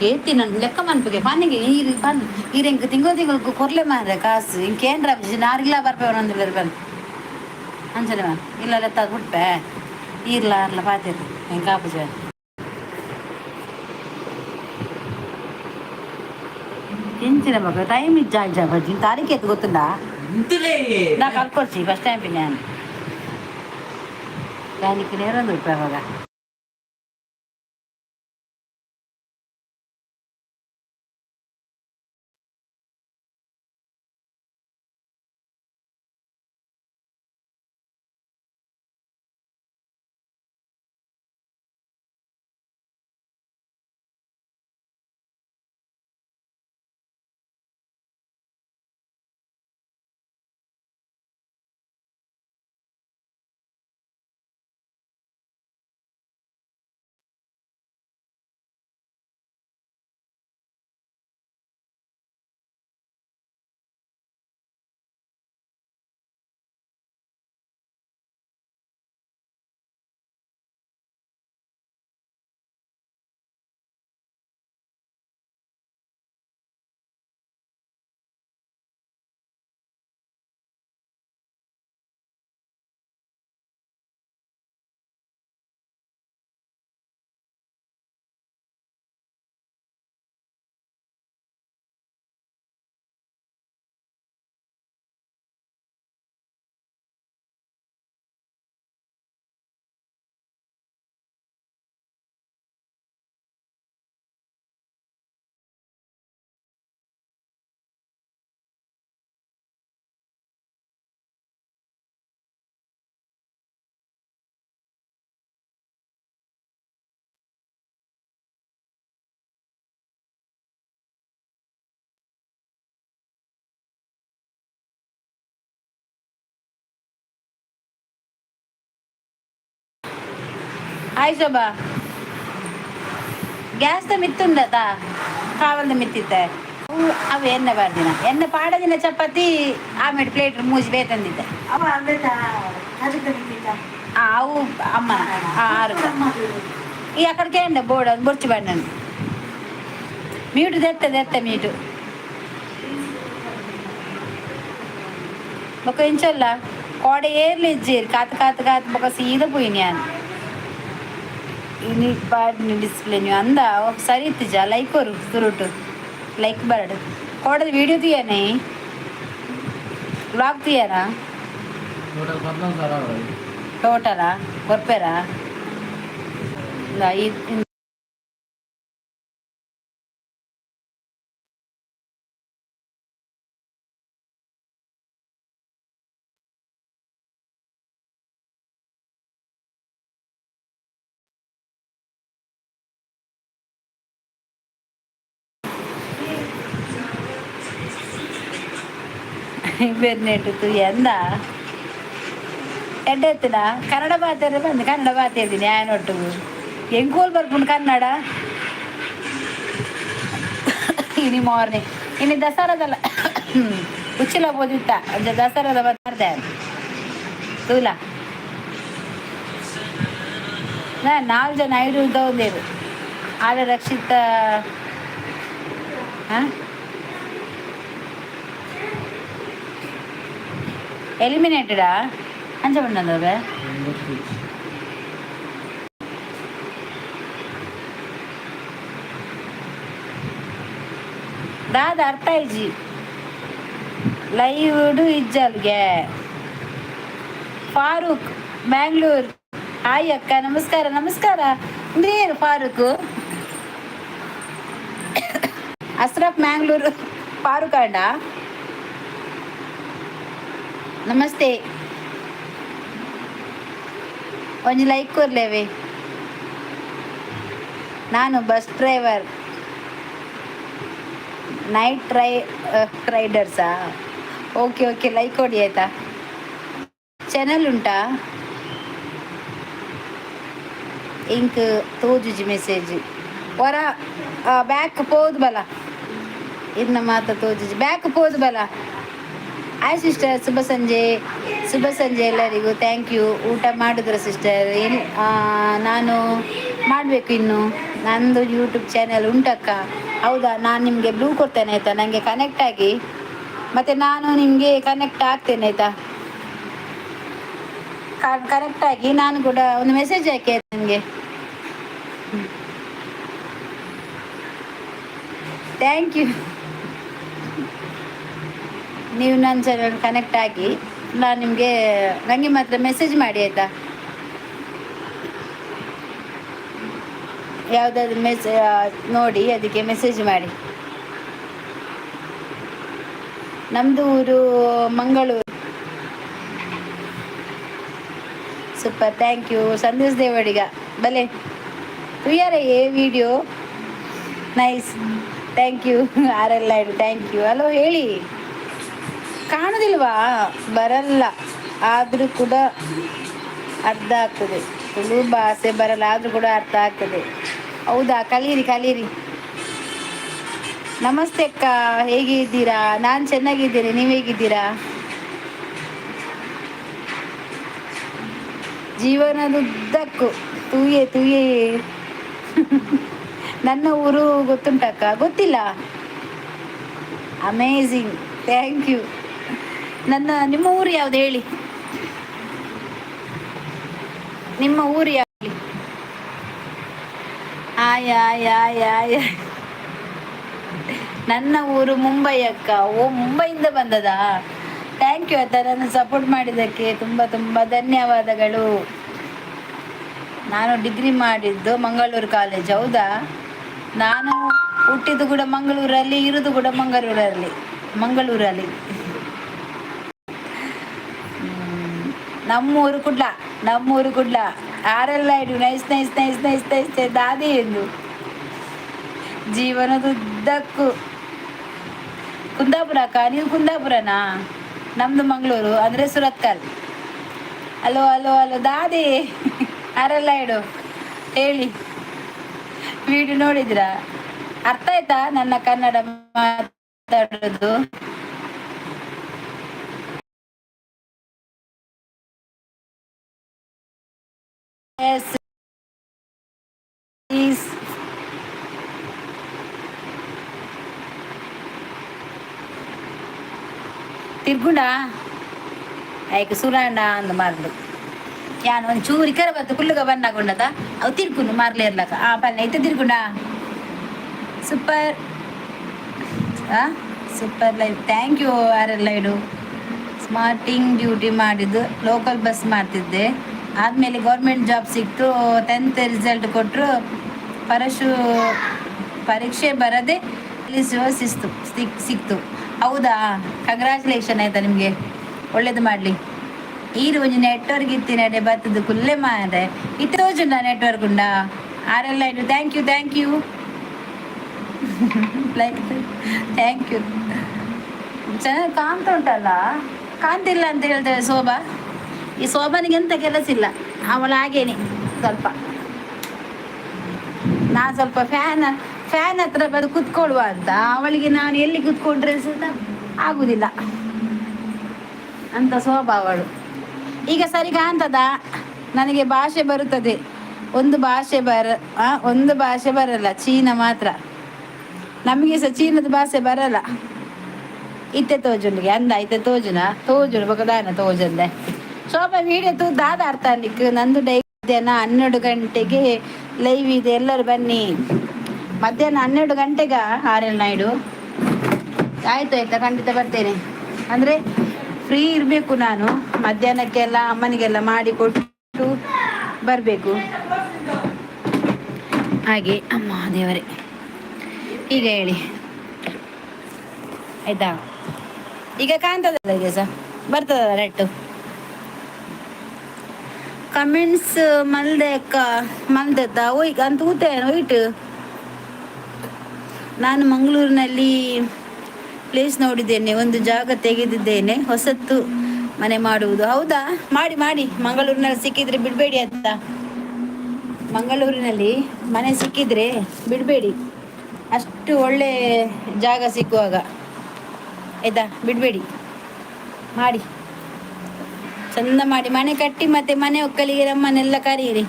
ಏತಿ ನನ್ನ ಲೆಕ್ಕ ಮನ್ಪಿಗೆ ಪನ್ನಿಗೆ ಈರು ಪನ್ ಈರು ಎಂಕ್ ತಿಂಗಳು ತಿಂಗಳು ಕೊರ್ಲೆ ಮಾರ್ರೆ ಕಾಸು. ಇಂಕೇನ್ರ ನಾರಿಲ್ಲ ಬರ್ಪೆ ಒಂದೊಂದು ಬನ್ ಅಂಚನೆ ಮಾ ಇಲ್ಲ ಲೆತ್ತ ಬಿಟ್ಪೆ ಈರ್ಲ ಆರ್ಲ ಪಾತಿರ್ ಎಂಕ್ ಆಪುಜ. ಎಂಚಿನ ಮಗ ಟೈಮ್ ಇಜ್ಜ ಇಜ್ಜ ಬಜ್ಜಿ ತಾರೀಖು ಎತ್ತು ಗೊತ್ತುಂಡಾ? ಇಂತಲೇ. ನಾ ಕಲ್ಕೊಡ್ಸಿ ಫಸ್ಟ್ ಟೈಮ್ ನಾನು దానికి నేరం ದುಡ್ಡು. ಹಾಯ್ ಶೋಭಾ. ಗ್ಯಾಸ್ದ ಮಿತ್ತುಂಡತಾ ಕಾವಲ್ದ ಮಿತ್ತಿತ್ತೆ. ಅವು ಎಣ್ಣೆ ಬಾರ್ದಿನ ಎಣ್ಣೆ ಪಾಡದಿನ ಚಪಾತಿ ಆಮೇಲೆ ಪ್ಲೇಟ್ ಮೂಜಿ ಬೇತಂದಿದ್ದೆ. ಅವ ಅಂಬೇತ ಅದಕ್ಕೆ ಮಿತ್ತಿತ್ತ. ಆ, ಅವು ಅಮ್ಮ ಆರು ಈ ಅక్కడికే అండి బోర్డు అది బొచ్చి పడినాను. మ్యూట్ తెత్త తెత్త మ్యూట్ ఒక ಇಂಚಲ್ಲ ಕೋಡೆ ಏರ್ಲಿ ಇಜ್ಜೇರು ಕಾತ್ ಕಾತ್ ಕಾತ್ ಬೊಕ ಸೀದಾ ಪೋಯಿನಿ ಯಾನ್. ಇನಿ ಪಾಡ್ನಿ ಡಿಸ್ಪ್ಲೇ ನೀವು ಅಂದ ಸರಿ ಇತ್ತಿಜ. ಲೈಕ್ ಕೊರು ಸುರುಟು ಲೈಕ್ ಬರಡು ಕೋಡದ ವಿಡಿಯೋ ತೀಯನೆ ವ್ಲಾಗ್ ತೀಯನಾ? ಟೋಟಲ್ 14,000. ಟೋಟಲಾ ಕೊರ್ಪೇರಾ? ಈ ಬೆನ್ನೆಟ್ಟು ಎಂದ ಎಡ್ಡೆತ್ತಿನ ಕನ್ನಡ ಬಾತೇರೆ ಬಂದು ಕನ್ನಡ ಬಾತೇರ್ತೀನಿ ಒಟ್ಟಿಗೆ ಎಂಕೂಲ್ ಬರ್ಪುಂಡು ಕನ್ನಡ. ಇನಿ ಮಾರ್ನಿಂಗ್ ಇನ್ನು ದಸರಾದಲ್ಲ ಉಚ್ಚಿಲ ಬೋದಿತ್ತ ಅಂಚ ದಸರಾದ ಬರ್ದೆ ತೂಲ. ನಾಲ್ ಜನ ಐದು ಉದ್ದೊಂದೇರು ಆಡ ರಕ್ಷಿತ ಹಾಂ ಎಲಿಮಿನೇಟೆಡಾ ಅಂಚ ಬಂದವೆ. ದಾದ ಅರ್ಥ ಇಜ್ಜಿ ಲೈವ್ ಇಜ್ಜಲ್ಗೆ. ಫಾರೂಕ್ ಬ್ಯಾಂಗ್ಳೂರ್ ಹಾಯ್ ಅಕ್ಕ ನಮಸ್ಕಾರ ನಮಸ್ಕಾರ. ಅಂದ್ರೆ ಏನು ಫಾರೂಕ್ ಅಸ್ರಫ್ ಮ್ಯಾಂಗ್ಳೂರ್ ಫಾರೂಕ್ ಅಣ್ಣ ನಮಸ್ತೆ. ಒಂಜಿ ಲೈಕ್ ಕೊರ್ಲೇವೆ. ನಾನು ಬಸ್ ಡ್ರೈವರ್ ನೈಟ್ ರೈಡರ್ಸಾ? ಓಕೆ ಓಕೆ ಲೈಕ್ ಕೊಡಿ ಆಯ್ತಾ? ಚಾನಲ್ ಉಂಟಾ? ಇಂಕ್ ತೋಜುಜಿ ಮೆಸೇಜ್ ಹೊರ ಬ್ಯಾಕ್ ಪೋದು ಬಲ ಇರ್ನ ಮಾತ ತೋಜುಜಿ ಬ್ಯಾಕ್ ಪೋದು ಬಲ. ಹಾಯ್ ಸಿಸ್ಟರ್, ಶುಭ ಸಂಜೆ. ಶುಭ ಸಂಜೆ ಎಲ್ಲರಿಗೂ. Thank you. ಊಟ ಮಾಡಿದ್ರ ಸಿಸ್ಟರ್? ಏನು, ನಾನು ಮಾಡಬೇಕು ಇನ್ನು. ನಂದು ಯೂಟ್ಯೂಬ್ ಚಾನೆಲ್ ಉಂಟಕ್ಕ. ಹೌದಾ? ನಾನು ನಿಮಗೆ ಬ್ಲೂ ಕೊಡ್ತೇನೆ, ಆಯಿತಾ? ನನಗೆ ಕನೆಕ್ಟ್ ಆಗಿ, ಮತ್ತು ನಾನು ನಿಮಗೆ ಕನೆಕ್ಟ್ ಆಗ್ತೇನೆ, ಆಯಿತಾ? ಕರೆಕ್ಟ್ ಆಗಿ ನಾನು ಕೂಡ ಒಂದು ಮೆಸೇಜ್ ಹಾಕಿ ಆಯ್ತು ನಿಮಗೆ. Thank you. ನೀವು ನನ್ನ ಚಾನಲ್ ಕನೆಕ್ಟ್ ಆಗಿ, ನಾನು ನಿಮಗೆ, ನನಗೆ ಮಾತ್ರ ಮೆಸೇಜ್ ಮಾಡಿ, ಆಯಿತಾ? ಯಾವುದಾದ್ರು ನೋಡಿ, ಅದಕ್ಕೆ ಮೆಸೇಜ್ ಮಾಡಿ. ನಮ್ಮದು ಊರು Mangaluru. Super, thank you. Sandesh Devadiga, ಬಲೆ ತುಯ್ಯಾರ ಏ video. Nice, thank you. R L I, thank you. Hello ಹೇಳಿ. ಕಾಣುದಿಲ್ವಾ? ಬರಲ್ಲ, ಆದರೂ ಕೂಡ ಅರ್ಥ ಆಗ್ತದೆ. ತುಳು ಭಾಷೆ ಬರಲ್ಲ, ಆದರೂ ಕೂಡ ಅರ್ಥ ಆಗ್ತದೆ. ಹೌದಾ? ಕಲೀರಿ, ಕಲೀರಿ. ನಮಸ್ತೆ ಅಕ್ಕ, ಹೇಗಿದ್ದೀರಾ? ನಾನು ಚೆನ್ನಾಗಿದ್ದೇನೆ, ನೀವು ಹೇಗಿದ್ದೀರಾ? ಜೀವನದುದ್ದಕ್ಕೂ ತೂಯೆ ತೂಯೆ. ನನ್ನ ಊರು ಗೊತ್ತುಂಟಕ್ಕ? ಗೊತ್ತಿಲ್ಲ. Amazing, thank you. ನಿಮ್ಮ ಊರು ಯಾವ್ದು ಹೇಳಿ? ನಿಮ್ಮ ಊರು ಯಾವ್ದು? ಆಯ್ ಆಯ್ ಆಯ್ ಆಯ್. ನನ್ನ ಊರು ಮುಂಬೈ ಅಕ್ಕ. ಓ, ಮುಂಬೈಯಿಂದ ಬಂದದಾ? Thank you ಅತ್ತ, ನನ್ನ ಸಪೋರ್ಟ್ ಮಾಡಿದ್ದಕ್ಕೆ ತುಂಬ ತುಂಬ ಧನ್ಯವಾದಗಳು. ನಾನು ಡಿಗ್ರಿ ಮಾಡಿದ್ದು ಮಂಗಳೂರು ಕಾಲೇಜ್. ಹೌದಾ? ನಾನು ಹುಟ್ಟಿದ್ದು ಕೂಡ ಮಂಗಳೂರಲ್ಲಿ, ಇರುವುದು ಕೂಡ ಮಂಗಳೂರಲ್ಲಿ ಮಂಗಳೂರಲ್ಲಿ. ನಮ್ಮೂರು ಕುಡ್ಲ, ನಮ್ಮೂರು ಕುಡ್ಲ. ಆರೆಲ್ಲ ಇಡು. Nice nice nice nice nice. ದಾದಿ ಎಂದು ಜೀವನದುದ್ದಕ್ಕೂ. ಕುಂದಾಪುರ ಅಕ್ಕ, ನೀವು ಕುಂದಾಪುರನಾ? ನಮ್ಮದು ಮಂಗಳೂರು, ಅಂದರೆ ಸುರತ್ಕಲ್. ಹಲೋ ಹಲೋ ಹಲೋ, ದಾದಿ ಆರೆಲ್ಲ ಇಡು ಹೇಳಿ. ವಿಡಿಯೋ ನೋಡಿದ್ರಾ? ಅರ್ಥ ಆಯ್ತಾ ನನ್ನ ಕನ್ನಡ ಮಾತಾಡೋದು? ಎಸ್. ತಿರ್ಗುಂಡ ಐಕ್ ಸುರಾಂಡ ಅಂದ್ ಮಾರ್ಲು. ಯಾನ್ ಒಂದ್ ಚೂರಿ ಕರ ಬತ್ತು ಕುಲ್ಲುಗ ಬನ್ನಾಗುಂಡದ ಅವು ತಿರ್ಗುಂಡು ಮಾರ್ಲೆ ಇರ್ಲಕ. ಆ ಪಲ್ಲೆ ಇತ್ತ ತಿರ್ಗುಂಡ. ಸೂಪರ್, ಆ super life. Thank you. R L ಐಡು ಸ್ಮಾರ್ಟಿಂಗ್ ಡ್ಯೂಟಿ ಮಾಡಿದ್ದು, ಲೋಕಲ್ ಬಸ್ ಮಾಡ್ತಿದ್ದೆ. ಆದಮೇಲೆ ಗೌರ್ಮೆಂಟ್ ಜಾಬ್ ಸಿಕ್ತು. 10th result ಕೊಟ್ಟರು. ಪರಶು ಪರೀಕ್ಷೆ ಬರದೆ ಸಿಸ್ತು ಸಿಕ್ತು. ಹೌದಾ? ಕಂಗ್ರ್ಯಾಚುಲೇಷನ್ ಆಯ್ತಾ ನಿಮಗೆ. ಒಳ್ಳೇದು ಮಾಡಲಿ. ಈರು ಒಂಜಿ ನೆಟ್ವರ್ಕ್ ಇತ್ತಿನಡೆ ಬತ್ತದು ಕುಲ್ಲೆ ಮಾರೆ. ಇತ್ತೆ ತೋಜುಂಡ ನೆಟ್ವರ್ಕ್ ಉಂಡಾ? ಆರ್ ಎಲ್ ಐಡು, thank you, thank you, like, thank you. ಚೆನ್ನಾಗಿ ಕಾಣ್ತಾ ಉಂಟಲ್ಲ? ಕಾಣ್ತಿಲ್ಲ ಅಂತ ಹೇಳ್ತೇವೆ ಶೋಭಾ. ಈ ಶೋಭನಿಗೆ ಎಂತ ಕೆಲಸ ಇಲ್ಲ, ಅವಳು ಹಾಗೇನೆ ಸ್ವಲ್ಪ. ನಾನು ಸ್ವಲ್ಪ ಫ್ಯಾನ್ ಫ್ಯಾನ್ ಹತ್ರ ಬಂದು ಕುತ್ಕೊಳ್ಳುವ ಅಂತ ಅವಳಿಗೆ, ನಾನು ಎಲ್ಲಿ ಕುತ್ಕೊಂಡ್ರೆ ಸಹ ಆಗುದಿಲ್ಲ ಅಂತ ಶೋಭಾ ಅವಳು. ಈಗ ಸರಿ ಕಾಣ್ತದ? ನನಗೆ ಭಾಷೆ ಬರುತ್ತದೆ. ಒಂದು ಭಾಷೆ ಬರಲ್ಲ, ಚೀನಾ ಮಾತ್ರ. ನಮಗೆ ಸಹ ಚೀನದ ಭಾಷೆ ಬರಲ್ಲ. ಇತ್ತೆ ತೋಜುನಿಗೆ ಅಂದ ಇತ್ತೆ ತೋಜುನ ತೋಜುನು ಬೊಕ ತೋಜಂದೆ. ಶೋಭಾ ವಿಡಿಯೋ ತೂ ದಾದ ಅರ್ಥ ನಿಕ್. ನಂದು ಡೈ ಮಧ್ಯಾಹ್ನ 12 ಗಂಟೆಗೆ ಲೈವ್ ಇದೆ, ಎಲ್ಲರೂ ಬನ್ನಿ. ಮಧ್ಯಾಹ್ನ 12 ಗಂಟೆಗ? ಆರ್ ಎಲ್ ನಾಯ್ಡು, ಆಯ್ತು ಆಯ್ತಾ, ಖಂಡಿತ ಬರ್ತೇನೆ. ಅಂದರೆ ಫ್ರೀ ಇರಬೇಕು ನಾನು ಮಧ್ಯಾಹ್ನಕ್ಕೆಲ್ಲ. ಅಮ್ಮನಿಗೆಲ್ಲ ಮಾಡಿ ಕೊಟ್ಟು ಬರಬೇಕು ಹಾಗೆ. ಅಮ್ಮ ದೇವರೇ. ಈಗ ಹೇಳಿ, ಆಯ್ತಾ? ಈಗ ಕಾಣ್ತದಲ್ಲ? ಈಗ ಸಹ ಬರ್ತದಲ್ಲ ನೆಟ್ಟು? ಕಮೆಂಟ್ಸ್ ಮಲ್ದೆ ಅಕ್ಕ, ಮಲ್ದೆತ್ತ ಒಯ್ ಅಂತ ಊತೆ ಒಯ್ಟ್. ನಾನು ಮಂಗಳೂರಿನಲ್ಲಿ ಪ್ಲೇಸ್ ನೋಡಿದ್ದೇನೆ, ಒಂದು ಜಾಗ ತೆಗೆದಿದ್ದೇನೆ, ಹೊಸತ್ತು ಮನೆ ಮಾಡುವುದು. ಹೌದಾ? ಮಾಡಿ ಮಾಡಿ. ಮಂಗಳೂರಿನಲ್ಲಿ ಸಿಕ್ಕಿದ್ರೆ ಬಿಡಬೇಡಿ ಅಂತ. ಮಂಗಳೂರಿನಲ್ಲಿ ಮನೆ ಸಿಕ್ಕಿದ್ರೆ ಬಿಡಬೇಡಿ, ಅಷ್ಟು ಒಳ್ಳೆ ಜಾಗ ಸಿಕ್ಕುವಾಗ, ಆಯ್ತಾ? ಬಿಡಬೇಡಿ. ಮಾಡಿ, ಚಂದ ಮಾಡಿ ಮನೆ ಕಟ್ಟಿ, ಮತ್ತೆ ಮನೆ ಒಕ್ಕಲಿಗೆ ನಮ್ಮನ್ನೆಲ್ಲ ಕರೀರಿ.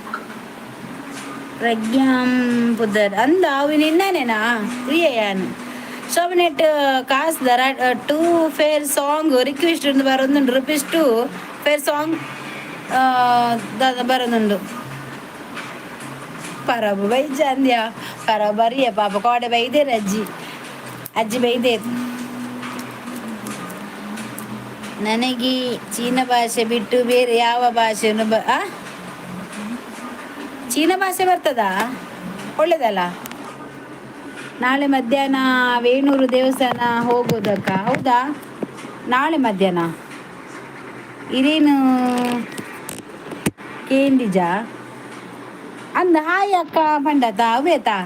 ಪ್ರಜ್ಞಾಂ ಪುದರ್ ಅಂದ ಅವು ನಿನ್ನನೇನಾ ಪ್ರಿಯ ಯಾನು ಶೋಭನೆಟ್ ಕಾಸ್ ದರ ಟೂ ಫೇರ್ ಸಾಂಗ್ ರಿಕ್ವೆಸ್ಟ್ ಒಂದು ಬರೋದುಂಟು. ರುಪೀಸ್ 2 ಫೇರ್ ಸಾಂಗ್ ಬರೋದುಂಟು. ಪರಬು ಬೈಜಂದ್ಯ ಪರ ಬರಿಯ ಪಾಪ ಕೋಡೆ ಬೈದೇರು ಅಜ್ಜಿ ಅಜ್ಜಿ ಬೈದೇರು. ನನಗೆ ಚೀನಾ ಭಾಷೆ ಬಿಟ್ಟು ಬೇರೆ ಯಾವ ಭಾಷೆಯನ್ನು ಬ ಆ? ಚೀನಾ ಭಾಷೆ ಬರ್ತದಾ? ಒಳ್ಳೇದಲ್ಲ. ನಾಳೆ ಮಧ್ಯಾಹ್ನ ವೇಣೂರು ದೇವಸ್ಥಾನ ಹೋಗೋದಕ್ಕ? ಹೌದಾ? ನಾಳೆ ಮಧ್ಯಾಹ್ನ ಇರೇನು ಕೇಂದಿಜ ಅಂದ. ಹಾಯ್ ಅಕ್ಕ ಪಂಡತ ಅವೇತಾ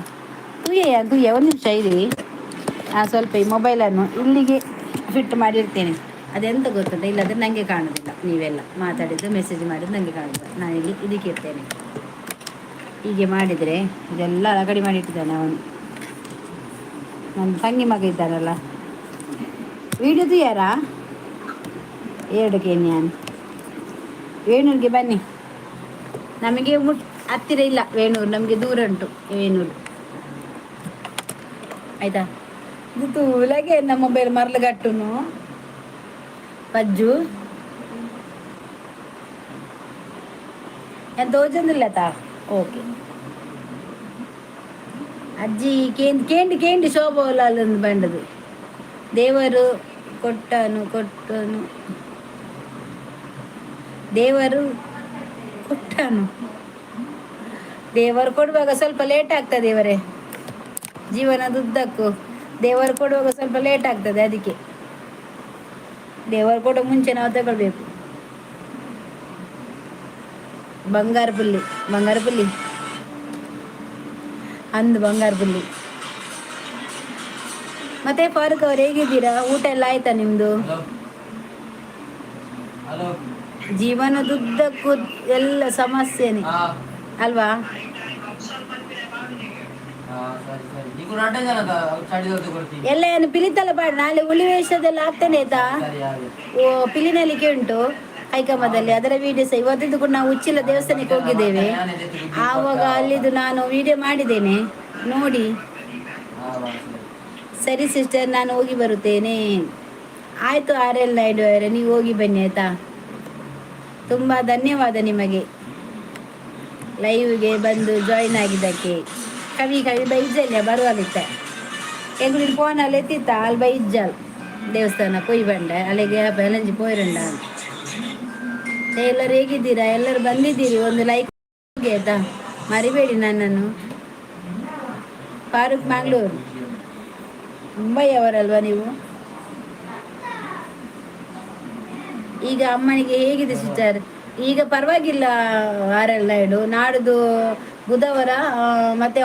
ತುಯ್ಯ ತುಯ್ಯ. ಒಂದು ನಿಮಿಷ ಇರಿ. ಸ್ವಲ್ಪ ಈ ಮೊಬೈಲನ್ನು ಇಲ್ಲಿಗೆ ಫಿಟ್ ಮಾಡಿರ್ತೇನೆ. ಅದೆಂತ ಗೊತ್ತುಂಟ? ಇಲ್ಲಾಂದರೆ ನನಗೆ ಕಾಣೋದಿಲ್ಲ. ನೀವೆಲ್ಲ ಮಾತಾಡಿದ್ದು, ಮೆಸೇಜ್ ಮಾಡಿದ್ದು ನನಗೆ ಕಾಣೋದಿಲ್ಲ. ನಾನಿಲ್ಲಿ ಇದಕ್ಕೆ ಇರ್ತೇನೆ. ಹೀಗೆ ಮಾಡಿದರೆ ಇದೆಲ್ಲ ರಗಡಿ ಮಾಡಿಟ್ಟಿದ್ದಾನೆ ಅವನು. ನನ್ನ ತಂಗಿ ಮಗ ಇದ್ದಾನಲ್ಲ. ವಿಡಿಯೋದು ಯಾರಾ ಎರಡು ಕೇನ್ಯಾನ್. ವೇಣೂರಿಗೆ ಬನ್ನಿ. ನಮಗೆ ಮುಟ್ ಹತ್ತಿರ ಇಲ್ಲ ವೇಣೂರು, ನಮಗೆ ದೂರ ಉಂಟು ವೇಣೂರು. ಆಯ್ತಾ? ಇದು ತೂಲಗೆ ನಮ್ಮ ಮೊಬೈಲ್ ಮರಳುಗಟ್ಟುನು ಪಜ್ಜು ಎಂತ ತೋಜೊಂದಿಲ್ಲತಾ? ಓಕೆ ಅಜ್ಜಿ, ಕೇಂದ್ ಕೇಂಡಿ ಕೇಂಡಿ ಶೋಭೋಲ ಅಲ್ಲೊಂದು ಬಂಡದು. ದೇವರು ಕೊಟ್ಟನು ಕೊಟ್ಟನು, ದೇವರು ಕೊಟ್ಟನು. ದೇವರು ಕೊಡುವಾಗ ಸ್ವಲ್ಪ ಲೇಟ್ ಆಗ್ತದೆ ಇವರೇ. ಜೀವನದುದ್ದಕ್ಕೂ ದೇವರು ಕೊಡುವಾಗ ಸ್ವಲ್ಪ ಲೇಟ್ ಆಗ್ತದೆ. ಅದಕ್ಕೆ ದೇವರು ಕೊಡೋ ಮುಂಚೆ ನಾವು ತಗೊಳ್ಬೇಕು. ಬಂಗಾರ ಪುಲ್ಲಿ, ಬಂಗಾರ ಪುಲ್ಲಿ ಅಂದು ಬಂಗಾರ ಪುಲ್ಲಿ. ಮತ್ತೆ ಫಾರೂಕ್ ಅವ್ರು, ಹೇಗಿದ್ದೀರಾ? ಊಟ ಎಲ್ಲ ಆಯ್ತಾ ನಿಮ್ದು? Hello hello. ಜೀವನದುದ್ದಕ್ಕೂ ಎಲ್ಲ ಸಮಸ್ಯೆನೆ. ಹಾ. ಅಲ್ವಾ? ಹಾ, ಸರಿ ಸರಿ. ನೀವು ರಡ್ಡ ಜನದ ಚಳಿದದ್ದು ಕೊಡ್ತೀನಿ. ಎಲ್ಲ ಏನು ಪಿಲಿತಲ್ಲ ಪಾಡು. ನಾಳೆ ಹುಲಿ ವೇಷದೆಲ್ಲ ಆಗ್ತಾನೆ, ಆಯ್ತಾ? ಸರಿ, ಹಾಗೆ. ಓ, ಪಿಲಿನಲಿಕೆ ಉಂಟು ಕೈಕಂಬದಲ್ಲಿ. ಅದರ ವಿಡಿಯೋ ಸಹ ಇವತ್ತಿದ್ದು ಕೂಡ. ನಾವು ಉಚ್ಚಿಲ ದೇವಸ್ಥಾನಕ್ಕೆ ಹೋಗಿದ್ದೇವೆ. ಆವಾಗ ಅಲ್ಲಿದ್ದು ನಾನು ವಿಡಿಯೋ ಮಾಡಿದ್ದೇನೆ, ನೋಡಿ. ಹಾ ಸರಿ. ಸರಿ ಸಿಸ್ಟರ್, ನಾನು ಹೋಗಿ ಬರುತ್ತೇನೆ. ಆಯಿತು ಆರ್ ಎಲ್ ನಾಯ್ಡು ಅವರೇ, ನೀವು ಹೋಗಿ ಬನ್ನಿ, ಆಯಿತಾ? ತುಂಬ ಧನ್ಯವಾದ ನಿಮಗೆ ಲೈವ್ಗೆ ಬಂದು ಜಾಯಿನ್ ಆಗಿದ್ದಕ್ಕೆ. ಕವಿ ಕವಿ ಬೈಜಲ್ಯ ಬರುವಾಗಿತ್ತ ಎಂಗುಳಿನ ಫೋನಲ್ಲಿ ಎತ್ತಿತ್ತ. ಅಲ್ಲಿ ಬೈಜಲ್ ದೇವಸ್ಥಾನ ಕೊಯ್ ಬಂಡೆ ಅಲ್ಲಿಗೆ ಬೆಲಂಜಿ ಪೋಯಿರಂಡ. ಎಲ್ಲರೂ ಹೇಗಿದ್ದೀರಾ? ಎಲ್ಲರೂ ಬಂದಿದ್ದೀರಿ, ಒಂದು ಲೈಕ್ ಆಯ್ತಾ? ಮರಿಬೇಡಿ ನನ್ನನ್ನು. ಫಾರೂಕ್ ಮ್ಯಾಂಗ್ಳೂರ್, ಮುಂಬೈ ಅವರಲ್ವಾ ನೀವು? ಈಗ ಅಮ್ಮನಿಗೆ ಹೇಗಿದೆ ಸಿಸ್ಟರ್? ಈಗ ಪರವಾಗಿಲ್ಲ ಆರ್ ಎಲ್ ನಾಯ್ಡು. ನಾಡುದು ಬುಧವಾರ ಮತ್ತೆ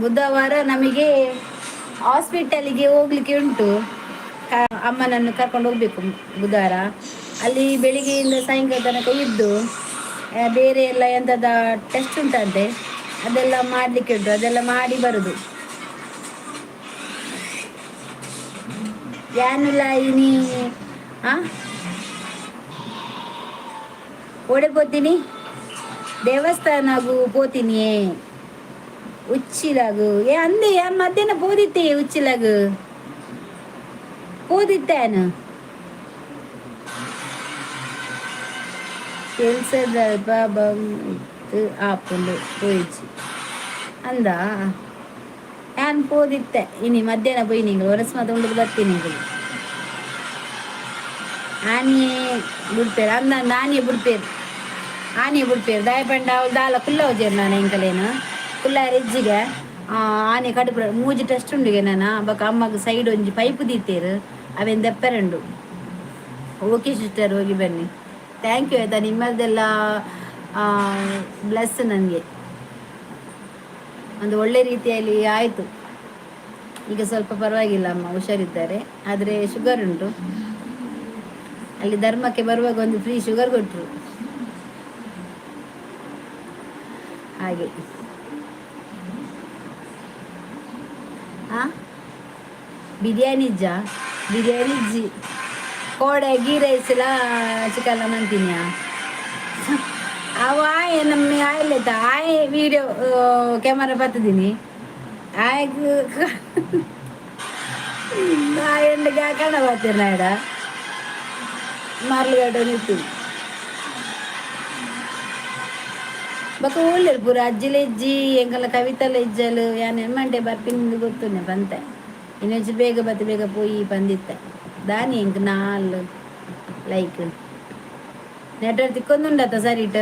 ಬುಧವಾರ ನಮಗೆ ಹಾಸ್ಪಿಟಲಿಗೆ ಹೋಗ್ಲಿಕ್ಕೆ ಉಂಟು. ಅಮ್ಮನನ್ನು ಕರ್ಕೊಂಡು ಹೋಗ್ಬೇಕು ಬುಧವಾರ. ಅಲ್ಲಿ ಬೆಳಿಗ್ಗೆಯಿಂದ ಸಾಯಂಕಾಲ ತನಕ ಇದ್ದು ಬೇರೆ ಎಲ್ಲ ಎಂಥದ ಟೆಸ್ಟ್ ಉಂಟಂತೆ, ಅದೆಲ್ಲ ಮಾಡಲಿಕ್ಕೆ ಉಂಟು. ಅದೆಲ್ಲ ಮಾಡಿ ಬರುದು. ಯಾನುಲ ಇನಿ ಆ ಓಡೆ ಪೋತೀನಿ, ದೇವಸ್ಥಾನಗು ಪೋತೀನಿ ಉಚ್ಚಿಲಾಗು. ಏ ಅಂದೆ, ಯಾನ್ ಮಧ್ಯಾಹ್ನ ಪೋದಿತ್ತೆ, ಉಚ್ಚಿಲಾಗು ಪೋದಿತ್ತೇನು. ಕೆಲ್ಸದಲ್ಪ ಬಂತು ಆಪುಂಡು ಪೋಯಿಚಿ ಅಂದ. ಯಾನ್ ಪೋದಿತ್ತೆ ಇನಿ ಮಧ್ಯಾಹ್ನ ಪೋಯಿ. ನಿಂಗಳು ಒನಸ್ ಮಾತ ಉಂಡುದು ಬರ್ತೀನಿ. ನಿಂಗಳು ಆನಿಯೇ ಬುಡ್ಪೇರು ಅಂದ, ನಾನೇ ಬುಡ್ಪೇರು, ಆನೆ ಬುಡ್ಪೇರು. ದಾಯಪಂಡ ಅವಳು ದಾಲ ಕುಲ್ಲ ಹೋಜೇರು. ನಾನು ಎಂಕಲೇನು ಕುಲ್ಲಾರ ಇಜ್ಜಿಗೆ ಆನೆ ಕಡುಪು ಮೂಜಿ ಟೆಸ್ಟ್ ಉಂಡುಗೆ ನಾನು. ಬೊಕ ಅಮ್ಮಗ್ ಸೈಡ್ ಒಂಜಿ ಪೈಪ್ ದೀತೇರು, ಅವೇನು ದೆಪ್ಪರುಂಡು. ಓಕೆ ಸಿಸ್ಟರ್, ಹೋಗಿ ಬನ್ನಿ. Thank you, ಆಯ್ತಾ? ನಿಮ್ಮದೆಲ್ಲ ಬ್ಲೆಸ್ ನನಗೆ. ಒಂದು ಒಳ್ಳೆ ರೀತಿಯಲ್ಲಿ ಆಯಿತು. ಈಗ ಸ್ವಲ್ಪ ಪರವಾಗಿಲ್ಲ, ಅಮ್ಮ ಹುಷಾರಿದ್ದಾರೆ. ಆದರೆ ಶುಗರ್ ಉಂಟು. ಅಲ್ಲಿ ಧರ್ಮಕ್ಕೆ ಬರುವಾಗ ಒಂದು ಫ್ರೀ ಶುಗರ್ ಕೊಟ್ಟರು. ಹಾಗೆ ಆ ಬಿರಿಯಾನಿ ಇಜ್ಜಾ? ಬಿರಿಯಾನಿ ಇಜ್ಜಿ. ಕೋಡೆ ಗೀ ರೈಸ್ಲ ಚಿಕನ್ ಮಂತಿನಿಯ. ಅವ ಆಯೆ ನಮ್ಮ ಆಯ್ಲೆತ್ತ ಆಯೆ ವಿಡಿಯೋ ಕ್ಯಾಮರಾ ಬತ್ತಿದ್ದೀನಿ ಆಯ್ಗ ಆಯಂಡ ಕಣ ಬರ್ತೀರ ನಾಡ ಮರ್ಲುಗಡ್ಡ ನಿಂತು ಬೊಕ ಉಲ್ಲೆರ್ ಪೂರ ಅಜ್ಜಿಲೆಜ್ಜಿ ಎಂಕಲ್ನ ಕವಿತಲ ಇಜ್ಜಲು ಯಾನ್ ಎಮ್ಮಂಟೆ ಬರ್ಪಿನ ಗೊತ್ತುಂಡೆ ಪಂತೆ. ಇನ್ನೊಂಚೂರು ಬೇಗ ಬತ್ತಿ ಬೇಗ ಪೋಯಿ ಪಂದಿತ್ತೆ. ದಾನಿ ಎಂಕ್ ನಾಲ್ ಲೈಕ್. ನೆಟ್ವರ್ಕ್ ತಿಕ್ಕೊಂದುಂಡತ್ತ ಸರಿಟ್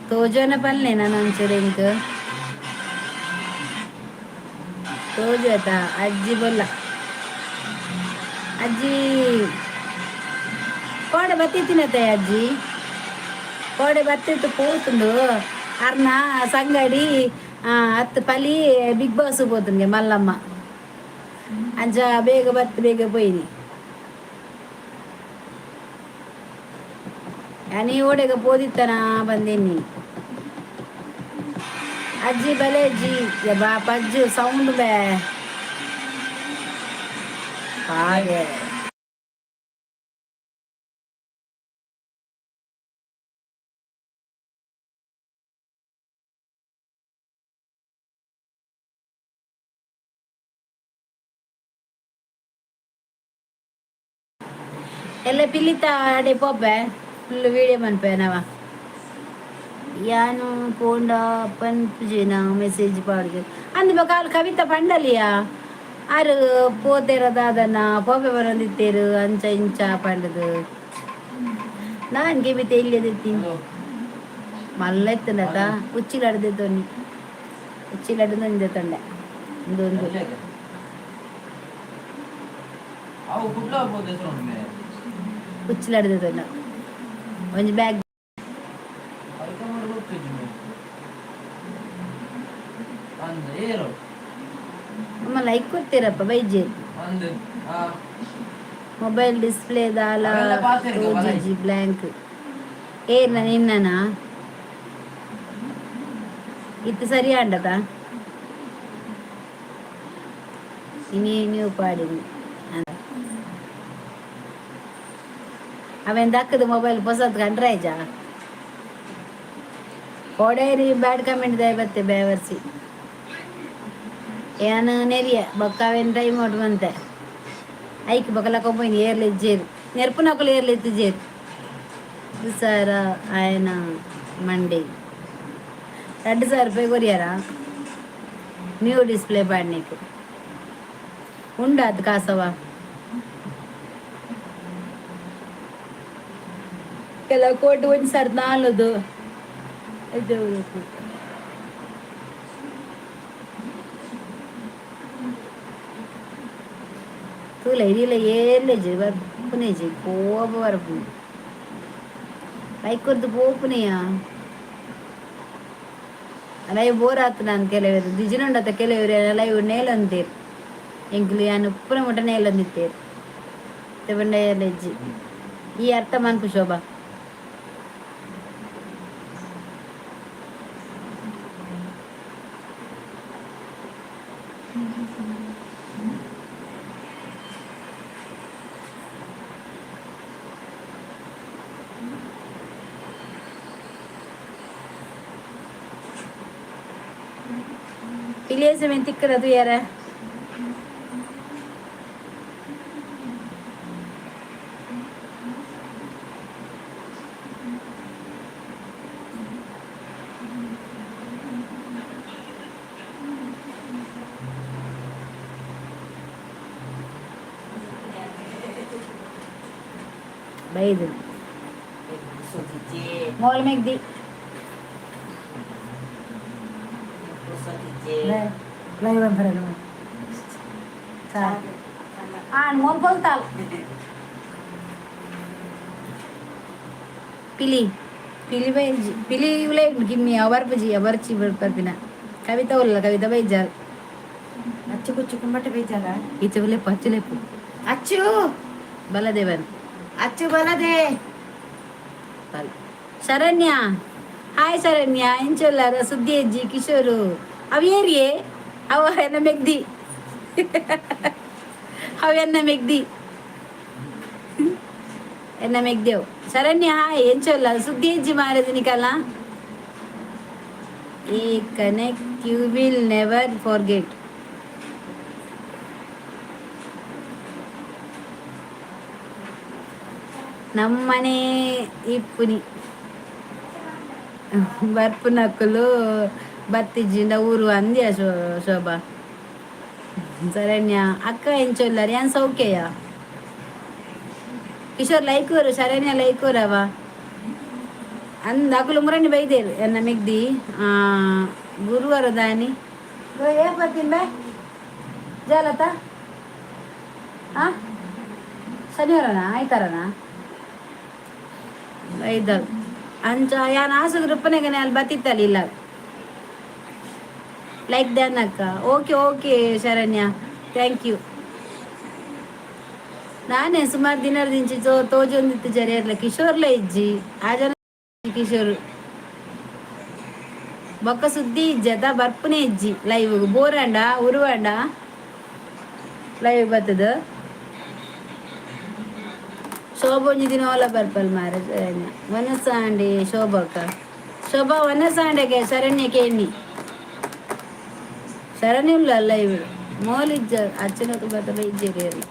ತೋಜೋನ ಪಲ್ಲೆ ನಾನು ಒಂಚೂರು ಎಂಕ್ ತೋಜು ಆತ. ಅಜ್ಜಿ ಬೊಲ್ಲ ಅಜ್ಜಿ ಕೋಡೆ ಬತ್ತಿತ್ತಿನತ್ತೆ ಅಜ್ಜಿ. ಕೋಡೆ ಬತ್ತಿತ್ತು ಪೋತುಂಡು ಅರ್ನ ಸಂಗಡಿ ಅತ್ತು ಪಲಿ ಬಿಗ್ ಬಾಸ್ ಪೋತುಂಗೆ ಮಲ್ಲಮ್ಮ. ಅಂಚ ಬೇಗ ಬತ್ತು ಬೇಗ ಪೋಯಿನಿ. ನೀ ಓಡೆಗ ಪೋದಿತ್ತನ ಬಂದೀನಿ. ಅಜ್ಜಿ ಬಲೆ ಅಜ್ಜಿ ಬಾ ಪಜ್ಜು ಸೌಂಡ್ ಬೇ ಹಾಗೆ. ಎಲ್ಲ ಪಿಲಿತ ಅಡೆ ಪೋಪೆ ಫುಲ್ ವೀಡಿಯೋ ಮನ್ಪೆ ನವ. ಯಾನು ಪೋಂಡ ಪನ್ಪುಜಿನ ಮೆಸೇಜ್ ಪಾಡ್ದು ಅಂದ್ ಬೊಕ ಅಲ್ ಕವಿತಾ ಪಂಡಲಿಯಾ ಆರು ಪೋತೆರ ದಾದನ ಪೋಪೆ ಬರೊಂದಿತ್ತೇರು ಅಂಚ ಇಂಚ ಪಂಡದು. ನಾನ್ ಗಿಬಿತೆ ಇಲ್ಲದಿತ್ತಿ. ಮಲ್ಲ ಇತ್ತಂಡತ ಉಚ್ಚಿಲಡ್ದೆ ತೊನ್ನಿ ಉಚ್ಚಿಲಡ್ದು ಒಂದೆ ತೊಂಡೆ ಒಂದು ಒಂದು. ಅವು ಕುಡ್ಲ ಹೋದ ಹೆಸರು ಉಂಟು. ಉಚ್ಚಿಲಡ್ದೆ ತೊಂಡ ಒಂಜಿ ಬ್ಯಾಗ್. ಹೈಕಮಾಂಡ್ ಗೊತ್ತಿದ್ದು ಅಂದ್ ಏರು. ಅಮ್ಮ ಲೈಕ್ ಕೊಡ್ತೀರಪ್ಪ ಬೈಜೆ. ಅಂದ್ ಆ. ಮೊಬೈಲ್ ಡಿಸ್ಪ್ಲೇ ದಾಲ. ಅವೆಲ್ಲ ಪಾಸ್ ಇருக்கு. ಜಿ ಬ್ಲ್ಯಾಂಕ್ ಏರ್ನ ನಿನ್ನನ ಇತ್ತು ಸರಿ ಆಂಡತ ಇನಿ ನೀವು ಪಾಡಿನಿ. ಅವೇನ್ ದಕ್ಕದ ಮೊಬೈಲ್ ಪೊಸತ್ ಕಂಡ್ರೆ ಆಯ್ಜಾ ಕೊಡೇರಿ ಬ್ಯಾಡ್ ಕಮೆಂಟ್ ದಾಯ ಬತ್ತೆ ಬೇವರ್ಸಿ. ಏನ ನೆರಿಯ ಬೊಕ್ಕ ಅವೇನು ಟೈಮ್ ಔಟ್ ಬಂತೆ ಐಕ್ ಬೊಕಲ ಕೊಬ್ಬೊಯ್ನಿ ಏರ್ಲಿ ಇಜ್ಜೇರು ನೆರ್ಪುನಕುಲು ಏರ್ಲಿ ಇತ್ತಿಜೇರು ಸರ ಆಯನ ಮಂಡಿ 2000 ರೂಪಾಯಿ ಕೊರಿಯರ ನ್ಯೂ ಡಿಸ್ಪ್ಲೇ ಪಾಡ್ನಿಕ್ ಉಂಡಾತ್ ಕಾಸವ. ಕೆಲವು ಕೋಟಿ ಒಂದು ಸಾವಿರದ ನಾಲ್ದು ಇದು. ತೂಲ ಇರಿಲ ಏರ್ಲೆಜಿ ಬರ್ಪುನೇಜಿ ಕೋಪ ಬರ್ಪುನಿ ಲೈಕ್ ಕೊರ್ದು ಪೋಪುನೆಯ ಲೈವ್ ಬೋರ್ ಆತು. ನಾನು ಕೆಲವರು ದಿಜಿನುಂಡತ ಕೆಲವರು ಲೈವ್ ನೇಲಂತೇರು ಎಂಕ್ಲು ಯಾನ್ ಉಪ್ಪುನ ಮುಟ್ಟ ನೇಲಂದಿತ್ತೇರು ಪಂಡ ಏರ್ಲೆಜ್ಜಿ ಈ ಅರ್ಥ ಮನ್ಪು ಶೋಭಾ. ಪಿಲಿಯೇಸ ತಿಕ್ಕದ ಯಾರ ಬೈದು ಮೋಲ್ ಮೆಗ್ದಿ ಲೈವ್ ಅಂತಾರೆ. ಆಣ್ ಮೋಲ್ ಪೊಲ್ತಾಲ್ ಪಿಲಿ ಪಿಲಿ ಬೈಜಿ ಪಿಲಿ ಉಲೇ ಗಿಮ್ಮಿ ಅವರ್ಪುಜಿ ಅವರ್ಚಿ ಬರ್ಪಿನ ಕವಿತಾ ಉಲ್ಲ ಕವಿತಾ ಬೈಜಾಲ್. ಅಚ್ಚು ಕುಚ್ಚು ಕುಮ್ಮಟ ಬೇಜಾರ. ಈಚೆ ಉಲೆಪ್ಪು ಅಚ್ಚುಲೆಪ್ಪು. ಅಚ್ಚು. ಬಲದೇವನ್. ಅಚ್ಚು ಬಲದೆ. ಬಲ ಶರಣ್ಯ, ಹಾಯ್ ಶರಣ್ಯ. ಎಂಚೊಲ್ಲಾರ ಸುದ್ದಿ ಅಜ್ಜಿ ಕಿಶೋರು ಅವು ಏರಿಯೇ ಅವ ಎನ್ನ ಮೆಗ್ದಿ ಅವ ಎನ್ನ ಮೆಗ್ದಿ. ಎನ್ನ ಮೆಗ್ದೇವ್ ಶರಣ್ಯ ಹಾಯ್. ಎಂಚೊಲ್ಲ? ಸುದ್ದಿ ಹೆಜ್ಜಿ ಮಾರದು ನಿಕಲ್ಲ. ಈ connect you will never forget. ನಮ್ಮನೆ ಇಪ್ಪುನಿ ಬರ್ಪುನಕುಲು ಬತ್ತಿಜ್ಜಿಂಡ ಊರು ಅಂದ್ಯ. ಶೋಭಾ, ಶರಣ್ಯ ಅಕ್ಕ ಎಂಚೊಲ್ಲರ್? ಯಾನ್ ಸೌಖ್ಯಯ. ಕಿಶೋರ್ ಲೈಕೂರು, ಶರಣ್ಯ ಲೈಕೂರವ ಅಂದ. ಅಕುಲು ಮುರಣಿ ಬೈದೇರು ಎನ್ನ ಮೆಗ್ದಿ. ಗುರುವಾರ ದಾನಿ ಏ ಬರ್ತೀನಿ ಬೇ ಜಾಲತ. ಆ ಶನಿವಾರನಾ ಆಯ್ತಾರನಾ ಬೈದ ಅಂಚ. ಯಾನ್ ಆಸುಗ್ ರುಪ್ಪನೆಗನೆ ಅಲ್ಲಿ ಬತ್ತಿತ್ತಲ್ಲ. ಇಲ್ಲ ಲೈಕ್ ಡನ್ ಅಕ್ಕ. Okay okay Sharanya, thank you. ನಾನೇ ಸುಮಾರು ದಿನದಿಂಚಿ ತೋಜೊಂದಿತ್ತು ಜರಿಯರ್ಲ. ಕಿಶೋರ್ಲ ಇಜ್ಜಿ ಆ ಜನ. ಕಿಶೋರ್ ಬೊಕ್ಕ ಸುದ್ದಿ ಇಜ್ಜದ, ಬರ್ಪುನೆ ಇಜ್ಜಿ ಲೈವ್. ಬೋರಂಡ ಉರುವಂಡ ಲೈವ್ ಬರ್ತದ. ಶೋಭೊಂಜಿ ದಿನ ಓಲ ಬರ್ಪಲ್ ಮಾರ. ಶರಣ್ಯ ವನಸಾಂಡೆ. ಶೋಭಕ್ಕ, ಶೋಭಾ ವನಸಾಂಡೆಗೆ. ಶರಣ್ಯ ಕೇಣಿ, ಶರಣ್ಯ ಉಲ್ಲ ಲೈವ್. ಮೋಲಿಜ್ಜ ಅಚ್ಚನకు ಬರ್ತದ ಇಜ್ಜೆರಿ.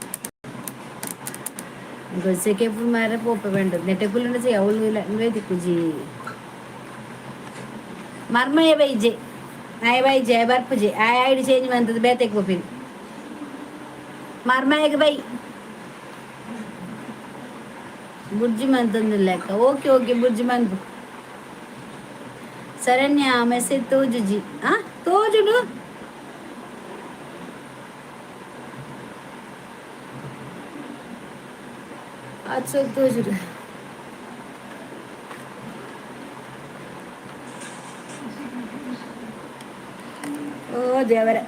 ಗೊಸೆಕೆ ಮಾರ ಪೋಪ ಬೇಂಡ ನೆಟ್ಟೆ ಕುಲ್ಲಂಡ ಅವಳು ತಿಕ್ಕುಜಿ. ಮರ್ಮಯ ಬೈಜೆ ಆಯ್ ಬೈಜೆ ಬರ್ಪುಜೆ. ಆಯ್ ಐಡಿ ಚೇಂಜ್ ಬಂತದ್ದು ಬೇತೆಗೆ ಪೋಪಿನಿ. ಮರ್ಮಯಗೆ ಬೈ ಬುರ್ಜಿ ಮಂತಂದು ಲೆಕ್ಕ. ಓಕೆ ಓಕೆ, ಬುರ್ಜಿ ಮಂತು. ಶರಣ್ಯ ಮೆಸೇಜ್ ತೋಜುಜಿ. ಆ ತೋಜುಡು. ಅಚ್ಚು ತೋಜುಡು. ಓ ದೇವರ,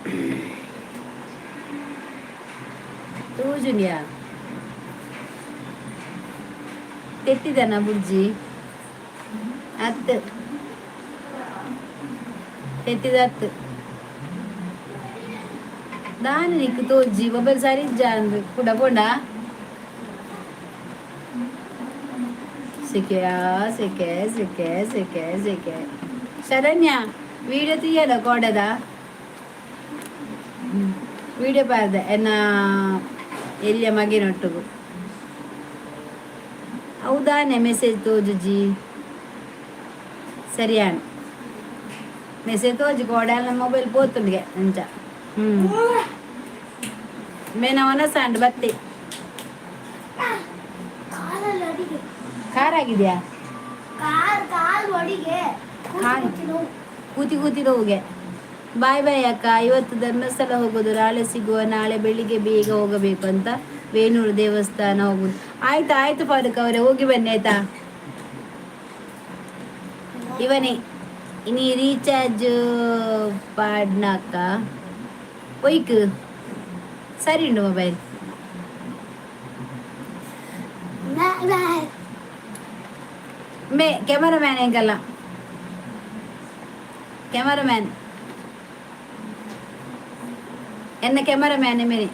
ತೋಜುನ್ಯಾ? ತೆಟ್ಟಿದನ ಬುರ್ಜಿ ಅತ್ತು ತೆತ್ತಿದತ್ತು ದಾನ ನಿಕ್ಕು ತೋಜಿ. ಮೊಬೈಲ್ ಸರಿ ಇಜ್ಜ ಕುಡ ಪೋಂಡ. ಸಿಕೆಯಾ ಸಿಕೆ ಸಿಕೆ ಸಿಕೆ ಸಿಕೆ. ಶರಣ್ಯ ವಿಡಿಯೋ ತೀಯದ ಕೋಡೆದ ವಿಡಿಯೋ ಪಾರ್ದೆ ಎನ್ನ ಎಲ್ಲಿಯ ಮಗಿನೊಟ್ಟುಗು. ಹೌದಾನೆ? ಮೆಸೇಜ್ ತೋಜುಜಿ. ಸರಿಯಾಣ ಮೆಸೇಜ್ ತೋಜು. ಕೋಡೆ ಮೊಬೈಲ್ ಪೋತುಂಡಿಗೆ ಅಂಚ. ಮೇನ ವನಸಾಂಡ್ ಬತ್ತಿ. ಕಾಲಲ್ಲಿ ಅಡಿಗೆ. ಖಾರ ಆಗಿದೆಯಾ? ಕಾಲ್ ಕಾಲ್ ಅಡಿಗೆ. ಕಾಲ್. ಕೂತಿ ಕೂತಿ ನೋವಿಗೆ. ಬಾಯ್ ಬಾಯ್ ಅಕ್ಕ. ಇವತ್ತು ಧರ್ಮಸ್ಥಳ ಹೋಗೋದು, ನಾಳೆ ಸಿಗುವ. ನಾಳೆ ಬೆಳಿಗ್ಗೆ ಬೇಗ ಹೋಗಬೇಕು ಅಂತ ವೇಣೂರು ದೇವಸ್ಥಾನ ಹೋಗುದು. ಆಯ್ತು ಆಯ್ತು ಫಾರೂಕ್ ಅವರೇ, ಹೋಗಿ ಬನ್ನಿ ಆಯ್ತಾ. ಇವನೇ ಇನಿ ರೀಚಾರ್ಜ್ ಪಾಡ್ನಾಕ ಒಯ್ಕ್ ಸರಿ ಉಂಡು ಮೊಬೈಲ್. ಬಾಯ್. ಮೇ ಕ್ಯಾಮರಾಮ್ಯಾನ್ ಹೆಂಗಲ್ಲ, ಕ್ಯಾಮರಾಮ್ಯಾನ್ ಎನ್ನ ಕ್ಯಾಮರಾಮ್ಯಾನ್ ಮೇನೆ.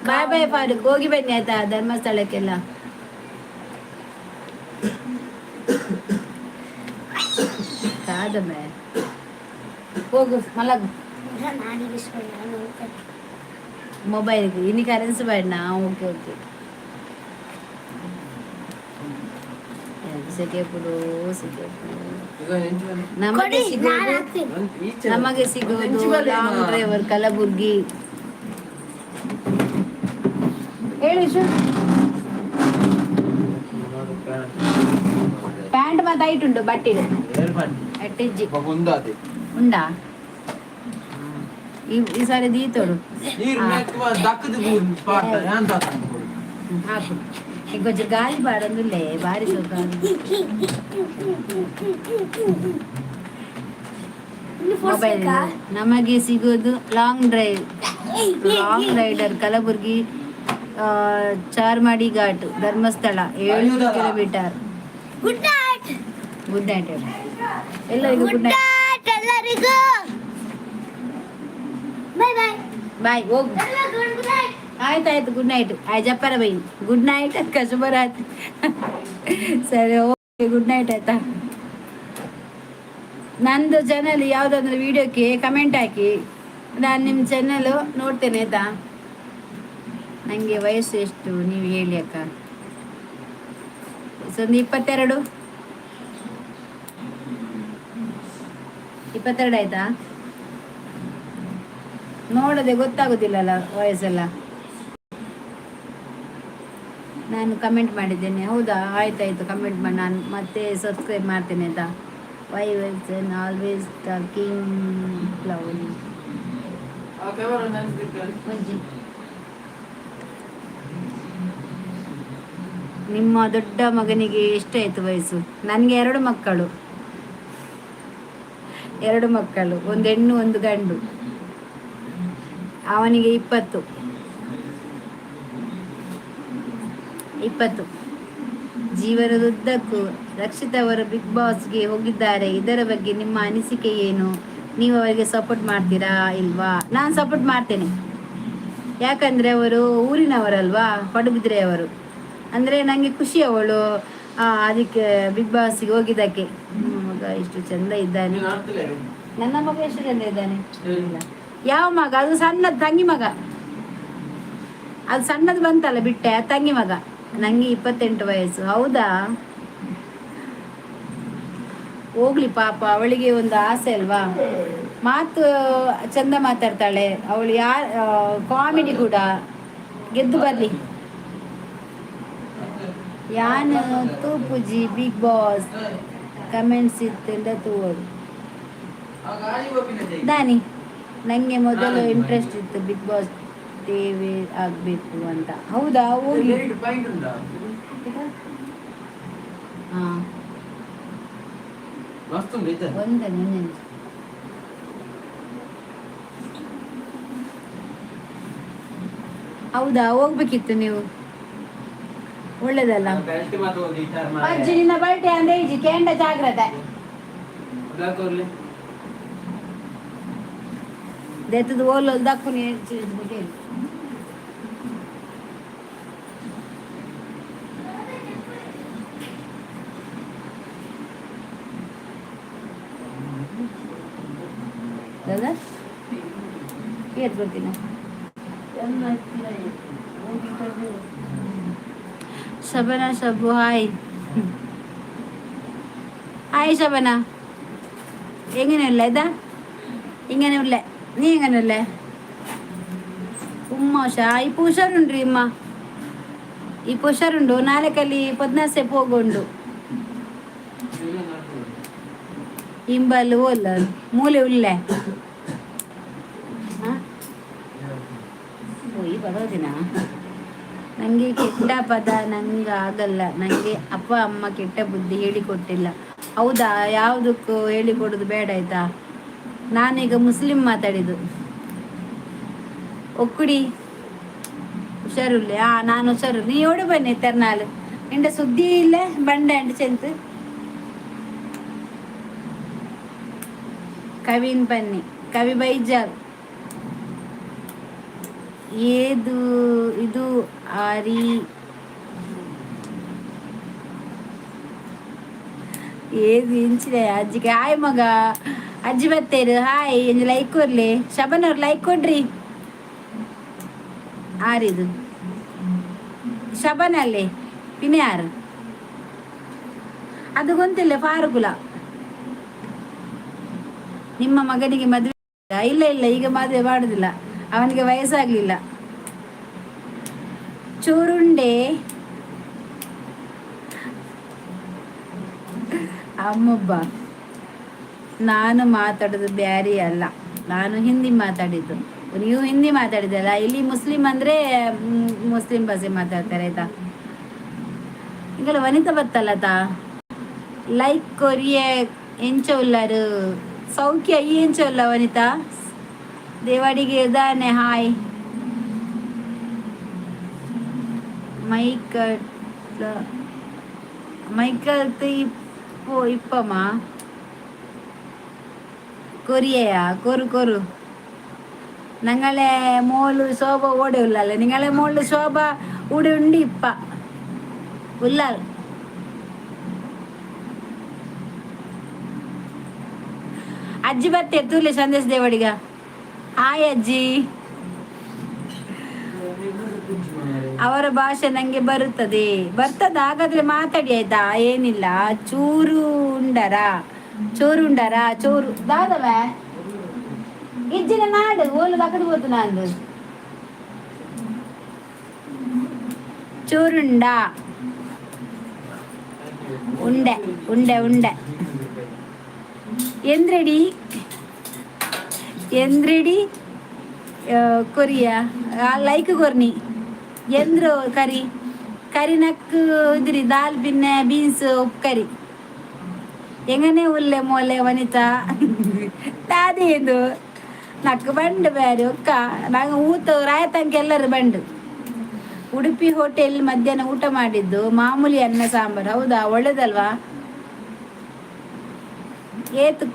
ಬಾಯ್ ಬಾಯ್ ಫಾರೂಕ್, ಹೋಗಿ ಬನ್ನಿ ಆಯ್ತಾ ಧರ್ಮಸ್ಥಳಕ್ಕೆಲ್ಲ. ಕಾದಮ್ಮೆ, ಹೋಗು ಮಲಗು. ನಾನಿಗೆ ನಾನು ಹೋಗ್ತೇನೆ. ಮೊಬೈಲ್ಗೆ ಇನ್ನು ಕರೆನ್ಸಿ ಬೇಡ. Okay okay. ಸೆಕೆಪುಡು ಸೆಕೆಪುಡು. ಈಗ ಎಂಚು ಬಲ್ಲಿ? ನಮಗೆ ಕೊಡಿ, ನಾನು ಸಿಗೋದು ಹಾಕ್ತೀನಿ. ಒಂದ್ ಈಚೆ ನಮಗೆ ಒಂದ್ ಸಿಗೋದು ಇಂಚು ಬಲ್ಲಿ ಲಾಂಗ್ ಮಾ. ಡ್ರೈವರ್ ಕಲಬುರ್ಗಿ. ಹೇಳು ವಿಶು. ನೋಡು, ಪ್ಯಾಂಟ್. ಪ್ಯಾಂಟ್ ಮತ್ತೆ ಹೈಟ್ ಉಂಟು ಬಟ್ಟೆ. ಏಳ್ ಪ್ಯಾಂಟ್. ಅಟ್ಟಿಜ್ಜಿ. ಒಬ್ಬ ಒಂದಾದೆ. ಉಂಡಾ? ಈ ಈ ಸಾರಿ ದೀತೋಡು. ನೀರು ನೆಕ್ ದಕ್ಕದು ಪಾಟ ಯಾನ್ ತಾತ. ಹಾಕು. ಈಗ ಕೊಂಚ ಗಾಳಿ ಬಾಡೊಂದುಲ್ಲೆ, ಬಾರಿ ಸೊಕ. ಇನ್ನು ಮೊಬೈಲ್ ಫೋರ್ಸ್ಬೇಕಾ? ನಮಗೆ ಸಿಗೋದು long drive, long rider Kalaburagi Charmadi Ghat Dharmasthala 700 kilometre. Good night. Good night ಎಲ್ಲರಿಗೂ. Good good night. ನೈಟ್ ಎಲ್ಲರಿಗೂ. Bye bye. ಬಾಯ್, ಹೋಗು. ಎಲ್ಲರಿಗೂ ಗುಡ್ ನೈಟ್. ಆಯ್ತಾಯ್ತು, ಗುಡ್ ನೈಟ್. ಆಯ್ ಜಪ್ಪರ ಬೈ, ಗುಡ್ ನೈಟ್ ಅಕ್ಕ, ಶುಭರಾತ್ರಿ. ಸರಿ, ಓಕೆ, ಗುಡ್ ನೈಟ್, ಆಯ್ತಾ? ನಂದು ಚಾನಲ್ ಯಾವುದಾದ್ರೂ ವಿಡಿಯೋಕ್ಕೆ ಕಮೆಂಟ್ ಹಾಕಿ, ನಾನು ನಿಮ್ಮ ಚಾನಲ್ ನೋಡ್ತೇನೆ, ಆಯ್ತಾ? ನನಗೆ ವಯಸ್ಸು ಎಷ್ಟು ನೀವು ಹೇಳಿ ಅಕ್ಕ. ಒಂದು 22, 22 ಆಯ್ತಾ? ನೋಡದೆ ಗೊತ್ತಾಗೋದಿಲ್ಲಲ್ಲ ವಯಸ್ಸೆಲ್ಲ. ನಾನು ಕಮೆಂಟ್ ಮಾಡಿದ್ದೇನೆ. ಹೌದಾ? ಆಯ್ತಾಯ್ತು, ಕಮೆಂಟ್ ಮಾಡಿ. ನಾನು ಮತ್ತೆ ಸಬ್ಸ್ಕ್ರೈಬ್ ಮಾಡ್ತೇನೆ, ಆಯ್ತಾ? Why was always talking lovely? ಆ ಕ್ಯಾಮರಾ ನೆನ್ಸ್ಬಿಟ್ಟು. ಒಂಜಿ ನಿಮ್ಮ ದೊಡ್ಡ ಮಗನಿಗೆ ಎಷ್ಟಾಯ್ತು ವಯಸ್ಸು? ನನಗೆ ಎರಡು ಮಕ್ಕಳು, ಎರಡು ಮಕ್ಕಳು, ಒಂದು ಹೆಣ್ಣು, ಒಂದು ಗಂಡು. ಅವನಿಗೆ 20, 20. ಜೀವನದುದ್ದಕ್ಕೂ ರಕ್ಷಿತ್ ಅವರು ಬಿಗ್ ಬಾಸ್ಗೆ ಹೋಗಿದ್ದಾರೆ. ಇದರ ಬಗ್ಗೆ ನಿಮ್ಮ ಅನಿಸಿಕೆ ಏನು? ನೀವು ಅವರಿಗೆ ಸಪೋರ್ಟ್ ಮಾಡ್ತೀರಾ ಇಲ್ವಾ? ನಾನು ಸಪೋರ್ಟ್ ಮಾಡ್ತೇನೆ. ಯಾಕಂದ್ರೆ ಅವರು ಊರಿನವರಲ್ವಾ, ಪಡುಬಿದ್ರೆಯವರು. ಅಂದರೆ ನನಗೆ ಖುಷಿ ಅವಳು ಅದಕ್ಕೆ ಬಿಗ್ ಬಾಸ್ಗೆ ಹೋಗಿದ್ದಕ್ಕೆ. ನಿಮ್ಮ ಮಗ ಎಷ್ಟು ಚಂದ ಇದ್ದಾನೆ. ನೀನು ಆಡ್ತಿಲ್ಲ. ನನ್ನ ಮಗ ಎಷ್ಟು ಚಂದ ಇದ್ದಾನೆ. ಯಾವ ಮಗ ಅದು? ಸಣ್ಣದ ತಂಗಿ ಮಗ ಅದು. ಸಣ್ಣದು ಬಂತಲ್ಲ ಬಿಟ್ಟೆ, ಆ ತಂಗಿ ಮಗ. ನಂಗೆ 28 ವಯಸ್ಸು. ಹೌದಾ? ಹೋಗ್ಲಿ ಪಾಪ, ಅವಳಿಗೆ ಒಂದು ಆಸೆ ಅಲ್ವಾ? ಮಾತು ಚಂದ ಮಾತಾಡ್ತಾಳೆ ಅವಳು. ಯಾರ್ ಕಾಮಿಡಿ ಕೂಡ. ಗೆದ್ದು ಬರ್ಲಿ. ಯಾನ್ ತೂಪುಜಿ ಬಿಗ್ ಬಾಸ್, ಕಮೆಂಟ್ಸ್ ಇತ್ತಿಂದ ತೂವೊಡು. ದಾನಿ ನಂಗೆ ಮೊದಲು ಇಂಟ್ರೆಸ್ಟ್ ಇತ್ತು ಬಿಗ್ ಬಾಸ್ ದೇವಿ ಆಗ್ಬೇಕು ಅಂತ. ಹೌದಾ? ಹೋಗಿ. ಪಾಯಿಂಟ್ ಉಂಟಾ? ಹಾ. ಮಸ್ತ್ ಉಂಟು ಇದ್ದ. ಒಂದೇ ನಿಮಿಷ. ಹೌದಾ? ಹೋಗ್ಬೇಕಿತ್ತು ನೀವು, ಒಳ್ಳೇದಲ್ಲ. ಬೆಲ್ಟ್ ಮಾತ್ರ ಒಂದು ಇಟ್ಟಾರ. ಅಜ್ಜಿ, ನಿನ್ನ ಬಲ್ಟೆ ಅಂದ್ರೆ ಇಜ್ಜಿ ಕೇಂದ್ರ ಜಾಗ್ರತೆ. ಬ್ಲಾಕ್ ಅವ್ರಲ್ಲಿ. ದೆತ್ತದ ಓಲಲ್ ದಕ್ಕುನಿ. ದಾದಾ, ಏತ್ ಬರ್ತೀನಿ. Shabana ಶಬು, hi hi Shabana. എങ്ങനെയല്ല ഇതാ ഇങ്ങനെ ഉള്ളേ? നീ എങ്ങനെയല്ലേ? ഉമ്മ ഉഷാ. ഇപ്പൊ ಹುಷಾರುಂಡ್ರಿ ಇಮ್ಮ, ಇಪ್ಪ ಹುಷಾರುಂಡು. ನಾಲ್ಕಲ್ಲಿ ಪದ್ನಾಸೆ ಪೋಗುಂಡು. ಇಂಬಲ್ ಓಲ್ಲ ಮೂಲೆ ಉಲ್ಲೆ. ಹೋಯ್ ಬರೋದಿನ. ನನಗೆ ಕೆಟ್ಟ ಪದ ನಂಗೆ ಆಗಲ್ಲ. ನನಗೆ ಅಪ್ಪ ಅಮ್ಮ ಕೆಟ್ಟ ಬುದ್ಧಿ ಹೇಳಿಕೊಟ್ಟಿಲ್ಲ. ಹೌದಾ? ಯಾವುದಕ್ಕೂ ಹೇಳಿಕೊಡೋದು ಬೇಡ, ಆಯ್ತಾ? ನಾನೀಗ ಮುಸ್ಲಿಂ ಮಾತಾಡಿದ್ದು. ಒಕ್ಕುಡಿ ಹುಷಾರುಲ್ಲೆ? ಆ, ನಾನು ಹುಷಾರು. ನೀ ಓಡಿ ಬನ್ನಿ ತೆರ್ನಾಲ್. ನಿಂಡ ಸುದ್ದಿ ಇಲ್ಲ. ಬಂಡೆ ಅಂಡ್ ಚೆಂತು ಕವಿನ್ ಬನ್ನಿ. ಕವಿ ಬೈಜಾಲ್ ಏದು ಇದು ಆರಿ ಏದು ಇಂಚಿದೆ ಅಜ್ಜಿಗೆ. ಹಾಯ್ ಮಗ, ಅಜ್ಜಿ ಬತ್ತೇರು. ಹಾಯ್, ಒಂಜಿ ಲೈಕ್ ಕೊರ್ಲಿ. ಶಬನ್ ಅವ್ರು ಲೈಕ್ ಕೊಡ್ರಿ. ಆರಿದು ಶಬನ್ ಅಲ್ಲಿ ಪಿನ್ ಯಾರು ಅದು ಗೊತ್ತಿಲ್ಲ. ಫಾರುಕುಲ. ನಿಮ್ಮ ಮಗನಿಗೆ ಮದುವೆ? ಇಲ್ಲ ಇಲ್ಲ, ಈಗ ಮದುವೆ ಮಾಡುದಿಲ್ಲ. ಅವನಿಗೆ ವಯಸ್ಸಾಗ್ಲಿಲ್ಲ. ಚೂರುಂಡೆ ಅಮ್ಮೊಬ್ಬ. ನಾನು ಮಾತಾಡೋದು ಬ್ಯಾರಿ ಅಲ್ಲ, ನಾನು ಹಿಂದಿ ಮಾತಾಡಿದ್ದು. ನೀವು ಹಿಂದಿ ಮಾತಾಡಿದಲ್ಲ. ಇಲ್ಲಿ ಮುಸ್ಲಿಂ ಅಂದ್ರೆ ಮುಸ್ಲಿಂ ಭಾಷೆ ಮಾತಾಡ್ತಾರೆ, ಆಯ್ತಾ? ಈಗಲ ವನಿತಾ ಬತ್ತಲ್ಲ ತಾ. ಲೈಕ್ ಕೊರಿಯ. ಎಂಚ ಉಲ್ಲಾರು? ಸೌಖ್ಯ. ಈ ಎಂಚ ಉಲ್ಲ ವನಿತಾ? ದೇವಾಡಿಗೆ ಇದ್ದಾನೆ. Hi Michael. ಮೈಕಲ್ ಇಪ್ಪೋ ಇಪ್ಪಮ್ಮ ಕೊರಿಯಾ. ಕೊರು ಕೊರು. ನಂಗಳೆ ಮೋಲು ಶೋಭ ಓಡೆ ಉಳ್ಳಲ್ಲ. ನಿಂಗಳೆ ಮೋಲು ಶೋಭ ಉಡೆ ಉಂಡಿ ಇಪ್ಪ ಉಲ್ಲಾಲ್. ಅಜ್ಜಿ ಬತ್ತೆ ತೂಲೆ ಸಂದೇಶ ದೇವಡಿಗ. ಹಾಯ್ ಅಜ್ಜಿ. ಅವರ ಭಾಷೆ ನಂಗೆ ಬರುತ್ತದೆ. ಬರ್ತದ? ಹಾಗಾದ್ರೆ ಮಾತಾಡಿ ಆಯ್ತಾ? ಏನಿಲ್ಲ. ಚೂರು ಉಂಡರಾ? ಚೋರು ಉಂಡರಾ? ಚೋರು ದಾದವ ಇಜ್ಜಿನ ನಾಡು ಓಲು ತಗದು ಹೋತು ನಂದು. ಚೋರುಂಡ ಉಂಡೆ ಉಂಡೆ ಉಂಡೆ. ಎಂದ್ರೆಡಿ ಎಂದ್ರೆಡಿ ಕೊರಿಯಾ ಲೈಕ್ ಕೊರ್ನಿ ಎಂದ್ರು ಕರಿ ಕರಿ ನಕ್ಕು ಇದ್ರಿ ದಾಲ್ ಬಿನ್ನೆ ಬೀನ್ಸ್ ಉಪ್ಪು ಕರಿ. ಎಂಗನೆ ಉಲ್ಲೆ ಮೋಲೆ ವನಿತಾ ದಾದೇದು ನಕ್ಕು ಬಂಡು ಬೇರೆ ಒಕ್ಕ ನಂಗೆ ಊತ ರಾಯತಂಕ ಎಲ್ಲರೂ ಬಂಡು. ಉಡುಪಿ ಹೋಟೆಲ್ ಮಧ್ಯಾಹ್ನ ಊಟ ಮಾಡಿದ್ದು, ಮಾಮೂಲಿ ಅನ್ನ ಸಾಂಬಾರು. ಹೌದಾ? ಒಳ್ಳೇದಲ್ವಾ? ಏತು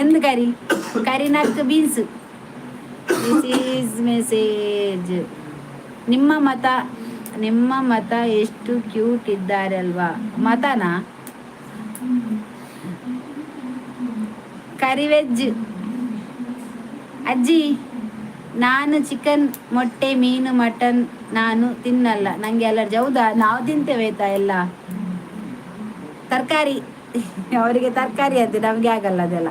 ಎಂದು ಕರಿ ಕರಿ ನಕ್ಕು ಬೀನ್ಸ್. This is message. ನಿಮ್ಮ ಮತ, ನಿಮ್ಮ ಮತ ಎಷ್ಟು ಕ್ಯೂಟ್ ಇದ್ದಾರೆ ಅಲ್ವಾ? ಮತನಾ? ಕರಿ ವೆಜ್ ಅಜ್ಜಿ. ನಾನು ಚಿಕನ್, ಮೊಟ್ಟೆ, ಮೀನು, ಮಟನ್ ನಾನು ತಿನ್ನಲ್ಲ, ನಂಗೆ ಅಲರ್ಜಿ. ಹೌದಾ? ನಾವು ತಿಂತೇವೆ ಆಯ್ತಾ? ಎಲ್ಲ ತರಕಾರಿ ಅವರಿಗೆ ತರಕಾರಿ ಅಂತೆ, ನಮಗೆ ಆಗಲ್ಲ ಅದೆಲ್ಲ.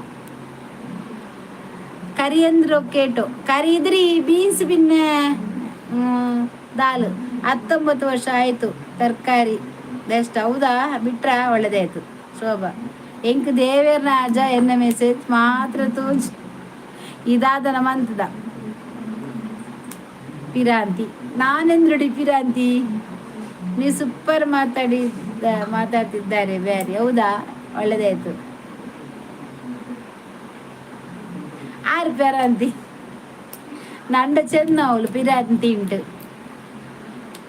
ಕರಿ ಅಂದ್ರೆ ಕೇಟು ಕರಿ ಇದ್ರಿ ಬೀನ್ಸ್ ಬಿನ್ನೆ ದಾಲ್. 19 ವರ್ಷ ಆಯಿತು, ತರಕಾರಿ ಬೆಸ್ಟ್. ಹೌದಾ? ಬಿಟ್ರಾ? ಒಳ್ಳೇದಾಯ್ತು. ಶೋಭಾ ಎಂಕ್ ದೇವೇರ್ನ ರಾಜ ಎನ್ನ ಮೆಸೇಜ್ ಮಾತ್ರ ತೋಜ್ ಇದಾದನ ಮಂತದ ಪಿರಾಂತಿ. ನಾನೆಂದ್ರುಡಿ ಪಿರಾಂತಿ? ನೀವು ಸೂಪರ್ ಮಾತಾಡಿದ್ದ ಮಾತಾಡ್ತಿದ್ದಾರೆ ಬ್ಯಾರಿ. ಹೌದಾ? ಒಳ್ಳೇದಾಯ್ತು. ಆರು ಪಿರಾಂತಿ ನಂಡ ಚೆನ್ನ ಅವಳು ಪಿರಾಂತಿ ಉಂಟು.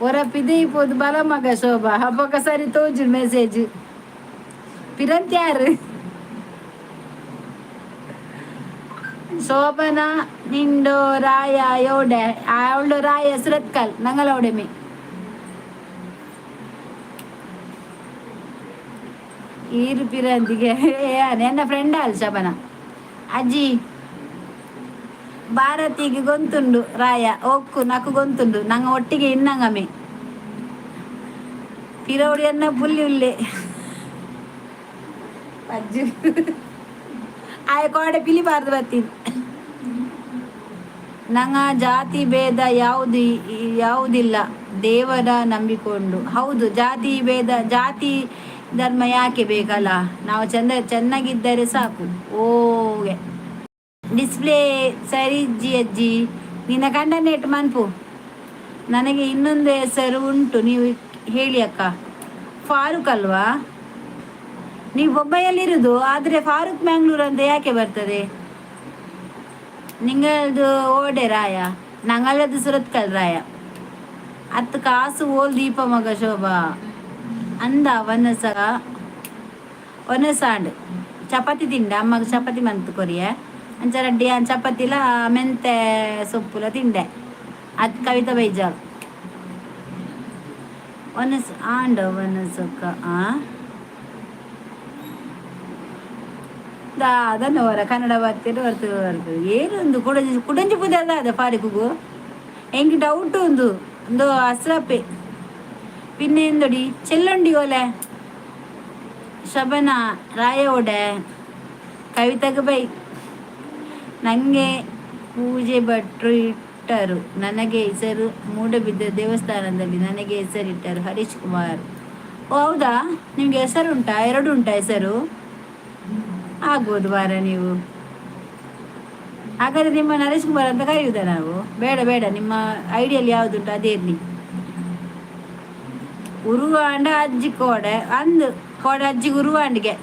ಹೊರಪಿದೆ ಇಪ್ಪೋದು ಬಲ ಮಗ ಶೋಭಾ ಹಬ್ಬಕ್ಕ ಸರಿ ತೋಜು ಮೆಸೇಜ್. ಪಿರಂತಿ ಯಾರು? ಶೋಭನಾ ನಿಂಡು ರಾಯ ಯೋಡೆ ಅವಳು ರಾಯ ಸುರತ್ಕಲ್ ನಂಗಲ ಒಡೆಮೆ. ಈರು ಪಿರಂತಿಗೆ ನನ್ನ ಫ್ರೆಂಡ್ ಅಲ್ಲ ಶೋಭನಾ. ಅಜ್ಜಿ ಭಾರತಿಗೆ ಗೊಂತುಂಡು ರಾಯ ಒಕ್ಕು ನಕ್ಕು ಗೊಂತುಂಡು ನಂಗ ಒಟ್ಟಿಗೆ ಇನ್ನಂಗಮೆ ಪಿರೌಡಿಯನ್ನ ಪುಲ್ಲಿ ಉಲ್ಲೆ ಅಜ್ಜಿ ಆಯ ಕೋಡೆ ಪಿಲಿಬಾರ್ದು ಬರ್ತೀನಿ. ನಂಗ ಜಾತಿ ಭೇದ ಯಾವುದು ಯಾವುದಿಲ್ಲ, ದೇವರ ನಂಬಿಕೊಂಡು. ಹೌದು, ಜಾತಿ ಭೇದ ಜಾತಿ ಧರ್ಮ ಯಾಕೆ ಬೇಕಲ್ಲ? ನಾವು ಚಂದ ಚೆನ್ನಾಗಿದ್ದರೆ ಸಾಕು. ಓಗೆ ಡಿಸ್ಪ್ಲೇ ಸರಿ ಜಿ ಅಜ್ಜಿ ನಿನ್ನ ಕಂಡನೇಟ್ ಮನ್ಪು. ನನಗೆ ಇನ್ನೊಂದು ಹೆಸರು ಉಂಟು, ನೀವು ಹೇಳಿ ಅಕ್ಕ. ಫಾರೂಕ್ ಅಲ್ವಾ? ನೀವು ಬೊಂಬೈಯಲ್ಲಿರುದು, ಆದರೆ ಫಾರೂಕ್ ಮ್ಯಾಂಗ್ಳೂರ್ ಅಂತ ಯಾಕೆ ಬರ್ತದೆ? ನಿಂಗಳದು ಓಡೆ ರಾಯ? ನಂಗಳದು ಸುರತ್ಕಲ್ ರಾಯ. ಹತ್ತು ಕಾಸು ಓಲ್ ದೀಪ ಮಗ ಶೋಭಾ ಅಂದ ವನಸ ಒನಸಾಂಡ್ ಚಪಾತಿ ತಿಂಡ. ಅಮ್ಮಗ ಚಪಾತಿ ಮಂತ್ ಕೊರಿಯ ಅಂಚ ರಡ್ಡಿ ಚಪಾತಿಲ ಮೆಂತೆ ಸೊಪ್ಪುಲ ತಿಂಡೆ. ಅದು ಕವಿತಾ ಬೈಜಾಲ್ ಒನಸ್ ಆಂಡ ಒನಸಕ್ಕ ಆ ಅದನ್ನು ಹೊರ ಕನ್ನಡ ಬರ್ತೀರಿ ಬರ್ತದೆ ಬರ್ತದೆ. ಏನೊಂದು ಕುಡಂಜಿ ಕುಡಂಜಿ ಪೂಜೆ ಅದ ಅದ ಫಾರಿಕುಗು ಎಂಕ್ ಡೌಟ್ ಒಂದು ಒಂದು ಅಸ್ರಪ್ಪೆ ಪಿನ್ನೆ ಎಂದೊಡಿ ಚೆಲ್ಲೊಂಡಿ ಓಲೆ ಶಬನ ರಾಯ ಓಡೆ ಕವಿತಾಗ ಬೈ. ನನಗೆ ಪೂಜೆ ಭಟ್ರು ಇಟ್ಟರು ನನಗೆ ಹೆಸರು. ಮೂಡಬಿದ್ದ ದೇವಸ್ಥಾನದಲ್ಲಿ ನನಗೆ ಹೆಸರಿಟ್ಟರು, ಹರೀಶ್ ಕುಮಾರ್. ಓ ಹೌದಾ? ನಿಮಗೆ ಹೆಸರು ಉಂಟಾ? ಎರಡು ಉಂಟಾ ಹೆಸರು? ಆಗ್ಬೋದು ವಾರ ನೀವು. ಹಾಗಾದರೆ ನಿಮ್ಮ ನರೇಶ್ ಕುಮಾರ್ ಅಂತ ಕರೆಯುವುದಾ ನಾವು? ಬೇಡ ಬೇಡ, ನಿಮ್ಮ ಐಡಿಯಲ್ಲಿ ಯಾವುದುಂಟು ಅದೇ ಇರಲಿ. ಉರುವಾಂಡ ಅಜ್ಜಿ ಕೋಡೆ ಅಂದು ಕೋಡೆ ಅಜ್ಜಿ ಉರುವಾಂಡಿಗೆ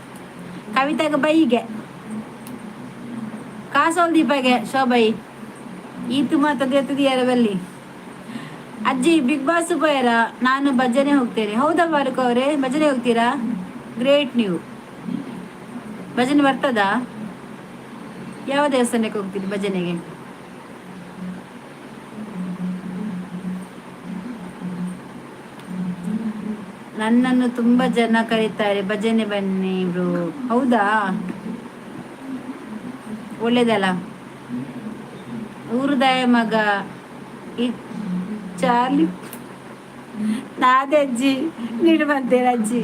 ಕವಿತಾಗ ಬೈಗೆ ಕಾಸೋಲ್ ದೀಪಗೆ ಶೋಭೈ ಈತು ಮಾತದ ಬಲ್ಲಿ. ಅಜ್ಜಿ ಬಿಗ್ ಬಾಸ್ ಪೋಯರ? ನಾನು ಭಜನೆ ಹೋಗ್ತೇನೆ. ಹೌದಾ ಫಾರೂಕ್ ಅವರೇ, ಭಜನೆ ಹೋಗ್ತೀರಾ? ಗ್ರೇಟ್. ನೀವು ಭಜನೆ ಬರ್ತದಾ? ಯಾವ ದೇವಸ್ಥಾನಕ್ಕೆ ಹೋಗ್ತೀರಿ ಭಜನೆಗೆ? ನನ್ನನ್ನು ತುಂಬ ಜನ ಕರೀತಾರೆ, ಭಜನೆ ಬನ್ನಿ ಬ್ರೋ. ಹೌದಾ? ಒಳ್ಳೇದಲ್ಲ. ಊರುದಾಯ ಮಗ ಈ ಚಾರ್ಲಿ ನಾದೇ ಅಜ್ಜಿ ನೀಡು ಬಂತೇನೆ. ಅಜ್ಜಿ,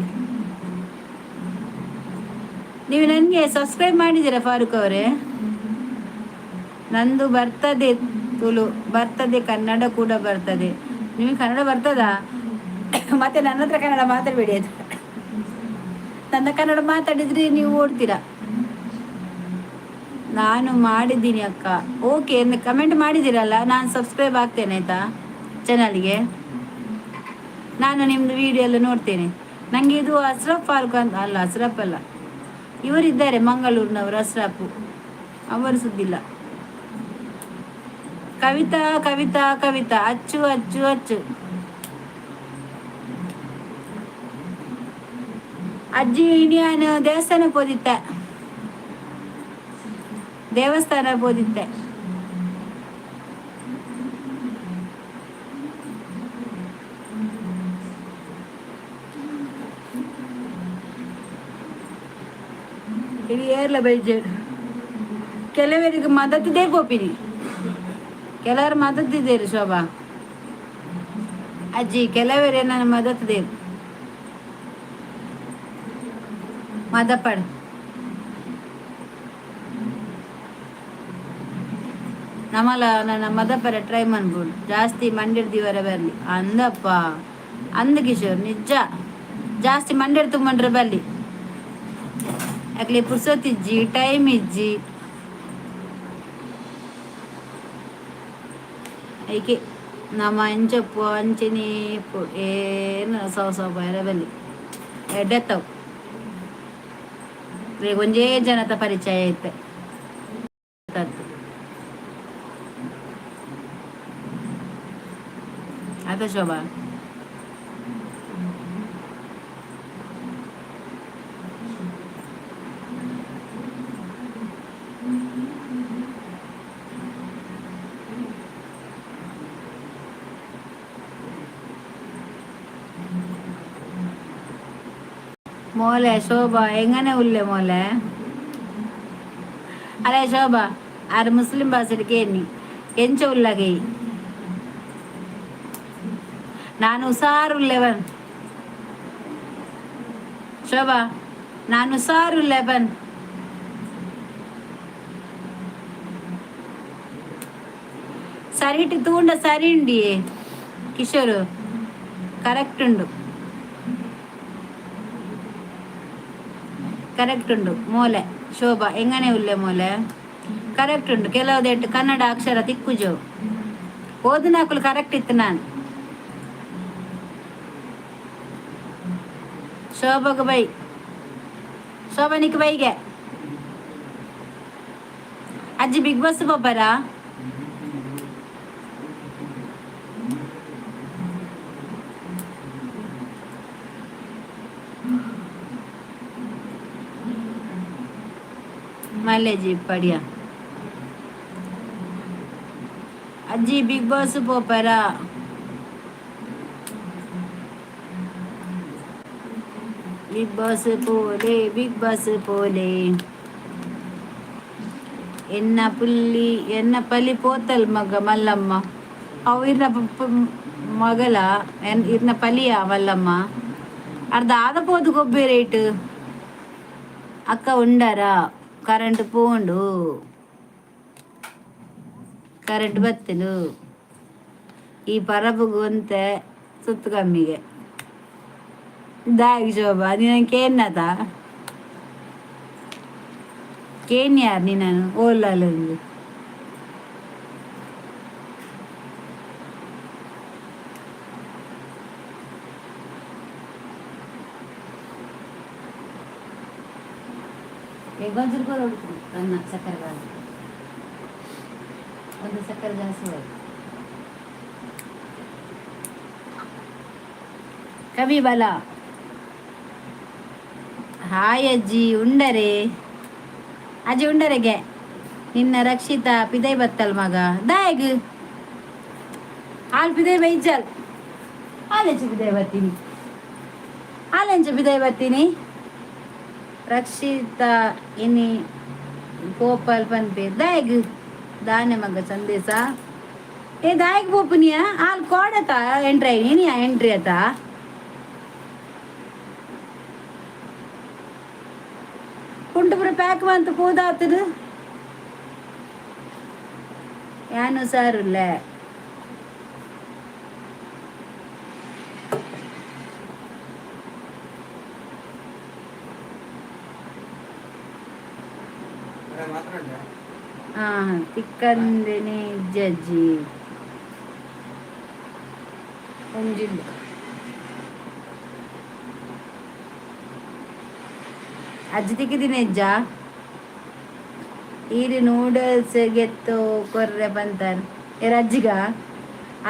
ನೀವು ನನಗೆ ಸಬ್ಸ್ಕ್ರೈಬ್ ಮಾಡಿದ್ದೀರಾ? ಫಾರೂಕ್ ಅವರೇ, ನಂದು ಬರ್ತದೆ. ತುಳು ಬರ್ತದೆ, ಕನ್ನಡ ಕೂಡ ಬರ್ತದೆ. ನಿಮಗೆ ಕನ್ನಡ ಬರ್ತದಾ? ಮತ್ತೆ ನನ್ನ ಹತ್ರ ಕನ್ನಡ ಮಾತಾಡಬೇಡಿ ಅದು. ನನ್ನ ಕನ್ನಡ ಮಾತಾಡಿದ್ರೆ ನೀವು ಓಡ್ತೀರಾ. ನಾನು ಮಾಡಿದ್ದೀನಿ ಅಕ್ಕ. ಓಕೆ, ಕಮೆಂಟ್ ಮಾಡಿದ್ದೀರಲ್ಲ, ನಾನು ಸಬ್ಸ್ಕ್ರೈಬ್ ಆಗ್ತೇನೆ, ಆಯ್ತಾ, ಚಾನಲ್ಗೆ. ನಾನು ನಿಮ್ಮದು ವಿಡಿಯೋ ಎಲ್ಲ ನೋಡ್ತೇನೆ. ನನಗೆ ಇದು ಅಸ್ರಫ್ ಫಾರೂಕ್ ಅಂತ ಅಲ್ಲ, ಅಸ್ರಫ್ ಅಲ್ಲ, ಇವರಿದ್ದಾರೆ ಮಂಗಳೂರಿನವರು, ಅಸ್ರಫ್ ಅವರು ಸುದ್ದಿಲ್ಲ. ಕವಿತಾ, ಕವಿತಾ, ಕವಿತಾ, ಅಚ್ಚು, ಅಚ್ಚು, ಅಚ್ಚು. ಅಜ್ಜಿ, ಇನಿಯಾನು ದೇವಸ್ಥಾನಕ್ಕೆ ಹೋದಿತ್ತೆ, ದೇವಸ್ಥಾನಕ್ಕೆ ಹೋದಿತ್ತೆ. ಇದು ಏರ್ಲ ಬೈಜೇಡು. ಕೆಲವರಿಗೆ ಮದತಿದೆ ಗೋಪಿನಿ, ಕೆಲವರು ಮದತಿದ್ದೇರು. ಶೋಭಾ ಅಜ್ಜಿ, ಕೆಲವರು ನನ್ನ ಮದತಿದ್ದೇರು. ಮದಪಡ್ ನಮ್ಮಲ್ಲ ನನ್ನ ಮದಪರ ಟ್ರೈ ಮಾಡ್ಬೋದು. ಜಾಸ್ತಿ ಮಂಡಿರ್ದಿವರ ಬರಲಿ ಅಂದಪ್ಪ ಅಂದ ಕಿಶೋರ್, ನಿಜ. ಜಾಸ್ತಿ ಮಂಡಿರ್ ತುಂಬಂಡ್ರೆ ಬರಲಿ. ಯಾಕಲೆ ಪುರ್ಸೊತ್ತಿಜ್ಜಿ, ಟೈಮ್ ಇಜ್ಜಿ. ಐಕೆ ನಮ್ಮ ಅಂಚಪ್ಪು ಅಂಚನೆ ಏನು ಸವ ಸವ ಬರ ಬಲ್ಲಿ ಎಡ್ಡೆತ್ತವು. ಈಗ ಒಂಜೇ ಜನತ ಪರಿಚಯ ಐತೆ. ಆತ ಶೋಭಾ. മോലെ ശോഭ, എങ്ങനെ ഉള്ളെ മോലെ? ಅರೆ ಶೋಭಾ, ಆರು ಮುಸ್ಲಿಂ ಭಾಷೆಗೆ ಎನ್ನಿ ಎಂಚ ಉಲ್ಲಗೈ? ನಾನು ಹುಷಾರುಲ್ಲೆವನ್ ಶೋಭಾ, ನಾನು ಹುಷಾರುಲ್ಲೆವನ್. ಸರಿಟ್ ತೂಂಡ ಸರಿ ಉಂಡಿ ಕಿಶೋರ್, ಕರೆಕ್ಟ್ ಉಂಡು, ಕರೆಕ್ಟ್ ಉಂಡು. ಮೋಲೆ ಶೋಭಾ, ಎಂಗನೆ ಉಲ್ಲೆ ಮೋಲೆ? ಕರೆಕ್ಟ್ ಉಂಟು. ಕೆಲವುದೆಟ್ಟು ಕನ್ನಡ ಅಕ್ಷರ ತಿಕ್ಕುಜು. ಓದುನಾಕುಲು ಕರೆಕ್ಟ್ ಇತ್ತು. ನಾನು ಶೋಭಗ ಬೈ, ಶೋಭನಿಕ್ ಬೈಗೆ. ಅಜ್ಜಿ, ಬಿಗ್ ಬಾಸ್ ಪೋಪರಾ? ಮೈಲೇಜ್ ಪಡಿಯ. ಅಜ್ಜಿ, ಬಿಗ್ ಬಾಸ್ ಪೋಪರಾ? ಬಿಗ್ ಬಾಸ್ ಪೋಲೆ, ಬಿಗ್ ಬಾಸ್ ಪೋಲೆ. ಎನ್ನ ಪುಲ್ಲಿ, ಎನ್ನ ಪಲಿ ಪೋತಲ್ ಮಗ ಮಲ್ಲಮ್ಮ. ಅವು ಇರ್ನ ಮಗಲ ಇರ್ನ ಪಲಿಯ ಮಲ್ಲಮ್ಮ. ಅರ್ಧ ಆದ ಪೋದು ಗೊಬ್ಬೆ ರೇಟ್. ಅಕ್ಕ, ಉಂಡಾರ? ಕರೆಂಟ್ ಪೋಂಡು, ಕರೆಂಟ್ ಬತ್ತಲು. ಈ ಪರಬುಗು ಒಂತೆ ಸುತ್ತು ಕಮ್ಮಿಗೆ ದಾಗಿ. ಶೋಭಾ, ನೀನು ಕೇನ್ನತ ಕೇನ್ ಯಾರು ನೀನು ಓಲಾಲಂದು? ಒಂಚೂರು ಕೊಡು ನನ್ನ ಸಕ್ಕರೆ ಬಾರಿ. ಒಂದು ಸಕ್ಕರೆ ಜಾಸ್ತಿ ಹೋಯ್ತು. ಕವಿ ಬಲ. ಹಾಯ್ ಅಜ್ಜಿ, ಉಂಡರೆ? ಅಜ್ಜಿ, ಉಂಡರೆಗೆ? ನಿನ್ನ ರಕ್ಷಿತಾ ಪಿದೈ ಬತ್ತಲ್ ಮಗ. ದಾಯಗ್ ಆಲ್ ಪಿದೈ ಬೈಜಲ್ ಆಲೆಚ್ಚು ಪಿದೈ ಬತ್ತೀನಿ. ಆಲೆಂಚ ಬಿದೈ ಬತ್ತೀನಿ. ರಕ್ಷಿತಾ ಇನಿ ಗೋಪಾಲ್ ಪನ್ಪೆ ದಾಯಗ್ ದಾನೆ ಮಗ ಸಂದೇಶ. ಏ ದಾಯಗ್ ಪೋಪುನಿಯ ಆಲ್ ಕೋಡತ ಎಂಟ್ರಿ ಇನಿಯ ಎಂಟ್ರಿ ಆತ. ಕುಂಟುಪುರ ಪ್ಯಾಕ್ ಬಂತು ಪೂದಾತದು ಯಾನು ಸಾರುಲ್ಲ. ಆ ತಿಕ್ಕಂದಿನಿ ಜಜ್ಜಿ ಒಂಜಿಂದು ಅಜ್ಜಿ ತಿಕ್ಕಿದ್ದೀನಿ ಅಜ್ಜ. ಈರು ನೂಡಲ್ಸ್ ಗೆತ್ತು ಕೊರ್ರೆ ಬಂತಾರ ಏರ್ ಅಜ್ಜಿಗ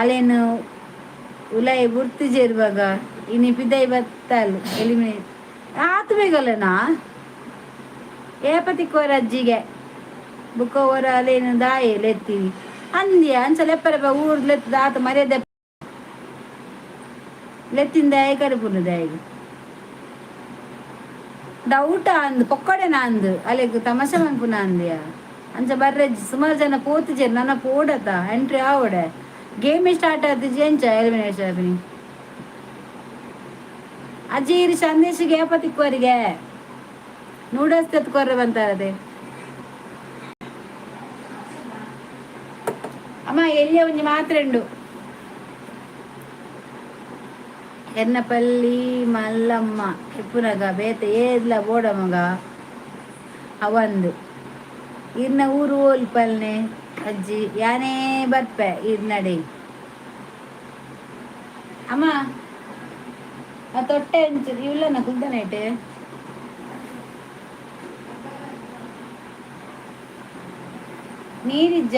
ಅಲೇನು ಉಲೈ ಬುರ್ತಿ ಜೇರುವಾಗ ಇನಿ ಪಿದೈ ಬತ್ತಲ್ ಎಲಿಮಿನೇಟ್ ಆತು ಬೇಗಲ್ಲನಾ. ಏಪ ತಿಕ್ಕೋರ ಅಜ್ಜಿಗೆ ಬುಕ್ಕ ಹೊರ ಅಲೇನು ದಾಯೆ ಲೆತ್ತೀನಿ ಅಂದ್ಯ ಅಂಚ ಲೆಪ್ಪರೆ ಊರು ಲೆತ್ತದ ಆತ ಮರ್ಯಾದೆ ಲೆತ್ತಿಂದ ಕರಿಪುನ ದಾಯಿಗೆ ಡೌಟ್ ಅಂದ್ ಪೊಕ್ಕಡೆನ ಅಂದ್ ಅಲೆಗ್ ತಮಾಷೆ ಮನ್ಪುನ ಅಂದ್ಯ. ಅಂಚ ಬರ್ರೆ ಸುಮಾರು ಜನ ಪೋತಿಜೆರ್ ನನ್ನ ಪೋಡತ ಎಂಟ್ರಿ ಆವಡೆ ಗೇಮ್ ಸ್ಟಾರ್ಟ್ ಆತಿಜಿ ಎಂಚ ಎಲಿಮಿನೇಷನ್ ಆಪಿನಿ. ಅಜ್ಜಿ ಇರಿ ಸಂದೇಶಿಗೆ ಏಪ ತಿಕ್ಕುವರಿಗೆ ನೂಡಲ್ಸ್ ತೆತ್ಕೊರ್ರೆ ಬಂತಾರದೆ. ಅಮ್ಮ ಎಲ್ಲಿಯ ಒಂಜಿ ಮಾತ್ರೆ ಉಂಡು. ಎನ್ನಪಲ್ಲಿ ಮಲ್ಲಮ್ಮ ಇಪ್ಪುನಗ ಬೇತೆ ಏದ್ಲ ಬೋಡ ಮಗ ಅವಂದು ಇರ್ನ ಊರು ಓಲ್ಪಲ್ನೆ ಅಜ್ಜಿ ಯಾನೇ ಬರ್ಪೆ ಇರ್ನಡೆ. ಅಮ್ಮ ಆ ತೊಟ್ಟೆ ಅಂಚು ಇವ್ಲನ ಕುಲ್ದನೈಟೆ ನೀರಿಜ್ಜ.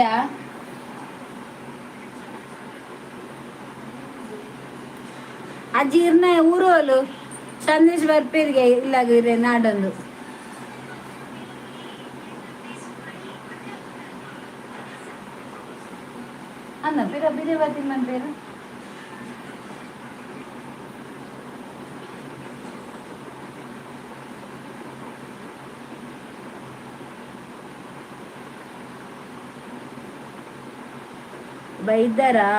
ಅಜ್ಜಿ ಇರ್ನ ಊರೋಲು ಸಂದೇಶ್ ಬರ್ಪೇರಿಗೆ ಇಲ್ಲ ನಾಡೊಂದು. ಅನ್ನ ಪಿರ ಬಿರೆ ಬಾತಿನ ಮನ್ ಪೇರು ಬೈದಾರಾ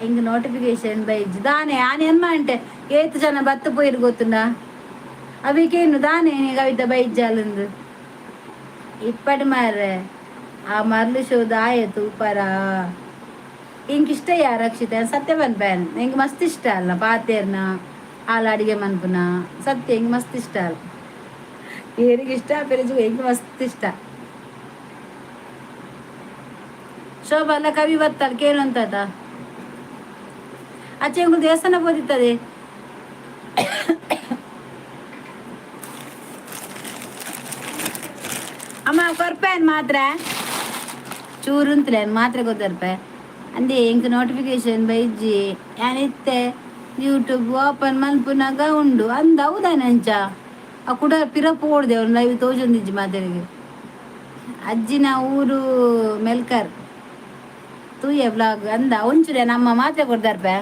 ಇಂಗ್ ನೋಟಿಫಿಕೇಶನ್ ಬೈಜ್ ದಾನೆ ಆನೆ ಅಮ್ಮ ಅಂಟೆ ಏತ್ ಜನ ಬತ್ತು ಪೋಯಿರು ಗೊತ್ತುಂಡ ಅವಿಕೇನು ದಾನೆ ಕವಿತ ಬೈಜಾಲಂದು ಇಪ್ಪಡು ಮಾರ್ರೆ ಆ ಮರ್ಲು ಶೋ ದಾಯ ತೂಪರ. ಇಂಕ್ ಇಷ್ಟ ಯಾ ರಕ್ಷಿತ ಸತ್ಯ ಪನ್ಪೇನ್ ಎಂಕ್ ಮಸ್ತ್ ಇಷ್ಟ ಅಲ್ಲ ಪಾತೇರ್ನ ಆಲ್ ಅಡಿಗೆ ಮನ್ಪುನ ಸತ್ಯ ಎಂಕ್ ಮಸ್ತ್ ಇಷ್ಟ ಅಲ್ಲ. ಏರಿಗೆ ಇಷ್ಟ ಪೆರಿಜು ಎಂಕ್ ಮಸ್ತ್ ಇಷ್ಟ. ಶೋಭಾ ಅಲ್ಲ ಕವಿ ಬತ್ತಲ್ ಕೇಳುವಂತಾತ ಅಚ್ಚೆ ಎಂಕುಲು ದೇವಸ್ಥಾನ ಪೋದಿತ್ತದೆ. ಅಮ್ಮ ಕೊರ್ಪೇನ್ ಮಾತ್ರ ಚೂರು ಮಾತ್ರೆ ಗೊತ್ತರ್ಪೆ ಅಂದೆ ಎಂಕ್ ನೋಟಿಫಿಕೇಶನ್ ಬೈಜಿ ಯಾನಿತ್ತೆ ಯೂಟ್ಯೂಬ್ ಓಪನ್ ಮಲ್ಪುನಗ ಉಂಡು ಅಂದ ಹೌದಾನೆ ಅಂಚ ಆ ಕುಡ ಪಿರ ಪೋಡ್ದೆ ಅವ್ನು ಲೈವ್ ತೋಜೊಂದಿಜ್ಜಿ ಮಾತೆರಿಗೆ. ಅಜ್ಜಿನ ಊರು ಮೆಲ್ಕರ್ ತೂಯೆ ಬ್ಲಾಗ್ ಅಂದ ಒಂಚೂರೆ ನಮ್ಮ ಮಾತ್ರೆ ಕೊಡ್ದಾರ್ಪೆ.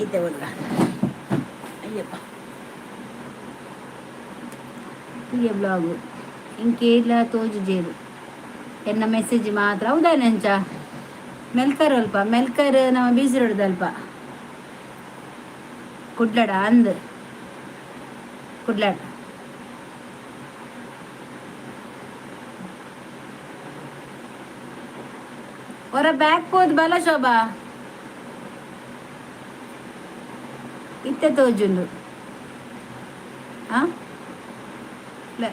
ಇದ್ದೆ ಹುಡುಗ ಅಯ್ಯಪ್ಪ ತೂಯೆ ಬ್ಲಾಗು ಇಂಕೇಲ ತೋಜುಜೇರು ಎನ್ನ ಮೆಸೇಜ್ ಮಾತ್ರ ಹೌದಾನೆ ಅಂಚ ಮೆಲ್ಕರ್ ಅಲ್ಪ ಮೆಲ್ಕರ್ ನಮ್ಮ ಬೀಸಿ ರೋಡ್ದಲ್ಪ ಕುಡ್ಲಡ ಅಂದ್ ಕುಡ್ಲಡ. ಹೊರ ಬ್ಯಾಕ್ ಹೋದ್ ಬಲ ಶೋಭಾ. ಇತ್ತೆ ತೋಜುಂಡು. ಆ ಲೆ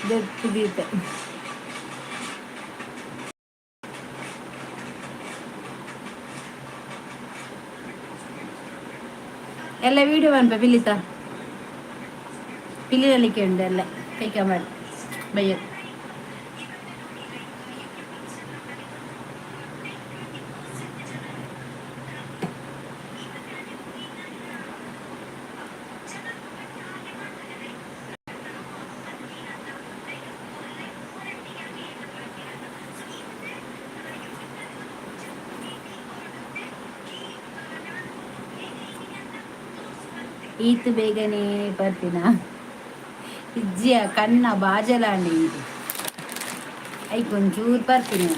ದೆತ್ತು ದೀತೆ. ಎಲ್ಲ ವೀಡಿಯೋ ಮನ್ಪೆ ಪಿಲಿತ ಪಿಲಿನಲಿಕ್ಕೆ ಉಂಡು ಎಲ್ಲ ಕೈಕ ಮಾಡಿ ಬಯ್ಯ. ಈತ್ ಬೇಗನೆ ಬರ್ತೀನ ಇಜ್ಜಿಯ ಕಣ್ಣ ಬಾಜಲಾಂಡಿ ಇದು ಐಕ್ ಒಂಚೂರು ಬರ್ತೀನಿ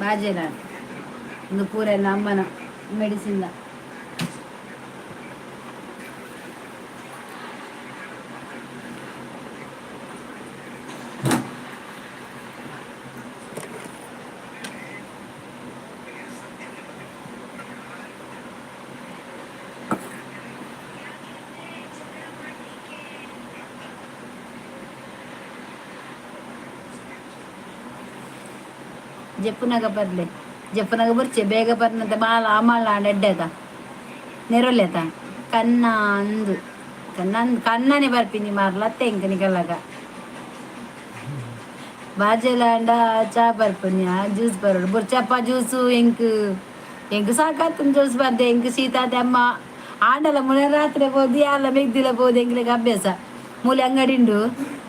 ಬಾಜಲಾಂಡಿ ಒಂದು ಪೂರ ಅಮ್ಮನ ಮೆಡಿಸಿನ್. ಜಪ್ಪುನಾಗ ಬರ್ಲೆ, ಜಪ್ಪುನಾಗ ಬರ್ಚೆ ಬೇಗ ಬರ್ನಂತೆ. ಬಾಲ ಅಮಳ ಎಡ್ಡೆದ ನೆರೊಲೆತ ಕನ್ನ ಅಂದು ಕನ್ನ ಕನ್ನನೆ ಬರ್ಪಿನಿ ಮಾರ್ಲತ್ತೆ ಇಂಕ ನಿಕಲ್ಲಾಗ. ಬಾಜೆಲಾಂಡ ಚಾ ಬರ್ಪುನಿ, ಜ್ಯೂಸ್ ಬರೋಡು ಬೊರ್ಚಪ್ಪ. ಜ್ಯೂಸು ಎಂಕ್ ಎಂಕ್ ಸಾಕಾತನ್ ಜ್ಯೂಸ್ ಬಂದೆ. ಎಂಕ್ ಶೀತ ಅಮ್ಮ ಆಂಡಲ ಮುಳೆ ರಾತ್ರಿ ಪೋದು ಯಾಲ ಮೆಗ್ದಿಲ ಪೋದು. ಎಂಕ್ಲೆಗ್ ಅಭ್ಯಾಸ. ಮೂಲೆ ಅಂಗಡಿ ಉಂಡು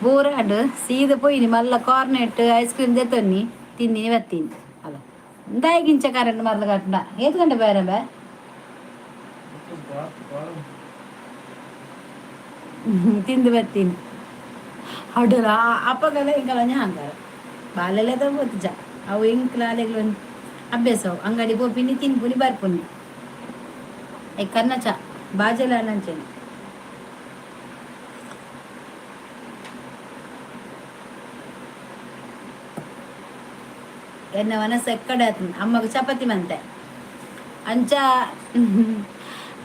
ಬೋರಾಂಡು ಸೀದ ಪೋಯಿನಿ. ಮಲ್ಲ ಕಾರ್ನೆಟ್ ಐಸ್ ಕ್ರೀಮ್ ದೆತ್ತೊನ್ನಿ ತಿಂದಿನಿ ಬತ್ತೀನಿ. ಅಲ್ಲ ದಾಯಿಗಿಂಚ ಕರೆಂಟ್ ಮರ್ಲ ಕಟ್ಟಡ ಏತ್ ಗಂಟೆ ಬೇರೆ ಬೇ ತಿಂದು ಬರ್ತೀನಿ. ಅಡಲ ಅಪ್ಪಗಲ ಇಂಕಲ ಹಂಗಾರ ಬಾಲೆಲ್ಲ ಗೊತ್ತಿಜ ಅವು. ಎಂಕ್ಲ ಅಲೆಗ್ಲ ಅಭ್ಯಾಸ ಅವು. ಅಂಗಡಿ ಪೋಪಿನಿ, ತಿನ್ಪುನಿ, ಬರ್ಪುನಿ. I ಕನ್ನ ಚಾ ಬಾಜೆಲ ನಂಚೆನೆ. ಎನ್ನ ಮನಸ್ಸು ಎಕ್ಕಡೆ ಆತಂದು ಅಮ್ಮಗ ಚಪಾತಿ ಮಂತೆ ಅಂಚ.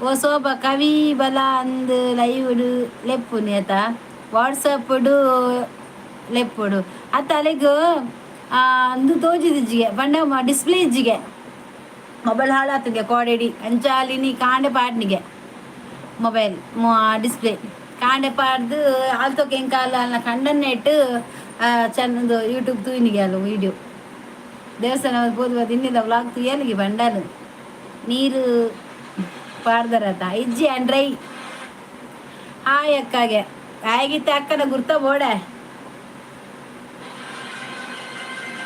ಓ ಸೋಬ ಕವಿ ಬಲ ಅಂದ್ ಲೈವ್ಡ್ ಲೆಪ್ಪುನಿ ಆತ, ವಾಟ್ಸಪ್ಡು ಲೆಪ್ಪುಡು ಅತ್ತ. ಅಲೆಗ್ ಅಂದು ತೋಜಿದಿಜ್ಜಿಗೆ ಪಂಡ ಡಿಸ್ಪ್ಲೇ ಇಜ್ಜಿಗೆ. ಮೊಬೈಲ್ ಹಾಳಾತಂಗೆ ಕೋಡೆಡಿ. ಅಂಚ ಅಲ್ಲಿ ಕಾಂಡೆ ಪಾಡ್ನಿಗೆ ಮೊಬೈಲ್ ಡಿಸ್ಪ್ಲೇ ಕಾಂಡೆ ಪಾಡ್ದು ಆಲ್ತೋಕೆ ಎಂಕಾಲ ಅಲ್ಲ ಕಂಡನ್ನೆಟ್ಟು ಚಂದ ಯೂಟ್ಯೂಬ್ ತೂಯಿನಿಗೆ ಅಲ್ಲ ವೀಡಿಯೋ. ದೇವಸ್ಥಾನ ಪೋದು ಇನ್ನಿದ ವ್ಲಾಗ್ ತುಯ್ಯಲಿಗೆ ಬಂಡಾಲು ನೀರು ಪಾಡ್ದರತ ಇಜ್ಜಿ ಅಂಡ್ರೈ. ಹಾಯ್ ಅಕ್ಕಾಗೆ. ಹಾಗಿತ್ತೆ ಅಕ್ಕನ ಗುರ್ತ ಬೋಡೆ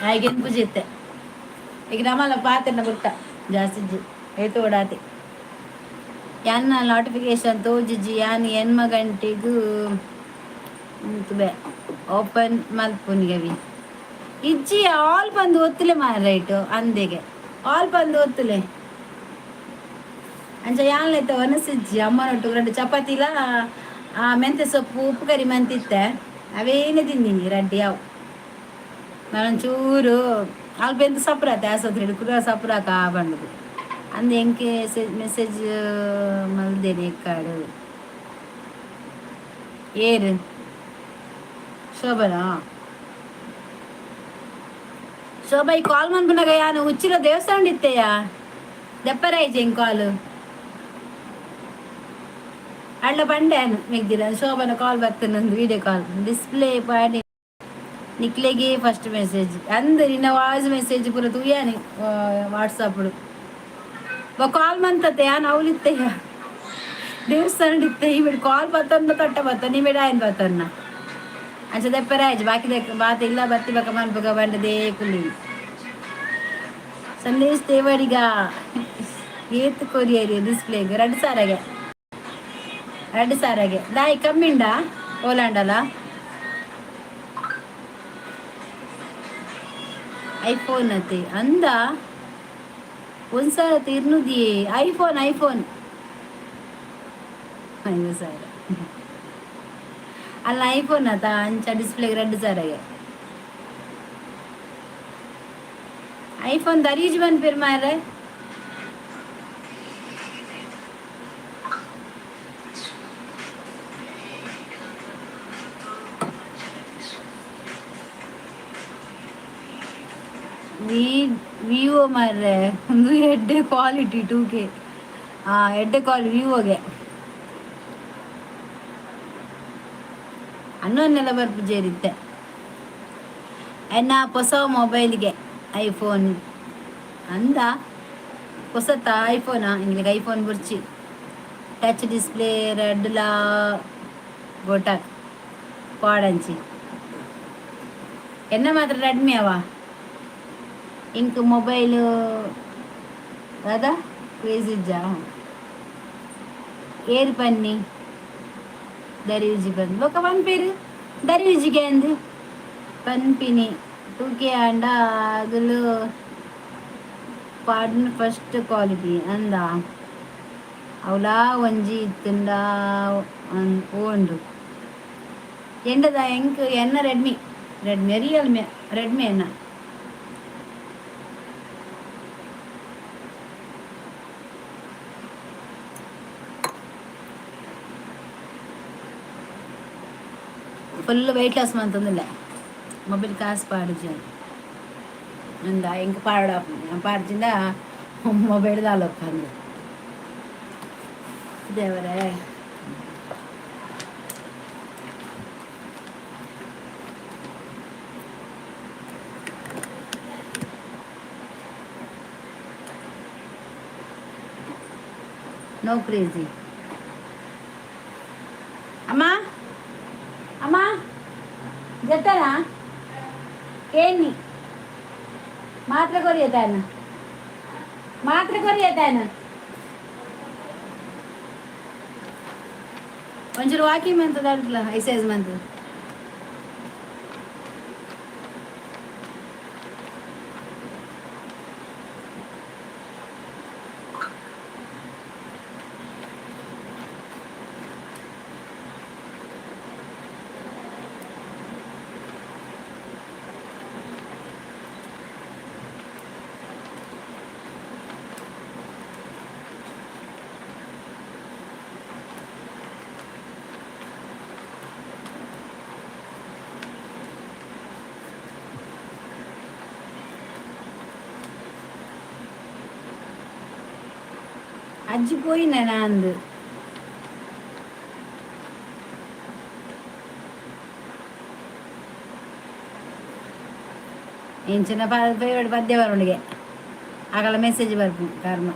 ಹಾಗೇನು ಪೂಜೆ. ಈಗ ನಮ್ಮಲ್ಲ ಪಾತ್ರನ ಗುರ್ತ ಜಾಸ್ತಿ ಇಜ್ಜಿ ಏತು ಓಡಾತಿ. ಯಾನ್ನ ನೋಟಿಫಿಕೇಶನ್ ತೋಜಿಜ್ಜಿ. ಯಾನ್ ಎನ್ಮ ಗಂಟೆಗೂ ಬೇ ಓಪನ್ ಮಲ್ಪುನಿಗವಿ ಇಜ್ಜಿ. ಆಲ್ ಬಂದು ಒತ್ತುಲೆ ಮಾರೈಟು ಅಂದೆಗೆ ಆಲ್ ಬಂದು ಒತ್ತುಲೆ. ಅಂಚ ಯಾನ್ಲೈತ ಒನಸಿಜ್ಜಿ. ಅಮ್ಮನೊಟ್ಟು ಎರಡು ಚಪಾತಿಲ ಆ ಮೆಂತ್ಯ ಸೊಪ್ಪು ಉಪ್ಪು ಕರಿ ಮಂತಿತ್ತೆ. ಅವೇನೇ ತಿಂದೀನಿ ರಡ್ಡಿ ಅವು. ನಾನೊಂಚೂರು ಅಲ್ಪ ಎಂತ ಸಪ್ರಾತೆ ಆಸ್ಪತ್ರೆ ಕುಡ ಸಪ್ರಾಕ ಬಂಡದು ಅಂದೆ. ಎಂಕೆ ಮೆಸೇಜ್ ಮಲ್ದೇನೆ ಎಕ್ಕಾಡು ಏರು ಶೋಭನಾ? ಶೋಭಾ, ಈ ಕಾಲ್ ಮನ್ಪುನಾಗ ಯಾನು ಉಚ್ಚಿಲ ದೇವಸ್ಥಾನ ಇತ್ತೆಯಾ. ದೆಪ್ಪರಾಯ್ತು ಹೆಂಗ್ ಕಾಲು ಅಳ್ಳ ಬಂಡೆ ಮೆಗ್ದಿರ. ಶೋಭನ ಕಾಲ್ ಬರ್ತದೆ, ವಿಡಿಯೋ ಕಾಲ್. ಡಿಸ್ಪ್ಲೇ ಪಾಡಿ ನಿಕ್ಲೆಗೆ ಫಸ್ಟ್ ಮೆಸೇಜ್ ಅಂದ್ ನಿನ್ನ ವಾಯ್ಸ್ ಮೆಸೇಜ್ ಪೂರ ತೂಯಾನಿ ವಾಟ್ಸಪ್. ಕಾಲ್ ಮಂತತೆ ಯಾನ್ ಅವಲಿತ್ತೆಯ ದೇವಸ್ಥಾನ ಇತ್ತೆ. ಈ ಬಿಡು ಕಾಲ್ ಬತ್ತನ್ನ ತೊಟ್ಟ ಬತ್ತ ನೀ ಬಿಡ ಆಯ್ನ ಬತ್ತನ್ನ. ಅಂಚ ದೆಪ್ಪರಾಯ್ತು ಬಾಕಿ ಬಾತ ಇಲ್ಲ ಬತ್ತಿ ಬಕ ಮನ್ಪುಗ ಬಂಡದೇ ಕುಲ್ಲಿ. ಸಂದೇಶ್ ದೇವಡಿಗ ಏತ್ ಕೊರಿಯರಿ ಡಿಸ್ಪ್ಲೇಗ್? ಎರಡು ಸಾರಾಗೆ, ಎರಡು ಸಾರಾಗೆ. ದಾಯಿ ಕಮ್ಮಿಂಡ ಓಲಾಂಡಲ ಐಫೋನ್ ಅತಿ ಅಂದ ಒಂದ್ಸಲ ತಿರ್ನುದಿಯೇ ಐಫೋನ್ ಐಫೋನ್ 5,000 ಅಲ್ಲ ಐಫೋನ್ ಆತ. ಅಂಚ ಡಿಸ್ಪ್ಲೇಗೆ ಎರಡು ಸಾರಾಗೆ. ಐಫೋನ್ ದರೀಜ್ ಬಂದ್ಪಿರ್ ಮಾರ್ರೆ. ವಿ ವಿವೋ ಮಾರ್ರೆ, ಒಂದು ಎಡ್ಡೆ ಕ್ವಾಲಿಟಿ 2K. ಹಾಂ, ಎಡ್ಡೆ ಕ್ವಾಲಿಟಿ ವಿವೋಗೆ. ಅನ್ನೊನ್ನೆಲ್ಲ ಬರ್ಪುಜೇರಿತ್ತೆ ಎನ್ನ ಹೊಸ ಮೊಬೈಲ್ಗೆ. ಐಫೋನ್ ಅಂದ ಹೊಸತ ಐಫೋನಾ? ಇಂಗ್ಲಿಗೆ ಐಫೋನ್ ಬುರ್ಚಿ, ಟಚ್ ಡಿಸ್ಪ್ಲೇ ರೆಡ್ಲಾ ಗೋಟಾಕ್ ಪಾಡಂಚಿ. ಎನ್ನ ಮಾತ್ರ ರೆಡ್ಮಿ ಅವ. ಇಂಕ್ ಮೊಬೈಲು ದಾದ ಕ್ರೇಜ್ ಇಜ್ಜಾ? ಏರ್ ಪನ್ನಿ ದರಿಯುಜಿ ಬಂದು ಬೊಕ ಪನ್ಪೇರು ದರಿಯುಜಿಗೆ ಅಂದು ಪನ್ಪಿನಿ. 2K ಆಂಡ ಅಗಲು ಪಾಡ್ನ ಫಸ್ಟ್ ಕ್ವಾಲಿಟಿ ಅಂದ. ಅವಲಾ ಒಂಜಿ ಇತ್ತುಂಡ ಓಂಡು ಎಂಡದ ಎಂಕ್ ಎನ್ನ ರೆಡ್ಮಿ, ರೆಡ್ಮಿ, ರಿಯಲ್ಮಿ, ರೆಡ್ಮಿ ಎನ್ನ. ಫುಲ್ ವೆಯ್ಟ್ ಲಾಸ್ ಮಂತೊಂದಿಲ್ಲ. ಮೊಬೈಲ್ ಕಾಸು ಪಾಡುಜಿ ಅಂದ. ಎಂಕ್ ಪಾಡ ಪಾಡ್ಜಿಂದ ಮೊಬೈಲ್ ದಾಲಪ್ಪ ಅಂದು ದೇವರೇ. No crazy. ಅಮ್ಮ, ಅಮ್ಮ, ಜತ್ತನಾ? ಏನಿ ಮಾತ್ರೆ ಕೊರಿಯತಾನ? ಮಾತ್ರೆ ಕೊರಿಯತಾನ? ಒಂಚೂರು ವಾಕಿಂಗ್ ಮಂತದ, ಎಕ್ಸಸೈಸ್ ಮಂತದ. ಅಜ್ಜಿ ಪೋಯಿನ ನಾಂದು. ಇಂಚಿನ ಫೇವರೇಟ್ ಪದ್ಯ ಬರುಣಿಗೆ ಆಗಲ ಮೆಸೇಜ್ ಬರ್ಪು ಕರ್ಮ.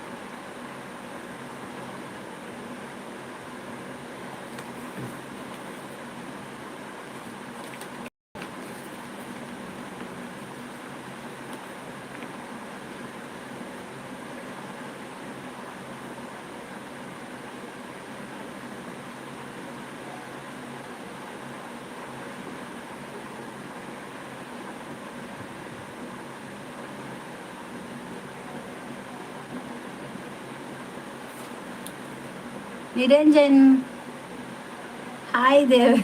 ನಿರಂಜನ್, ಹಾಯ್ ದೇವ್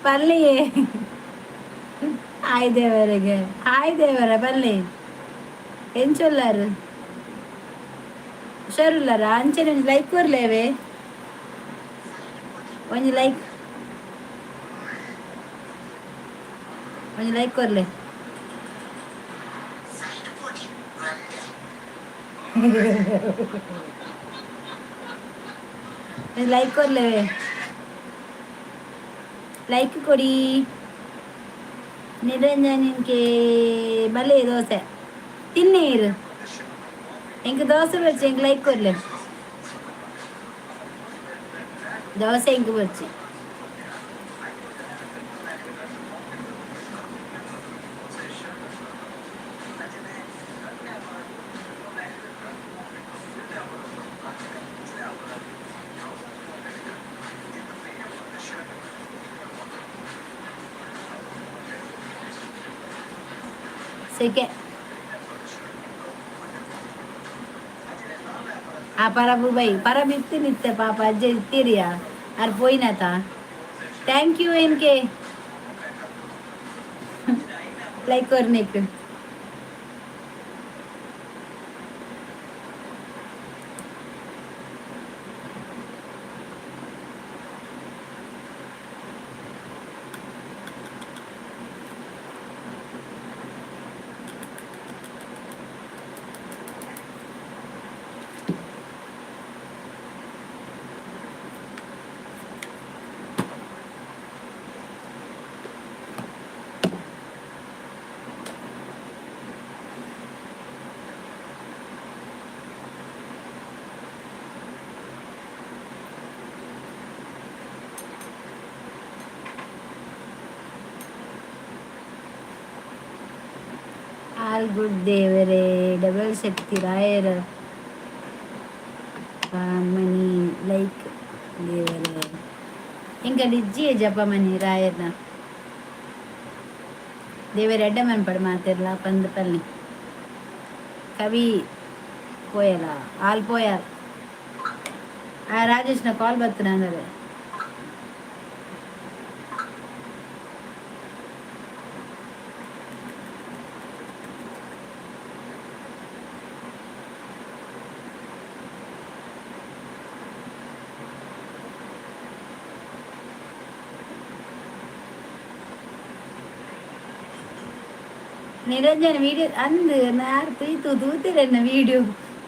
ಪಲ್ಲಿ. ಹಾಯ್ ದೇವರಿಗೆ, ಹಾಯ್ ದೇವರ ಬಲ್ಲಿ. ಎಂಚೊಲ್ಲಾರು? ಹುಷಾರುಲ್ಲಾರ? ಅಂಚನೆ ಒಂಜಿ ಲೈಕ್ ಕೊರ್ಲೇವೆ, ಒಂಜಿ ಲೈಕ್, ಒಂಜಿ ಲೈಕ್ ಕೊರ್ಲೆ. ಲೈಕ್ ಕೊರ್ಲೆ, ಲೈಕ್ ಕೊಡಿ. ನಿರಂಜನಿಗೆ ಬಲೆ ದೋಸೆ ತಿನ್ನೀರು. ಎಂಕ್ ದೋಸೆ ಬರ್ಚಿ, ಎಂಕ್ ಲೈಕ್ ಕೊರ್ಲೆ. ದೋಸೆ ಎಂಕ್ ಬರ್ಚಿ. ಸೆಕೆ. ಆ ಪರಬು ಬೈ ಪರಬ್ ಇತ್ತಿ ನಿತ್ತೆ ಪಾಪ ಅಜ್ಜ ಇತ್ತೀರಿಯಾ ಅರ್ ಪೋಯಿನತ. Thank you ಎನ್ಕೆ ಲೈಕ್ ಕೊರ್ನಿಕ್. ಆಲ್ ಗುಡ್ ದೇವರೇ, ಡಬಲ್ ಶಕ್ತಿ ರಾಯರ ಮನಿ ಲೈಕ್ ದೇವರೇ. ಎಂಕಲ್ ಇಜ್ಜಿ ಜಪ ಮನಿ ರಾಯರ್ನ. ದೇವರ ಎಡ್ಡೆ ಮನ್ಪಡ್ ಮಾತಿರ್ಲ ಪಂದ್ ಪಲ್ಲಿ. ಕವಿ ಪೋಯಲ? ಆಲ್ ಪೋಯಾಲ್. ಆ ರಾಜೇಶ್ನ ಕಾಲ್ ಬರ್ತನ ಅಂದ್ರೆ. ನಿರಂಜನ್ ವಿಡಿಯೋ ಅಂದು ನಾರ್ ತೂಯ್ತು ತೂತಿರೆನ್ನ ವಿಡಿಯೋ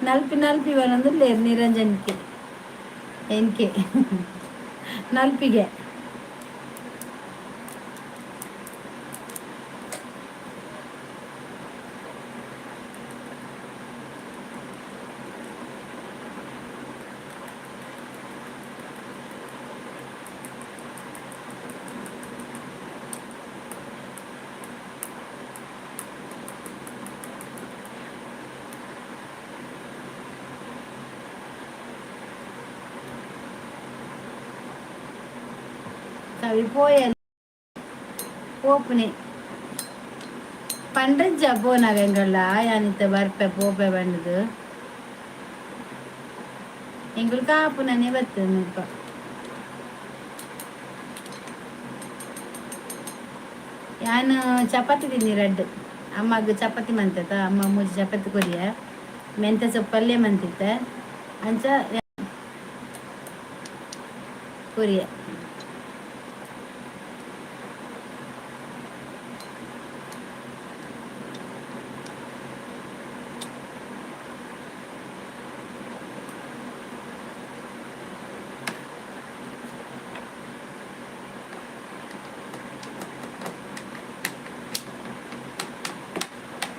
ನಲ್ಪಿ ನಲ್ಪಿ ಬರಂದಿಲ್ಲ ನಿರಂಜನ್ಗೆ. ಎನ್ಕೆ ನಲ್ಪಿಗೆ. ಕವಿ ಪೋಯಲ್ ಪೋಪುನೆ ಪಂಡ್ರಜ್ಜ ಪೋನಾಗ ಎಂಕಲ್ಲ ಯಾನಿತ್ತ ಬರ್ಪೆ ಪೋಪೆ ಬಂಡದು. ಎಂಕುಲು ಕಾಪುನನೆ ಬರ್ತದೆ ಮುಲ್ಪ. ಯಾನ್ ಚಪಾತಿ ತಿನ್ನಿ ರಡ್ಡ್. ಅಮ್ಮಗ್ ಚಪಾತಿ ಮಂತತ. ಅಮ್ಮ ಮೂಜಿ ಚಪಾತಿ ಕೊರಿಯ, ಮೆಂತೆ ಸೊಪ್ಪು ಪಲ್ಯ ಮಂತಿತ್ತೆ. ಅಂಚ ಕೊರಿಯ.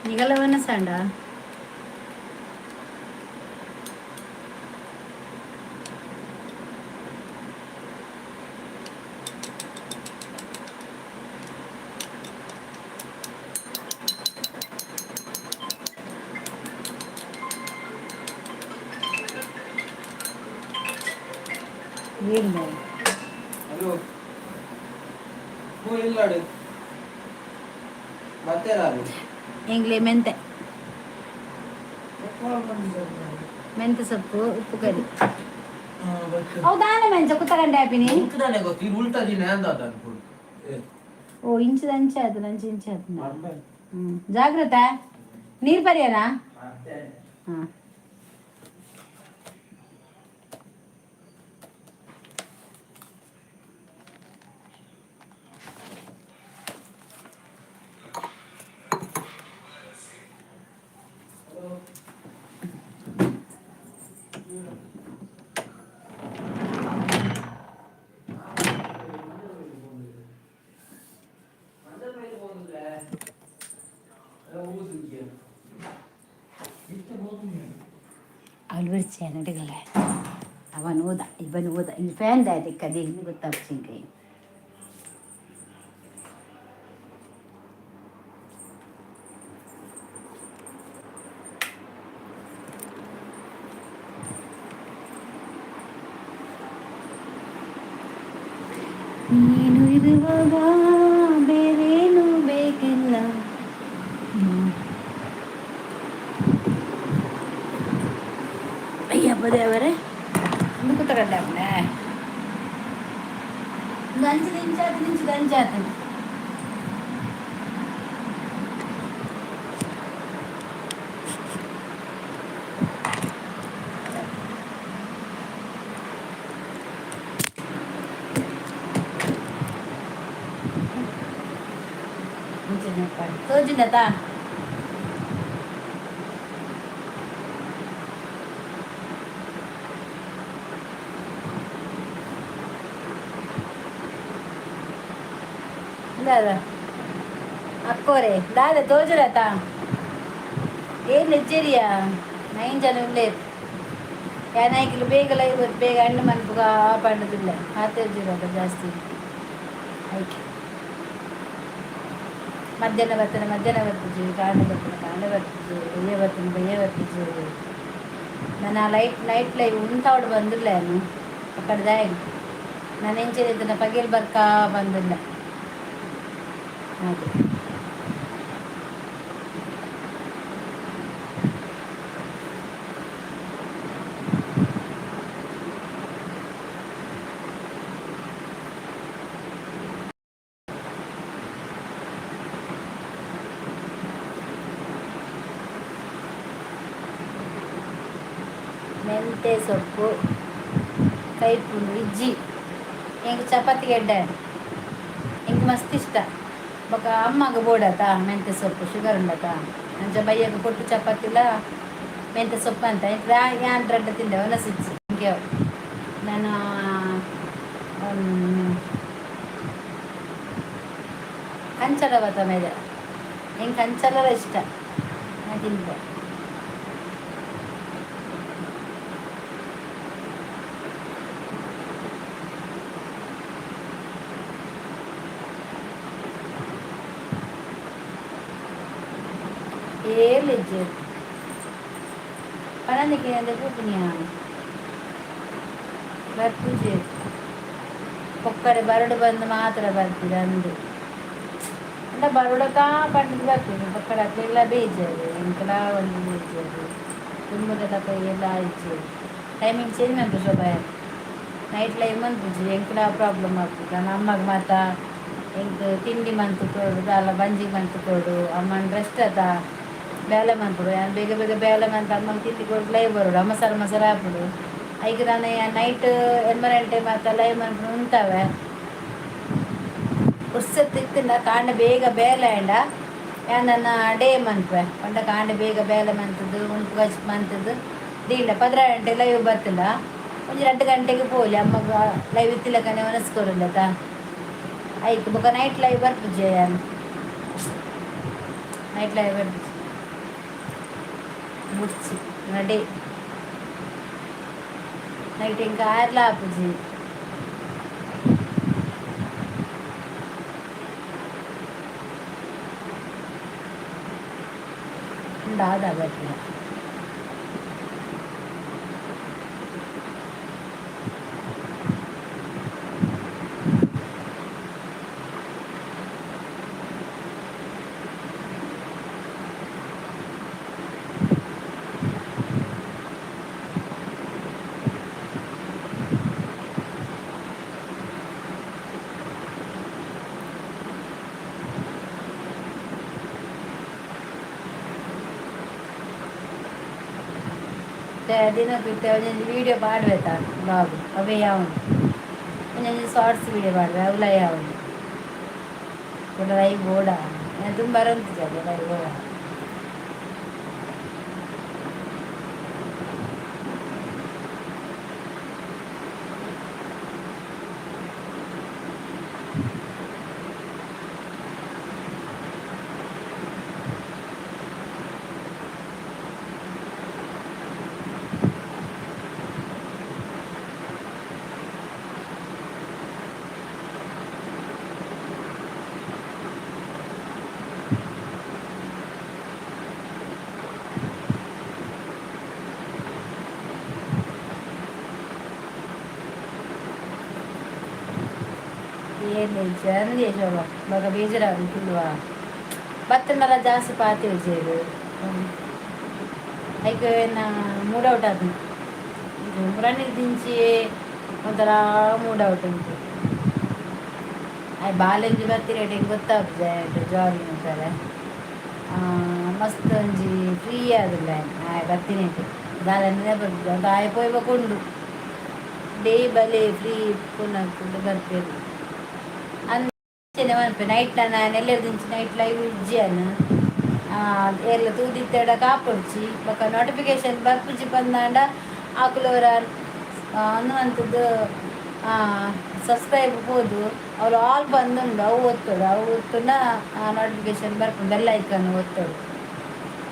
ನಿಗಲವನ್ನ ಸಂಡ. ಹಲೋ, ಹ್ಞೂ, ಇಲ್ಲಾಡು ಮತ್ತೆ. ಎಂಗ್ಲೆ ಮೆಂತೆ ಮೆಂತೆ ಸೊಪ್ಪು ಉಪ್ಪು ಕರಿ. ಹೌದಾನೆ ಮೆಂಚ ಕುತ್ತಗಂಡೆ ಆಪಿನಿ. ಉಲ್ಟದಾನೆ ಗೊತ್ತು, ಇದು ಉಲ್ಟಾ ದಿನ ಅಂದ ಅನ್ಕೊಂಡು. ಓ, ಇಂಚದ ಅಂಚೆ ಆಯ್ತು, ಅಂಚೆ ಇಂಚೆ ಆಯ್ತು. ಹ್ಮ್, ಜಾಗ್ರತೆ. ನೀರು ಪರಿಯನಾ? ಹಾಂ. ಅವಳು ಬಿಡ್ಚೆ ನಡಿಗಲ್ಲ. ಅವನು ಹೋದ, ಇವನು ಹೋದ. ಇನ್ನು ಫ್ಯಾನ್ ದಾದಕ್ಕೆ ಅದೇ ಇನ್ನು ಗೊತ್ತಾಗ್ತೀನಿ. ನೀನು ಇರುವಾಗ ಬೇರೇನು ಬೇಕಿಲ್ಲ. ಅಯ್ಯಪ್ಪ ದೇವರೇ, ಒಂದು ಕೂತ್ಕೊಂಡೆ ಅವನೇ. ಒಂದು 5 ನಿಮಿಷ ಆತು, ನಿಮಿಷದ ಅಂಚಾತು. ತೋಜಿಂದತಾ. ದಾದ ಅಕ್ಕೋರೆ, ದಾದ ತೋಜುರತ? ಏನ್ ಲೆಚ್ಚರಿಯಾ? ನೈನ್ ಜನ ಉಳ್ಳೇರು. ಯಾನಾಯ್ಕಿಲು ಬೇಗ ಲೈವ್ ಬೇಗ ಹಣ್ಣು ಮನ್ಪುಗ ಆ ಪಂಡದಿಲ್ಲ ಆತೇಜಿರೋದು ಜಾಸ್ತಿ. ಆಯ್ಕೆ. ಮಧ್ಯಾಹ್ನ ಬರ್ತಾನೆ, ಮಧ್ಯಾಹ್ನ ಬರ್ತಿದ್ವಿ. ಕಾಂಡೆ ಬರ್ತಾನೆ, ಕಾಂಡೆ ಬರ್ತಿದ್ವಿ. ಬಯ್ಯ ಬರ್ತಾನೆ, ಬಯ್ಯ ಬರ್ತಿದ್ವಿ. ನಾನು ಆ ಲೈಟ್ ನೈಟ್ ಲೈವ್ ಉಂತಾವಡು ಬಂದಿಲ್ಲ ನಾನು ಅಕ್ಕಡ್ದಾಯ. ನಾನು ಎಂಚಿನ ಪಗೆಲ್ ಬರ್ಕಾ ಬಂದಿಲ್ಲ ಹಾಗೆ. ಮೆಂತೆ ಸೊಪ್ಪು ಕೈಪುಂಡು ಇಜ್ಜಿ. ಎಂಕ್ ಚಪಾತಿ ಗೆಡ್ಡೆ ಎಂಕ್ ಮಸ್ತ್ ಇಷ್ಟ. ಬೊಕ ಅಮ್ಮಗ ಬೋಡಾತ ಮೆಂತೆ ಸೊಪ್ಪು, ಶುಗರ್ ಉಂಡತ. ಅಂಚ ಬಯ್ಯಗ ಪೊಟ್ಟು ಚಪಾತಿಲ ಮೆಂತೆ ಸೊಪ್ಪು ಅಂತ ಯಾನ್ ರಡ್ಡ ತಿಂದೆ, ಒನಸಿಜ್ಜಿ ಎಂಕೆ. ನಾನು ಕಂಚಲ ಬತ್ತ ಮೇಲೆ ಎಂಕ್ ಕಂಚಲ ಇಷ್ಟ, ನಾ ತಿಂತೆ. ಏಳಿಜ್ಜಿ ಪನಂದಿಗೆ ಅಂದ್ರೆ ಕೂಪುನಿಯ ಬರ್ಪುಜಿ. ಪೊಕ್ಕಡೆ ಬರಡು ಬಂದು ಮಾತ್ರ ಬರ್ತಿದೆ ಅಂದು. ಅಂಡ ಬರುಡಕ ಪಂಡಿದ್ ಬರ್ತೀನಿ. ಪೊಕ್ಕಡೆ ಅಕ್ಲೆಲ್ಲ ಬೇಜಾರು, ಎಂಕಲ ಒಂದು ಬೇಜಾರು. ದುಂಬುದ ಎಲ್ಲ ಇಜ್ಜಿ. ಟೈಮಿಂಗ್ ಚೇಂಜ್ ಮನ್ಪು ಶೋಭಾ, ನೈಟ್ ಲೈವ್ ಮನ್ಪುಜಿ. ಎಂಕಲ ಪ್ರಾಬ್ಲಮ್ ಆಪುಜಿ. ಅಮ್ಮಗ್ ಮಾತ ಎಂಕ್ ತಿಂಡಿ ಮಂತು ಕೊಡು, ದಾಲ ಬಂಜಿಗೆ ಮಂತು ಕೊಡು. ಅಮ್ಮನ ರೆಸ್ಟ್ ಅತ, ಬೇಲೆ ಮನ್ಪುಡು. ಯಾನ್ ಬೇಗ ಬೇಗ ಬೇಲೆ ಮಂತ್ ಅಮ್ಮಗ್ ತಿಂಡಿ ಕೊಡು, ಲೈವ್ ಬರೋಡು. ಅಮ್ಮ ಸರ ಮಸರ ಆಪುಡು. ಐಕ್ ನಾನು ನೈಟ್ 8 ಗಂಟೆ ಮಾತ ಲೈವ್ ಮನ್ಪುಡು ಉಂತಾವೆ. ಪುರ್ಸತ್ ಇತ್ತಿಂಡ ಕಾಂಡೆ ಬೇಗ ಬೇಲೆ ಆಂಡ ಯಾನ್ ನನ್ನ ಡೇ ಮನ್ಪೆ. ಪಂಡ ಕಾಂಡೆ ಬೇಗ ಬೇಲೆ ಮಂತದ್ದು, ಉಂಪು ಗಜ್ ಮಂತದ್ದು ದೀಂಡ 12 ಗಂಟೆ ಲೈವ್ ಬತ್ತಿಂಡ ಒಂಜಿ 2 ಗಂಟೆಗೆ ಪೋಲಿ. ಅಮ್ಮಗ ಲೈವ್ ಇತ್ತಿಲ್ಲಕನೆ ಒನಸ್ಕೊರುಲ್ಲತ. ಐಕ್ ಬೊಕ ನೈಟ್ ಲೈವ್ ಬರ್ಪುಜೆ ಯಾನ್. ನೈಟ್ ಲೈವ್ ಬರ್ಪುಜಿ, ಮುಡ್ಚಿ ನಡೆ. ನೈಟ್ ಎಂಕ್ ಆರ್ಲ ಆಪುಜಿ. ಉಂಡಾದ ಬರ್ಪಿನ. ದಿನಕ್ಕೆ ಒಂಜೊಂಜಿ ವೀಡಿಯೋ ಪಾಡ್ವೆತ ಬ್ಲಾಗ್, ಅವೇ ಯಾವುಂಡು. ಒಂಜೊಂಜಿ ಶಾರ್ಟ್ಸ್ ವೀಡಿಯೋ ಪಾಡ್ವೆ, ಅವುಲ ಯಾವುಂಡು. ಕುಡ ಲೈವ್ ಬೋಡ, ಯಾನ್ ತುಂಬ ಬರಂತಿಜ ಲೈವ್ ಬೋಡ. ಏನ್ ಚಂದ ಶೋಭ, ಬೊಕ ಬೇಜಾರಾವು ಕುಲ್ಲುವ. ಬತ್ತಂಡಲ ಜಾಸ್ತಿ ಪಾತೆರ್ಜೆರ್. ಐಕ್ ಎನ್ನ ಮೂಡ್ ಔಟ್ ಆತುಂಡು. ದಿಂಚಿ ಒಂಥರ ಮೂಡ್ ಔಟ್ ಉಂಟು. ಆಯ್ ಬಾಲೆಂಜಿ ಬತ್ತಿರೇಟ್ ಎಂಕ್ ಗೊತ್ತಾಪುಜಿ ಜಾಲಿ ಮನ್ಪೆರೆ. ಮಸ್ತ್ ಒಂಜಿ ಫ್ರೀ ಆದುಲ್ಲ ಆಯ್ ಬತ್ತಿನೇಟ್. ದಾಲ ನೆನಪು ಆಯ್ ಪೋಯಿ ಬೊಕ ಉಂಡು ಡೇ ಬಲೆ ಫ್ರೀ ಇಪ್ಪುನಕುಲು ಬರ್ಪೆರ್. ಅಂಚನೆ ಮನ್ಪೆ. ನೈಟ್ ನಾನು ಎಲ್ಲೆರ್ದಿಂಚಿ ನೈಟ್ ಲೈವ್ ಇಜ್ಜಿ. ಯಾನ್ ಏರ್ಲ ತೂದಿತ್ತೆಡ ಕಾಪೊಡ್ಚಿ. ಬೊಕ ನೋಟಿಫಿಕೇಶನ್ ಬರ್ಪುಜಿ ಪಂದಾಂಡ ಅಕುಲು ಒರ ಅಂದು ಸಬ್ಸ್ಕ್ರೈಬ್ ಪೋದು ಅವ್ರು ಆಲ್ ಬಂದುಂಡು. ಅವು ಒತ್ತೊಡು, ಅವು ಒತ್ತುಂಡ ನೋಟಿಫಿಕೇಶನ್ ಬರ್ಪುಂಡು. ಬೆಲ್ ಐಕನ್ ಒತ್ತೊಡು,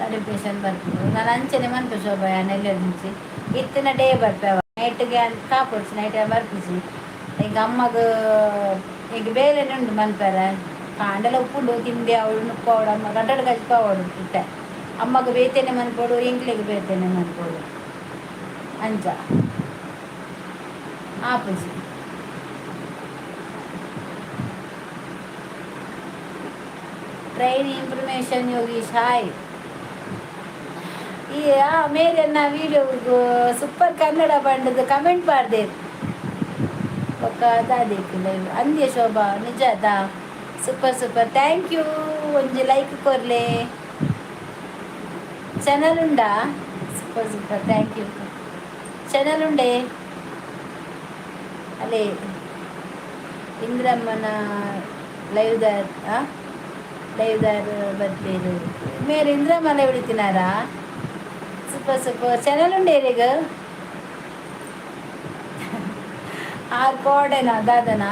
ನೋಟಿಫಿಕೇಶನ್ ಬರ್ಪುಂಡು. ನಾನು ಅಂಚನೆ ಮನ್ಪೆ ಶೋಭಾ. ಯಾನ್ ಎಲ್ಲೆರ್ದಿಂಚಿ ಇತ್ತಿನ ಡೇ ಬರ್ಪೆ. ನೈಟ್ಗೆ ಕಾಪೊಡ್ಚಿ, ನೈಟ್ ಬರ್ಪುಜಿ. ಎಂಕ್ ಅಮ್ಮಗ್ ಈಗ ಬೇಲೆನೆ ಉಂಡು ಮನ್ಪೆರೆ. ಕಾಂಡಲ ಉಪ್ಪುಂಡು ತಿಂಡಿ ಅವಳು ನುಪ್ಪವಡು ಅಮ್ಮ ಗಡ್ಡಡ ಕಜ್ಪಾವಡು ಇತ್ತೆ ಅಮ್ಮಗ ಬೇತೇನೆ ಮನ್ಪೋಡು, ಎಂಕ್ಲೆಗ್ ಬೇತೇನೆ ಮನ್ಪೋಡು. ಅಂಚ ಆಪುಜಿ. Train information Yogish, hi. ಈ ಆ ಮೇರೆನ್ನ ವಿಡಿಯೋ ಸೂಪರ್ ಕನ್ನಡ ಬಂಡದು ಕಮೆಂಟ್ ಮಾಡ್ದೆ. ಬೊಕ್ಕ ದಾದೆಕ್ ಲೈವ್ ಅಂದ್ಯ ಶೋಭಾ ನಿಜ ಸೂಪರ್ ಸೂಪರ್, thank you. ಒಂಜಿ ಲೈಕ್ ಕೊರ್ಲೆ. ಚಾನಲ್ ಉಂಡಾ? Super super, thank you. Channel ಉಂಡೆ? ಅಲ್ಲೇ ಇಂದ್ರಮ್ಮನ ಲೈವ್ದಾರ್, ಲೈವ್ದಾರ್ ಬರ್ಪೇರು ಮೇರೆ. ಇಂದ್ರಮ್ಮ ಲೈವ್ ಹಿಡಿತಿನಾರಾ? Super super. ಚಾನಲ್ ಉಂಡೆ ಈಗ? ಆರ್ ಕೋಡೆನ ದಾದನ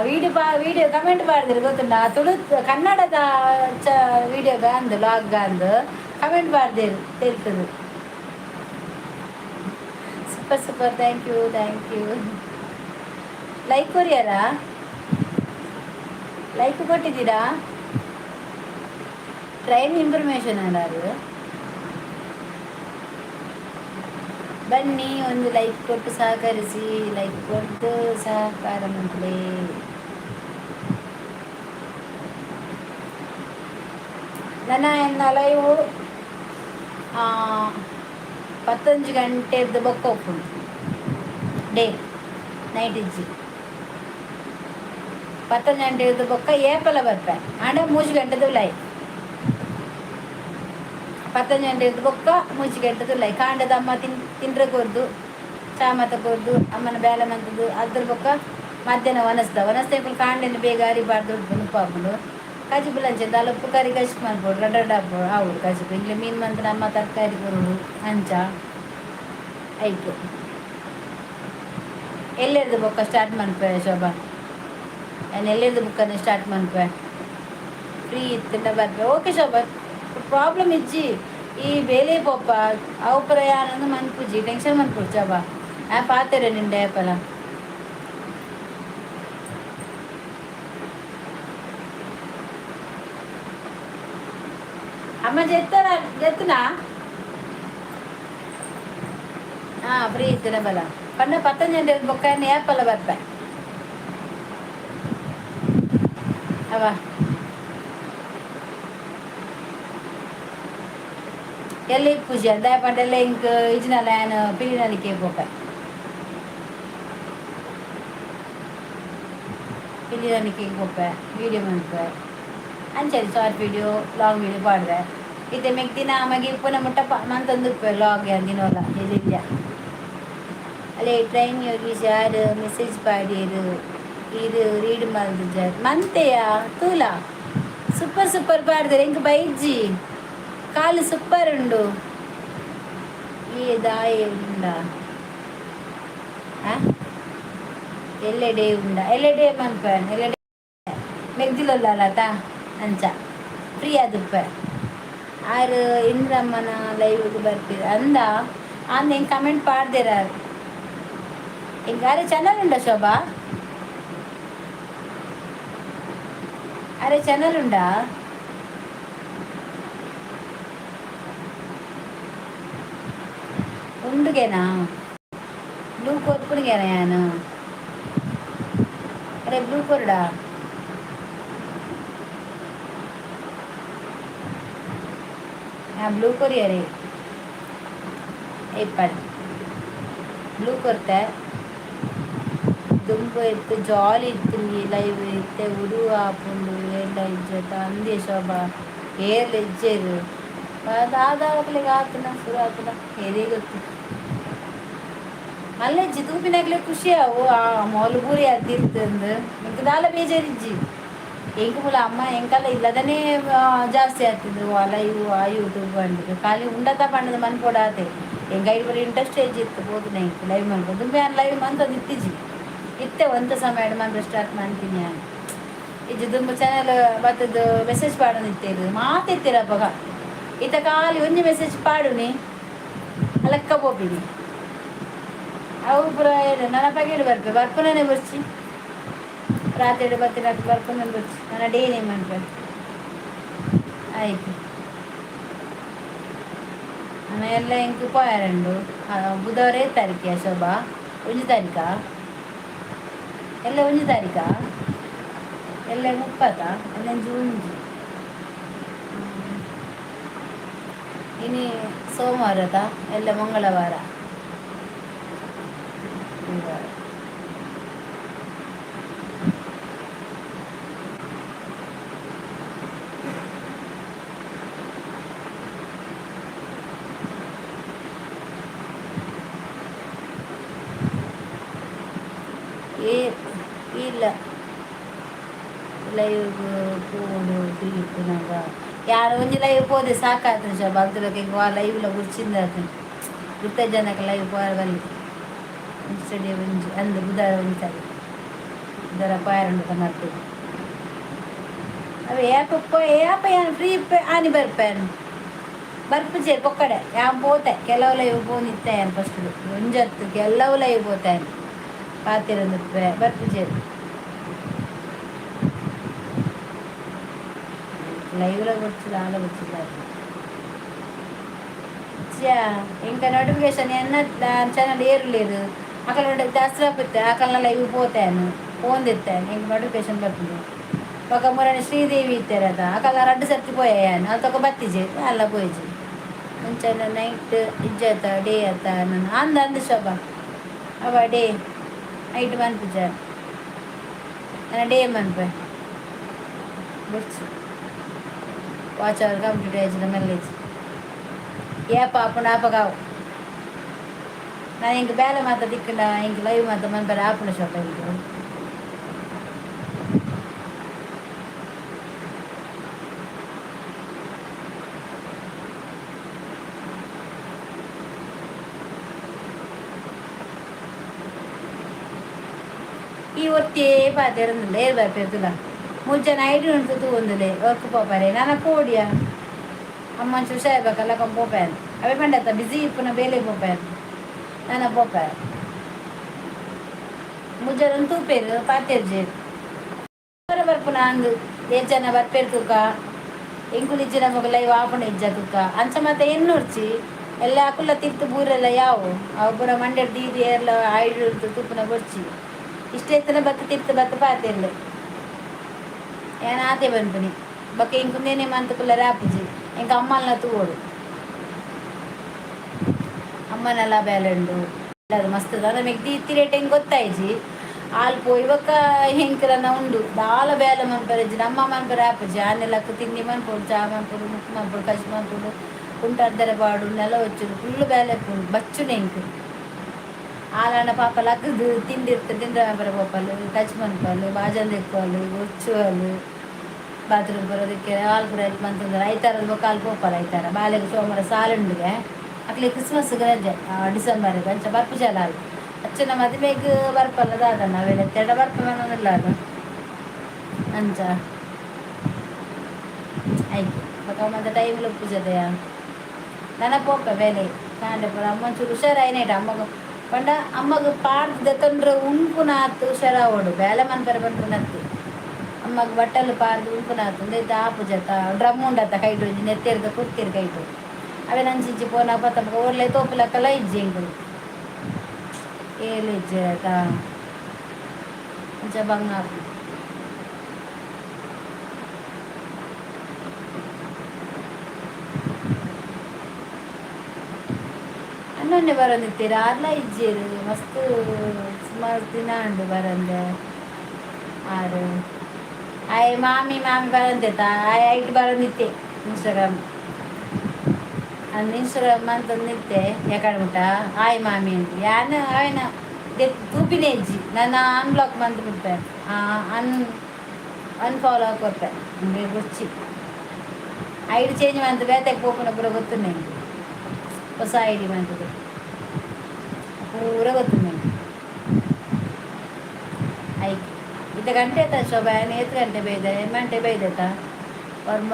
ವಿಡಿಯೋ ಪಾ ವಿಡಿಯೋ ಕಮೆಂಟ್ ಮಾಡಿದ್ರೆ ಗೊತ್ತುಂಡ? ತುಳು ಕನ್ನಡದ ಚ ವಿಡಿಯೋಗ ಅಂದು ಲಾಗ್ ಅಂದು ಕಮೆಂಟ್ ಮಾಡ್ದೇರು ತಿರ್ತದೆ. Super super, thank you, thank you. Like ಕೊರಿಯಾರಾ? Like ಕೊಟ್ಟಿದ್ದೀರಾ? ಟ್ರೈನ್ ಇನ್ಫಾರ್ಮೇಶನ್ ಏನಾದ್ರು? ಬನ್ನಿ, ಒಂದು ಲೈಕ್ ಕೊಟ್ಟು ಸಹಕರಿಸಿ. ಲೈಕ್ ಕೊಟ್ಟು ಸಹಕಾರ ಮಾಡಲಿ. ನನ್ನ ಎನ್ನ ಲೈವು 11 ಗಂಟೆದ್ದು ಬೊಕ್ಕ ಉಪ್ಪುಂಡು. ಡೇ ನೈಟ್ ಇಜ್ಜಿ. 11 ಗಂಟೆದ್ದು ಬೊಕ್ಕ ಏಪಲ ಬರ್ಪೆ ಆಂಡ 3 ಗಂಟೆದು ಲೈ. 11 ಗಂಟೆದ್ದು ಬೊಕ್ಕ 3 ಗಂಟೆದು ಲೈ. ಕಾಂಡದ ಅಮ್ಮ ತಿಂಡ್ರೆ ಕೊರ್ದು, ಚಾ ಮತ ಕೊರ್ದು, ಅಮ್ಮನ ಬೇಲೆ ಮಂತದ್ದು. ಅದ್ರ ಬೊಕ್ಕ ಮಧ್ಯಾಹ್ನ ಒನಸ್ದ ಒನಸ್ದ ಕಾಂಡೆನ ಬೇಗ ಅರಿಬಾರ್ದು ಉಪ್ಪಾಪುಂಡು. ಕಜಿಪು ಲಂಚ ದಾಲ ಉಪ್ಪು ಕರಿ ಕಜಿಪು ಮನ್ಪೊಡು. ರಡ್ಡ ರಡ್ಡ ಆವೊಡು ಕಜಿಪು. ಇಂಗ್ಲೆ ಮೀನು ಮಂತ್ನ ಅಮ್ಮ ತರಕಾರಿ ಕೊರೊಡು. ಅಂಚ ಐಕ್ ಎಲ್ಲೆರ್ದು ಬೊಕ್ಕ ಸ್ಟಾರ್ಟ್ ಮನ್ಪೆ ಶೋಭಾ. ನಾನು ಎಲ್ಲೆರ್ದು ಬುಕ್ಕನ್ನು ಸ್ಟಾರ್ಟ್ ಮನ್ಪೆ. ಫ್ರೀ ಇತ್ತಂಡ ಬರ್ಪೆ. ಓಕೆ ಶೋಭಾ, ಪ್ರಾಬ್ಲಮ್ ಇಜ್ಜಿ. ಈ ಬೇಲೆ ಪೋಪ ಅವು ಪ್ರಯಾಣ ಮನ್ಪುಜಿ. ಟೆನ್ಷನ್ ಮನ್ಪುಜಿ ಶೋಭಾ. ಆ ಪಾತೆರೆ ನಿಂಡೆ ಏಪಲ. ಅಮ್ಮ ಜೆತ್ತರ ಜೆತ್ತನಾ? ಹಾಂ, ಫ್ರೀ ಇತ್ತನ ಬಲ ಪಂಡ. 11 ಗಂಟೆ ಬೊಕ್ಕ ಏಪಲ ಬರ್ಪೆ ಅವ. ಎಲ್ಲ ಪೂಜೆ ದಾಯ ಪಂಡ ಇಂಕ್ ಇಜ್ನಲ ಯಾನ್ ಪಿಲಿನಲಿಕೆ ಪೋಪೆ. ಪಿಲಿನಲಿಕೆ ಪೋಪೆ, ವೀಡಿಯೋ ಮನ್ಪೆ. ಅಂಚನೆ short video, long video ಪಾಡ್ವೆ. ಇತ್ತೆ ಮೆಗ್ ದಿನ ಮಗೆ ಉಪ್ಪುನ ಮುಟ್ಟ ಮಂತೊಂದು ಉಪ್ಪೆ ಲಾಗ್ ದಿನೋಲ ಇಲ್ಲ. ಅಲ್ಲೇ ಟ್ರೈನ್ ಯೋಗೀಶ್ ಯಾರು ಮೆಸೇಜ್ ಪಾಡಿಯರು? ಇದು ರೀಡ್ ಮಲ್ದಿಜಾರ್ ಮಂತೆಯ ತೂಲ. ಸೂಪರ್ ಸೂಪರ್ ಪಾಡ್ದರೆ. ಇಂಕ್ ಬೈಜ್ಜಿ ಕಾಲು ಸೂಪರ್ ಉಂಡು. ಈ ದಾಯಿ ಉಂಡ ಎಲ್ಲೆಡೆ ಉಂಡ? ಎಲ್ಲೆಡೆ ಮನ್ಪೆ. ಎಲ್ಲೆಡೆ ಮೆಗ್ದಿಲಲ್ಲ ಅಂಚ ಫ್ರೀ ಆದುಪ್ಪೆ. ಆರು ಇಂದ್ರಮ್ಮನ ಲೈವ್ಗೆ ಬರ್ತೀರ ಅಂದ ಅಂದ ಹಿಂಗೆ ಕಮೆಂಟ್ ಪಾಡ್ದಿರ. ಹಿಂಗೆ ಅರೆ ಚಾನಲ್ ಉಂಡ ಶೋಭಾ? ಅರೆ ಚಾನಲ್ ಉಂಡಾ? ಉಂಡುಗೆನಾ? ಬ್ಲೂ ಕೊರ್ಪುಣಿಗೆನಾ ಯಾನು? ಅರೆ ಬ್ಲೂ ಕೊರಡಾ? ಬ್ಲೂ ಕೊರಿಯರೇ ಇಪ್ಪಡ್ ಬ್ಲೂ ಕೊರ್ತೆ. ದುಂಬು ಇತ್ತು ಜಾಲಿ ಇತ್ತು ಲೈವ್. ಇತ್ತೆ ಉಡು ಆಪುಂಡು ಏರ್ಲ ಇಜ್ಜತ ಅಂದೆ ಶೋಭಾ. ಏರ್ಲ ಇಜ್ಜೆರು ದಾದಾಗ್ಲಿಗೆ ಆತನ ಶುರು ಆತನ ಏರೇ ಗೊತ್ತು. ಮಲ್ಲೆಜ್ಜಿ ತೂಪಿನಾಗ್ಲೆ ಖುಷಿ ಅವು. ಆ ಮೊಲು ಪೂರಿ ಅದಿರ್ತಂದು ಇಂಕ ದಾಲ ಬೇಜಾರಿಜ್ಜಿ. ಎಂಕ್ ಮೂಲ ಅಮ್ಮ ಎಂಕಲ್ಲ ಇಲ್ಲದನೇ ಜಾಸ್ತಿ ಆಗ್ತದೆ. ಲೈವ್ ಆ ಯೂಟ್ಯೂಬ್ ಪಂಡದು ಖಾಲಿ ಉಂಡತ ಪಂಡದು ಮನ್ಪೊಡಾತೆ. ಎಂಕ್ ಐಟ್ ಪೂರ ಇಂಟ್ರೆಸ್ಟ್ ಇತ್ತು ಪೋತುನ. ಎಂಕ್ ಲೈವ್ ಮನ್ಪೊಡು ದುಂಬೆ ಯಾನ್ ಲೈವ್ ಮಂತೊಂದು ಇತ್ತಿಜಿ. ಇತ್ತೆ ಒಂತ ಸಮಯ ಮನ್ಪೆ ಸ್ಟಾರ್ಟ್ ಮಾಡ್ತೀನಿ ಯಾನ್. ಇಜ್ಜಿ ದುಂಬು ಚಾನಲ್ ಬತ್ತದು ಮೆಸೇಜ್ ಪಾಡೊಂದು ಇತ್ತೇರು ಮಾತಿತ್ತೀರ ಅಪಗ. ಇತ್ತ ಖಾಲಿ ಒಂಜಿ ಮೆಸೇಜ್ ಪಾಡುನಿ, ಅಲಕ್ಕ ಪೋಪಿನಿ. ಅವು ಪೂರ ನನ್ನ ಪಗೇಡು ಬರ್ಪೆ ಬರ್ಪುನೇ ಬರ್ಚಿ. ರಾತ್ರಿ ಬತ್ತಿನ ಬರ್ಕೊಂಡು ಬರ್ಚಿ ನನ್ನ ಡೇನೆ ಮನ್ಪೆ. ಆಯ್ತು, ನನ್ನ ಎಲ್ಲ ಇಂಕ್ ಪೋಯಾರಂಡು. ಬುಧವಾರ ಏತ್ ತಾರೀಕಿಯ ಶೋಭಾ? ಒಂಜಿ ತಾರೀಕಾ? ಎಲ್ಲ ಒಂಜಿ ತಾರೀಕಾ? ಎಲ್ಲ 30ಆ? ಎಲ್ಲ ಒಂಜಿ. ಇನಿ ಸೋಮವಾರದ, ಎಲ್ಲ ಮಂಗಳವಾರ. ಗುರುವಾರ. ಏ ಇಲ್ಲ, ಲೈವ್ ಪೋಡು ಫ್ರೀ ಇಪ್ಪುನಗ ಯಾರು ಒಂಜಿ ಲೈವ್ ಪೋದೆ ಸಾಕಾಯ್ತು ಶೋಭ. ಅಲ್ತುಲಕ ಆ ಲೈವ್ಲ ಗುರ್ಚಿಂದ ಗುರ್ತ ಜನಕ್ಕೆ ಲೈವ್ ಪೋರ ಬಲ್ಲಿ. ಸ್ಟಡಿ ಒಂಜಿ ಅಂದು ಬುಧವಾರ ಒಂಜಿ ತಾರೀಕು ಬುಧವಾರ ಪೋಯಾರಂಡು ಮರ್ಪುದು. ಅವೆ ಏಪ ಏಪ ಯಾನ್ ಫ್ರೀ ಆನಿ ಬರ್ಪೇನು ಬರ್ಪುಜೆ ಪೊಕ್ಕಡೆ. ಯಾನ್ ಪೋತೆ ಕೆಲವು ಲೈವ್ ಪೋನಿತ್ತೆ. ಯಾನ್ ಫಸ್ಟ್ ಒಂಜತ್ತು ಕೆಲವು ಲೈವ್ ಪೋತೆ ಪಾತಿರಂದಿಪ್ಪೆ ಬರ್ಪುಜೆ. ಲೈವ್ಲ ಗೊತ್ತಿಲ್ಲ, ಆಲ ಗೊತ್ತಿಲ್ಲ. ఇంకా ನೋಟಿಫಿಕೇಶನ್ ಎನ್ನ ಚಾನಲ್ ಏರ್ಲೇರು ಅಕಲ ದಸರಾ ಪತ್ತೆ ಅಕಲ್ನ ಲೈವ್ ಪೋತೇನು ಪೋಂದಿತ್ತೇನೆ ಇಂಕ ನೋಟಿಫಿಕೇಶನ್ ಬರ್ತದೆ. ಬೊಕ ಮುರಣಿ ಶ್ರೀದೇವಿ ಇತ್ತೆರದ ಅಕಲ ರಡ್ಡು ಸರ್ತಿ ಪೋಯಾನು ಅಲ್ಲಿ ತಕ ಬತ್ತಿಜೆ ಅಲ್ಲ ಪೋಯಿಜಿ. ಮುಂಚೆ ನೈಟ್ ಇಜ್ಜಾತ ಡೇ ಆತ ನಾನು ಅಂದ ಅಂದ ಶೋಭಾ ಅವ ಡೇ ನೈಟ್ ಮನ್ಪುಜ ನನ್ನ ಡೇ ಮನ್ಪೆ ಬುಡ್ಚಿ. ವಾಚ್ ಅವರ್ ಕಂಪ್ಯೂಟರ್ ಏಜ್ದ ಮೆಲ್ಲೇಜ್ ಏಪ ಆಪುಂಡು ಆಪಗಾವು. ನಾನು ಇಂಕ ಬೇಲೆ ಮಾತ ದಿಕ್ಕಂಡ ಇಂಕ ಲೈವ್ ಮಾತ ಮನ್ಪರೆ ಆಪುಂಡು ಶೋಭ ಇಂಕ. ಈ ಒತ್ತೇ ಪಾತೆರಂದಿಲ್ಲ ಏರ್ ಬರ್ಪೇರ್ತುಲ ಮುಂಚೆ ನೈಟ್ ಉಂಟು ತೂವೊಂದುಲೆ ವರ್ಕ್ ಪೋಪರೆ ನಾನ ಪೋಡಿಯ ಅಮ್ಮನ್ ಹುಷಾರ್ಬೇಕಲ್ಲ ಕೊಂಡ್ ಪೋಪೇನ್. ಅವೇ ಪಂಡತ್ತ ಬಿಸಿ ಇಪ್ಪುನ ಬೇಲೆ ಪೋಪೇನ್ ನಾನ ಪೋಪೆ. ಮುಜ್ಜನ ತೂಪೇರು ಪಾತೆರ್ಜೆ ಬರ್ಪುನ ಅಂದು ಏತ್ ಜನ ಬರ್ಪೇರು ತೂಕ. ಎಂಕುಲು ಇಜ್ಜಿ ನಮಗ ಲೈವ್ ಆಪುಂಡು ಇಜ್ಜ ತೂಕ. ಅಂಚ ಮಾತ ಎನ್ನುರ್ಚಿ ಎಲ್ಲ ಅಕುಲ ತಿರ್ತು ಬೂರೆಲ್ಲ ಯಾವು ಅವು ಪೂರ ಮಂಡೆಡ್ ದೀದಿ ಏರ್ಲ ಆಯ್ಡು ತೂಪುನ ಬೊಡ್ಚಿ. ಇಷ್ಟ ಎತ್ತನ ಬತ್ತ ತಿರ್ತು ಬತ್ತ ಪಾತೆರ್ಲೆ ಏನ ಆತೆ ಬನ್ಪುನಿ. ಬೊಕ ಇಂಕುಂದೇನೆ ಮಂತ್ ಕುಲ್ಲರೆ ಆಪುಜಿ. ಇಂಕ ಅಮ್ಮಲ್ನ ತೂವೊಡು, ಅಮ್ಮನೆಲ್ಲ ಬೇಲೆ ಉಂಡು ಅದು ಮಸ್ತ್ ನಮಗೆ ದೀತಿ ರೇಟ್ ಹೆಂಗೆ ಗೊತ್ತಾಯ್ಜಿ. ಆಲ್ ಪೋಯಿ ಬೊಕ್ಕ ಹೆಂಕಲನ ಉಂಡು ದಾಲ ಬೇಲೆ ಮನ್ಪರೆ ನಮ್ಮ ಮನ್ಪರೆ ಆಪುಜಿ. ಆನೆಲಕ್ಕ ತಿಂಡಿ ಮನ್ಪೊಡು, ಚಾ ಮನ್ಪೊಡು, ಮುಕ್ಕು ಮನ್ಪೊಡು, ಕಜ್ ಮನ್ಪೊಡು, ಕುಂಟಾರ್ದರೆ ಪಾಡು, ನೆಲ ಒಚ್ಚುಡು, ಫುಲ್ ಬೇಲೆ ಉಂಡು ಬಚ್ಚುನೆ ಇಂಕ್. ಆಲಾಂಡ ಪಾಪ ಲಕ್ಕದು ತಿಂಡಿ ಇರ್ತದೆ ತಿಂದ್ರೆ ಮನ್ಪರೆ ಪೋಪಲು, ಕಚ್ ಮನ್ಪಲು, ಬಾಜನ್ ದೆಕ್ಕುವಲು, ಒಚ್ಚುವಲು, ಬಾತ್ರೂಮ್ ಬರೋದಕ್ಕೆ ಆಲ್ ಪೂರ ಹೆಲ್ಪ್ ಮಂತಂದ್ರೆ ಐತಾರದ ಬೊಕ್ಕ ಆಲ್ ಪೋಪಲ್. ಐತಾರ ಬಾಲೆಗ್ ಸೋಮವಾರ ಸಾಲ ಉಂಡುಗೆ. ಅಕ್ಲೆ ಕ್ರಿಸ್ಮಸ್ ರಜೆ ಡಿಸೆಂಬರ್ ಅಂಚ ಬರ್ಪುಜಲ ಆಲ್. ಅಚ್ಚನ ಮದಿಮೆಗ್ ಬರ್ಪಲ್ಲ ದಾದನ್ನ ಅವೆಲ್ಲ ತೆಡ ಬರ್ಪ ಮನೋದಿಲ್ಲ ಅದು ಅಂಚ ಆಯ್ತು. ಬೊಕ ಮತ್ತೆ ಟೈಮ್ ಪೂಜದೆಯ ನನ ಪೋಪ ಬೇಲೆ ಕಾಂಡೆ ಪೂರ. ಅಮ್ಮ ಒಂಚೂರು ಹುಷಾರಾಯ್ನೇಟ ಅಮ್ಮಗ ಪಂಡ ಅಮ್ಮಗ ಪಾಡ್ದ್ ದೆತೊಂಡ್ರೆ ಉಣ್ಪುನಾತ್ ಹುಷಾರಾವೊಡು ಬೇಲೆ ಮನ್ಪೆರೆ ಪನ್ಪುನತ್ತು. ಅಮ್ಮಗ ಬಟ್ಟಲು ಪಾಡ್ದು ಉಣ್ಪುನಾತ್ ಉಂದೈತ ಆಪುಜತ. ಡ್ರಮ್ ಉಂಡತ್ತ ಕೈಟ್ ಒಂಜಿ ನೆತ್ತೆರ್ದ ಕೊರ್ತೀರು ಕೈಟ್ ಅವೆ ನಂಚಿಂಚಿ ಪೋನ ಪತ್ತ ಓರ್ಲೆ ತೋಪುಲಕ್ಕಲ ಇಜ್ಜಿ ಎಂಕುಲು ಏಲು ಇಜ್ಜಿ ಆಯ್ತಾ ಅಂಚ ಬಂಗ ಆಪುಂಡು. ಅನ್ನೊನ್ನೆ ಬರೋದಿತ್ತೀರ ಆರ್ಲ ಇಜ್ಜೇರು ಮಸ್ತ್ ಸುಮಾರು ದಿನ ಉಂಡು ಬರಂದೆ. ಆರು ಆಯ್ ಮಾಮಿ ಮಾಮಿ ಬರಂತೆತ ಆಯ್ ಐಟ್ ಬರೋದಿತ್ತೆ. ಇನ್ಸ್ಟಾಗ್ರಾಮ್ ಅಂದ್ ಇನ್ಸ್ಟಾಗ್ರಾಮ್ ಅಂತಂದಿತ್ತೆ ಯಾಕಡೆ ಮುಟ್ಟ ಆಯ್ ಮಾಮಿ ಅಂತ ಯಾನ್ ಆಯ್ನ ತೂಪಿನೇ ಇಜ್ಜಿ. ನನ್ನ ಅನ್ಬ್ಲಾಕ್ ಮಂತ್ ಬಿಡ್ಪೆ ಅನ್ಫಾಲೋ ಕೊರ್ಪೆ ಗುರ್ಚಿ. ಐಡಿ ಚೇಂಜ್ ಮಂತ್ ಬೇತೆಗ್ ಪೋಪುನ ಪೂರ ಗೊತ್ತುಂಡು ಎಂಕ್. ಹೊಸ ಐಡಿ ಮಂತದು ಪೂರ ಗೊತ್ತುಂಡು ಎಂಕ್. ಐಕ್ ಇತ್ತೆ ಗಂಟೆ ಆತ ಶೋಭಾ? ಏತ್ ಗಂಟೆ ಬೈದ? ಎಮ್ಮಂಟೆ ಬೈದತ ಒರ್ಂಬ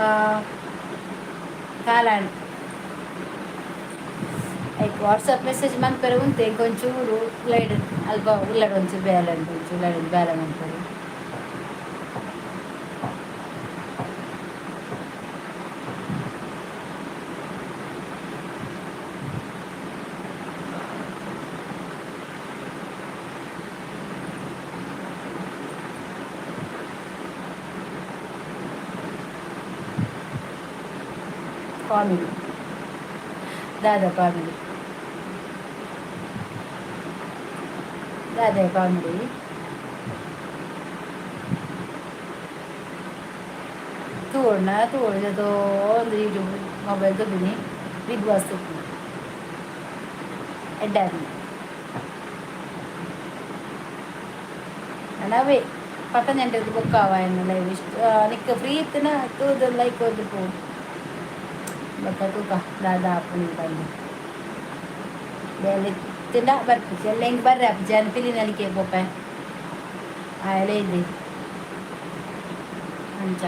ಕಾಲಾಂಡ್. ಐಕ್ ವಾಟ್ಸಪ್ ಮೆಸೇಜ್ ಮನ್ಪೆರೆ ಉಂತು ಎಂಕ್ ಒಂಚೂರು ಉಲ್ಲೈಡ್ ಅಲ್ಪ ಉಲ್ಲಡ್ ಒಂಚೂರು ಬೇಲೆ ಉಂಟು, ಒಂಚೂರು ಉಲ್ಲಡ್ ಬೇಲೆ ಮನ್ಪೆರೆ. ಕಾಮಿಡಿ ದಾದಾ, ಕಾಮಿಡಿ ದಾದಾ, ಕಾಮಿಡಿ. ತೂವೊಡ್ನ ತೂವೊಡು ಒಂದು ಯೂಟ್ಯೂಬ್ ಮೊಬೈಲ್ ತೂಪಿನಿ, ಬಿಗ್ ಬಾಸ್ ತೂಪಿನಿ, ಎಡ್ಡೆ ಆಪುಂಡು. ಅವೇ 10 ಗಂಟೆಗೆ ಬೊಕ್ಕ ಅವ ಲೈವ್ ಇಷ್ಟ. ನಿಕ್ಕ ಫ್ರೀ ಇತ್ತಿನ ತೂದು ಲೈಕ್ ಕೊರ್ದು ಪೋ. ಬೊಕ್ಕ ತೂಕ ದಾದ ಆಪುಂಡು ಪಂದ್. ಬೇಲೆ ಇತ್ತಿಂಡ ಬರ್ಪುಜಿ ಎಲ್ಲ. ಎಂಕ್ ಬರ್ರೆ ಆಪುಜಿ. ಯಾನ್ ಪಿಲಿ ನಲಿಕೆ ಪೋಪೆ, ಆಯೆಲ ಇದ್ದೆ ಅಂಚ.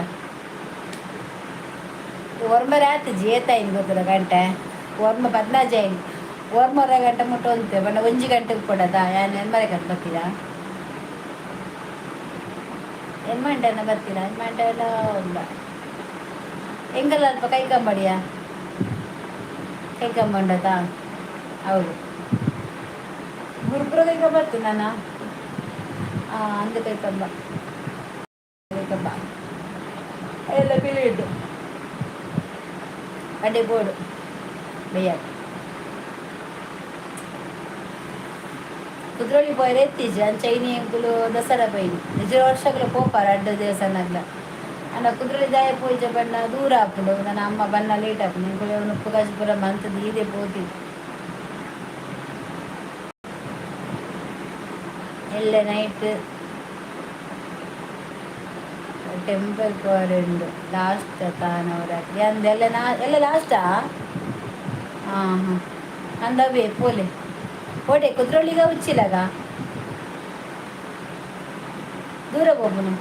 ಒರ್ಂಬರೆ ಆತಿಜಿ. ಏತಾಯಿನ್ ಗೊತ್ತುಡ ಗಂಟೆ? ಒರ್ಂಬ 14 ಆಯ್ನ್. ಒರ್ಂಬರೆ ಗಂಟೆ ಮುಟ್ಟ ಉಂತೆ ಪಂಡ 1 ಗಂಟೆಗೆ ಕೊಡದ. ಯಾನ್ ಎನ್ಮರೆ ಗಂಟೆ ಬರ್ತೀರಾ? ಎನ್ಮಂಟೆನ ಬರ್ತೀರಾ? ಎನ್ಮಂಟೆಲ್ಲ ಉಂಡ ಎಂಕಲ್ಲ ಅಲ್ಪ ಕೈಕಂಬಡಿಯ ಕೈಕಂಬ ಉಂಡತಾ? ಹೌದು, ಗುರುಪುರ ಕೈಕಂಬ ಬರ್ತೀನಿ ನಾನು. ಅಂದು ಕೈಕಂಬ, ಕೈಕಂಬ ಎಲ್ಲ ಪಿಲಿ ಉಂಟು. ಅಡೆ ಬೋಡು ಬಯ್ಯಾಕ ಕುದ್ರೋಳಿ ಪೋಯರೆ ಎತ್ತಿಜಿ. ಅಂಚ ಇನಿ ಎಂಕುಲು ದಸರಾ ಪೋಯಿನಿ. ನಿಜ ವರ್ಷಗಳು ಪೋಪಾರ ಅಡ್ಡ ದೇವಸ್ಥಾನಗ್ಲ. ಅಂಡ ಕುದ್ರೋಳಿ ದಾಯ ಪೋಯಿಜ ಬಣ್ಣ ದೂರ ಆಪುಂಡು. ನನ್ನ ಅಮ್ಮ ಬಣ್ಣ ಲೇಟ್ ಆಪುಂಡು. ಎಂಕುಲು ಉಪ್ಪು ಕಾಜಿ ಮಂತದ್ದು ಈದೆ ಪೋತಿ ಎಲ್ಲ. ನೈಟ್ ಟೆಂಪಲ್ ಪೋರೆ ಲಾಸ್ಟ್ ನವರಾತ್ರಿ ಅಂದೆಲ್ಲ ನಾ ಎಲ್ಲ ಲಾಸ್ಟಾ? ಹಾಂ ಹಾಂ ಅಂದವೇ ಪೋಲೆ ಓಡೆ ಕುದ್ರೋಳಿಗ ಉಚ್ಚಿಲಾಗ ದೂರ ಹೋಗುನು.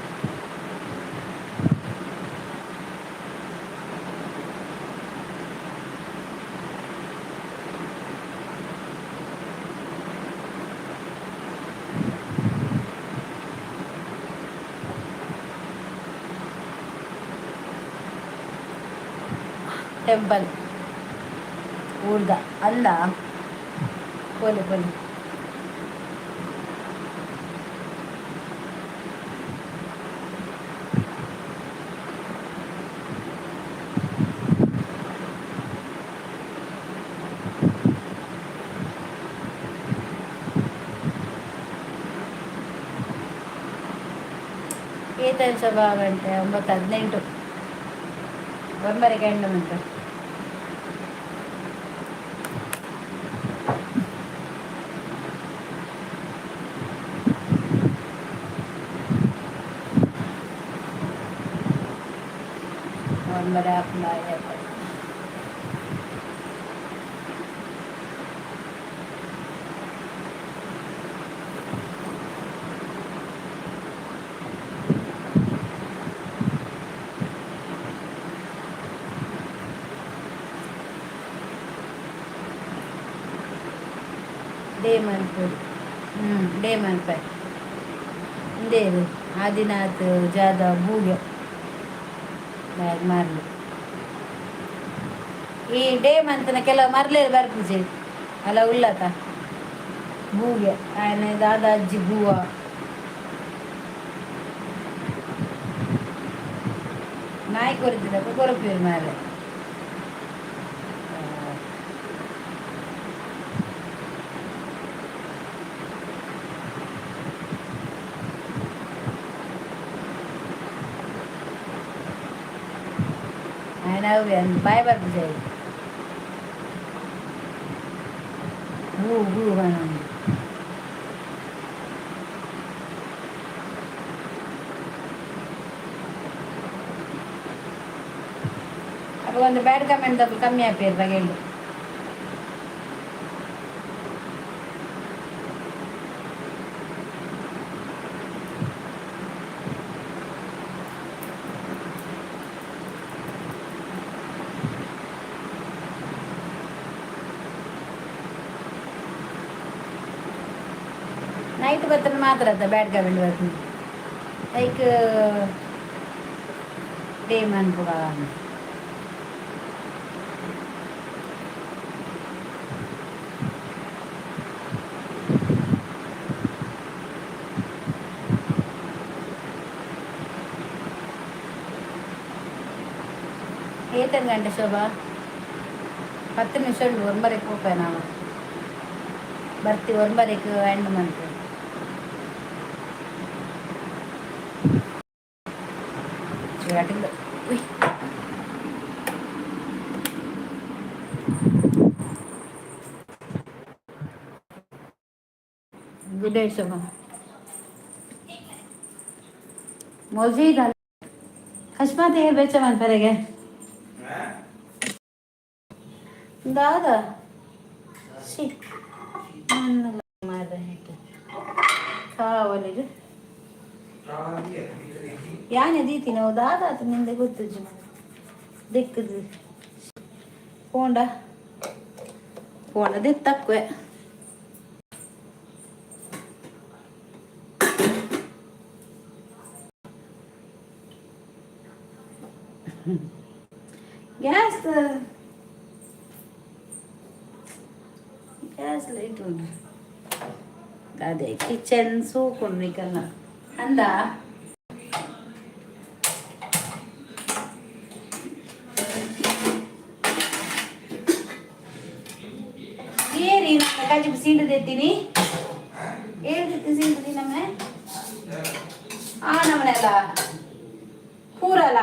ಟೆಂಪಲ್ ಊರ್ದ ಅಂದ. ಪೋಲೆ ಪೋಲೆ. ಏತನ ಸ್ವಭಾವ ಗಂಟೆ? 9:18. ಒಂಬರೆಗೆ ಎಂಟು ಉಂಟು. ಒಂಬರೆ ಆಪುಂಡು. ಡೇ ಮನ್ಪುಡು. ಹ್ಞೂ, ಡೇ ಮನ್ಪೆ ಇಂದೇರು ಆದಿನಾಥ್ ಜಾಧವ್ ಬೂಗೆ ಬ್ಯಾಗ್ ಮಾರ್ಲಿ. ಈ ಡೇ ಮಂತ್ನ ಕೆಲವು ಮರ್ಲೇರು ಬರ್ಪುಜಿ ಅಲ್ಲ ಉಲ್ಲತ ಬೂಗೆ ಆಯನ ದಾದ ಅಜ್ಜಿ ಬೂವ. ನಾಯಿ ಕೊರಿತಿದ್ದಪ್ಪ ಕೊರಪೇರು ಮಾರೆ. ఆయన ಬಾಯ್ ಬರ್ಪುಜಿ ಬೂ ಬೂ ಪನೊಂದು. ಅಪ್ಪ ಒಂದು ಬ್ಯಾಡ್ ಕಮೆಂಟ್ ದಕ್ಕುಲು ಕಮ್ಮಿ ಆಪೇರು ಬಗೆಂಡು. ನೈಟ್ ಬತ್ತನ ಮಾತ್ರ ಅತ್ತ ಬ್ಯಾಡ್ ಕಮೆಂಟ್ ಬರ್ತೀನಿ. ಲೈಕ್ ಡೇ ಮನ್ಪುಗ. ಏತನ್ ಗಂಟೆ ಶೋಭಾ? 10 ನಿಮಿಷ ಉಂಟು, ಒಂಬರೆಗೆ ಪೋಪೆ ನಾವು. ಬರ್ತಿ ಒಂಬರೆಗೆ ಎಂಡ್ ಮಂತ್. ಉಯ್. Good night Shobha. ಮೋಜಿ ಅಕಸ್ಮಾತ್ ಏರ್ ಬೆಚ್ಚ ಮನ್ಪರೆಗೆ ದಾದ she ಮಾರ್ರೆ. ಕಾವಲಿಗೆ ಯಾನೆ ದೀತಿನ ದಾದ ನಿಂದೆ ಗೊತ್ತುಜ್ಜಿ ದಿಕ್ಕದು. ಪೋಂಡ ಪೋಂಡ ದಿತ್ತಕ್ವೆ. ಗ್ಯಾಸ್ ಗ್ಯಾಸ್ ಲೈಟ್ ಉಂಟು. ಅದೇ ಕಿಚನ್ ಸೂಕುಂಡು ನಿಕಲ್ನ ಅಂದ. ಏರಿ ನಮ್ಮ ಕಜಿಪು ಸೀಂಡು ತೆತ್ತೀನಿ. ಏಳ್ದಿತ್ತು ಸೀಂಡು ನಮ್ಮನೆ ಆ ನಮ್ಮನೆಲ್ಲ ಪೂರಲ್ಲ.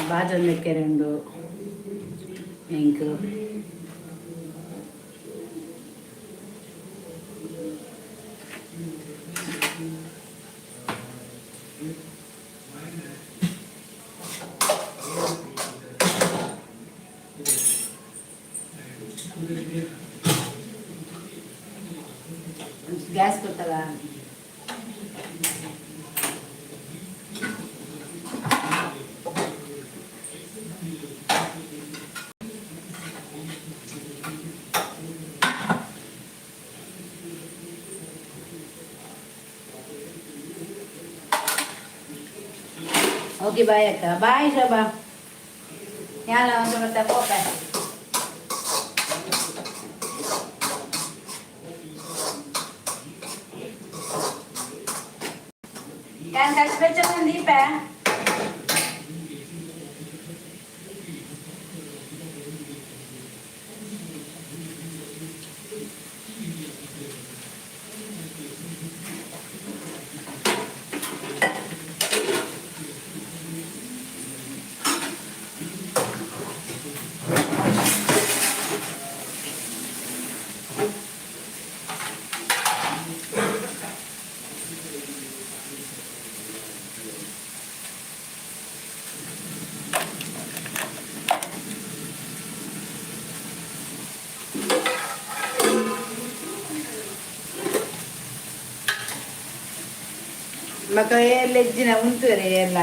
ಬಾಜೊಂದಕ್ಕೆ రెండు ಇಂಕ್. ಗ್ಯಾಸ್ ಗೊತ್ತಲ್ಲ. ಓಕೆ, ಬಾಯ್ ಅಕ್ಕ. ಬಾಯ್ ಶೋಭಾ. ಯಾನ ಒಂದು ಮತ್ತೆ ಪೋಪೆ. ಯಾನ್ ಕಚ್ ಬೆಚ್ಚ ದೀಪ. ಮಕ್ಕ ಎಜ್ಜಿನ ಉಂತುವರೆ ಎಲ್ಲ.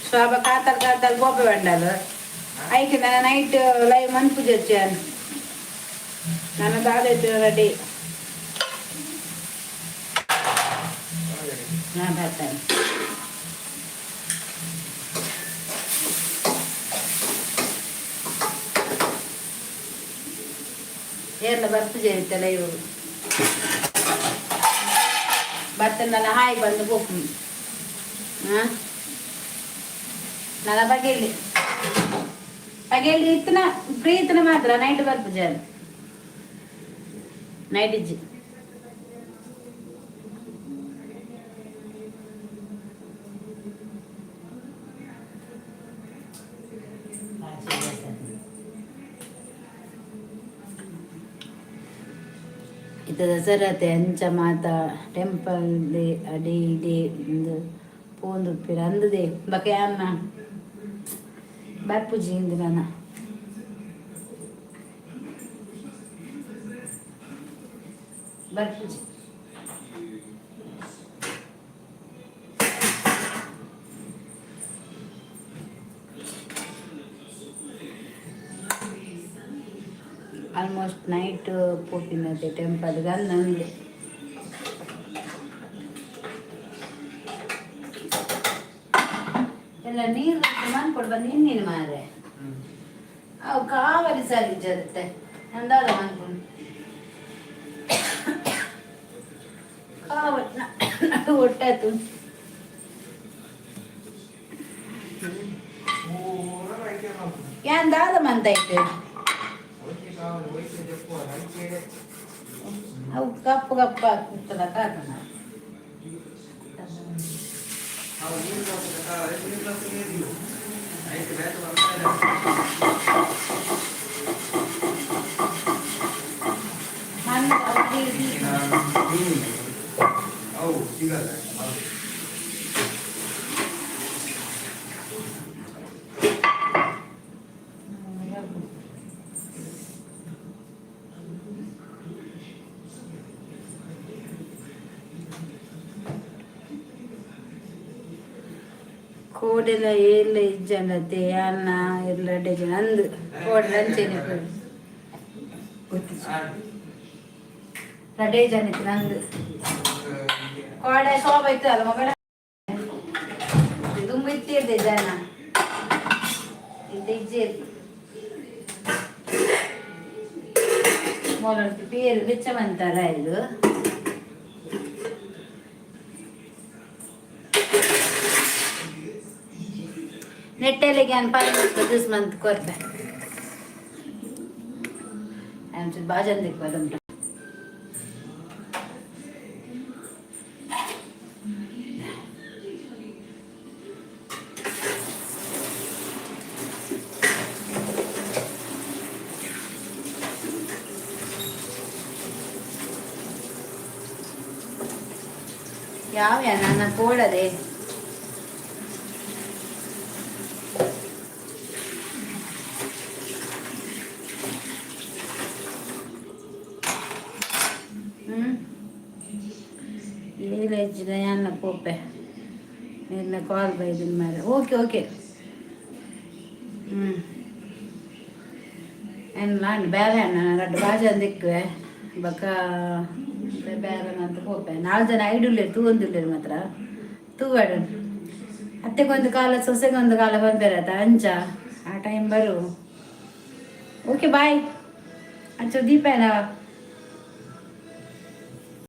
ಶೋಭ ಕಾತಲ್ ಕಾತಲ್ ಗೋಪೆ ಬಂಡಲು. ಐಕೆ ನನ್ನ ನೈಟ್ ಲೈವ್ ಮನ್ಪುಜಿ ನನ್ನ ದಾದ ರೆಡಿ. ನಾ ಬರ್ತೇನೆ. ಏರ್ಲ ಬರ್ಪುಜೆ ಲೈವ್ ಬರ್ತೇನೆ. ಹಾಯ್ ಬಂದು ಬೋಪು. ಹಾಂ, ನನ್ನ ಬಗೆಯಲ್ಲಿ ಪಗೆಯಲ್ಲಿ ಇತ್ತನ ಫ್ರೀ ಇತ್ತನ ಮಾತ್ರ ನೈಟ್ ಬರ್ಪುಜೆ. ನೈಟ್ ಇಜ್ಜಿ. ಇತ್ತ ದಸರಾತೆ ಅಂಚ ಮಾತ ಟೆಂಪಲ್ ಅಡಿ ಇಡಿ ಒಂದು ಪೋಂದು ಪಿರ ಅಂದದೆ. ಬಕ ಯಾನ್ನ ಬರ್ಪುಜಿ ಇಂದು ನನ್ನ ಬರ್ಪುಜಿ. ಆಲ್ಮೋಸ್ಟ್ ನೈಟ್ ಪೋಪಿನತೆ ಟೆಂಪಲ್ ಅಂದು. ಎಲ್ಲ ನೀರು ಮನ್ಕೊಡು ಬಂದು ಇನ್ನೇನು ಮಾರೆ. ಅವು ಕಾವಲಿ ಸರಿ ಜರುತ್ತೆ ಅಂದಾದ ಮನ್ಕೊಂಡು ಕಾವಲಿ ನಡು ಒಟ್ಟಾಯ್ತು. ಯಾನ್ ದಾದ ಮಂತಾಯ್ತು? ಅವು ಕಪ್ಪು ಕಪ್ಪು ಆಗ್ತದ ಕಾಕನ. ಮಣ್ಣು ಅವು. ಅವು ಸಿಗಲ್ಲ. ಕೋಡೆಲ ಏಲ್ಲ ಇಜ್ಜಂಡತೆ ಅನ್ನ ಎಲ್ಲ ಜನ ಅಂದು ಕೋಡೆ ಅಂಚೆನೆ ಗೊತ್ತಿಲ್ಲ. ರಡ್ಡೆ ಜನ ಇತ್ತು ನಂದು. ಕೋಡೆ ಶೋಭ ಇತ್ತು ಅಲ್ಲ ಮಗಳ ದುಂಬು ಇತ್ತಿರ್ದೆ ಜನ ಇದ್ದ ಇಜ್ಜೆ. ಮೊದಲು ಪೇರು ಬೆಚ್ಚ ಬಂತಾರ ಇದು. ನೆಟ್ಟೆಲೆಗೆ ಅನ್ ಪಾಲ್ this month ಕೊರ್ಪೆ ಬಾಜನ್ ದಿಕ್ಕು ಉಂಟು. ಯಾವ ನನ್ನ ಕೋಡದೆ. ಹ್ಮ್ ಏಳು ಯಾನ್ನ ಪೋಪೆ ಎಲ್ಲ ಕಾಲ್ ಬೈದಿನ ಮಾರೆ. Okay okay. ಹ್ಞೂ ಏನು ಬೇರೆ ಅಣ್ಣ ರಡ್ಡು ಬಾಜನ್ ದಿಕ್ಕುವೆ ಬೊಕ್ಕ ಬೇರೆ ಅಂತ ಪೋಪೆ. ನಾಲ್ಕು ಜನ ಐಡುಲ್ಲೇರು ತೂವೊಂದುಲ್ಲೇರು ಮಾತ್ರ ತೂವಾಡು. ಅತ್ತೆಗೊಂದು ಕಾಲ ಸೊಸೆಗೊಂದು ಕಾಲ ಬಂದಿರತ್ತ ಅಂಚ ಆ ಟೈಮ್ ಬರು. Okay bye. ಅಚ್ಚು ದೀಪ.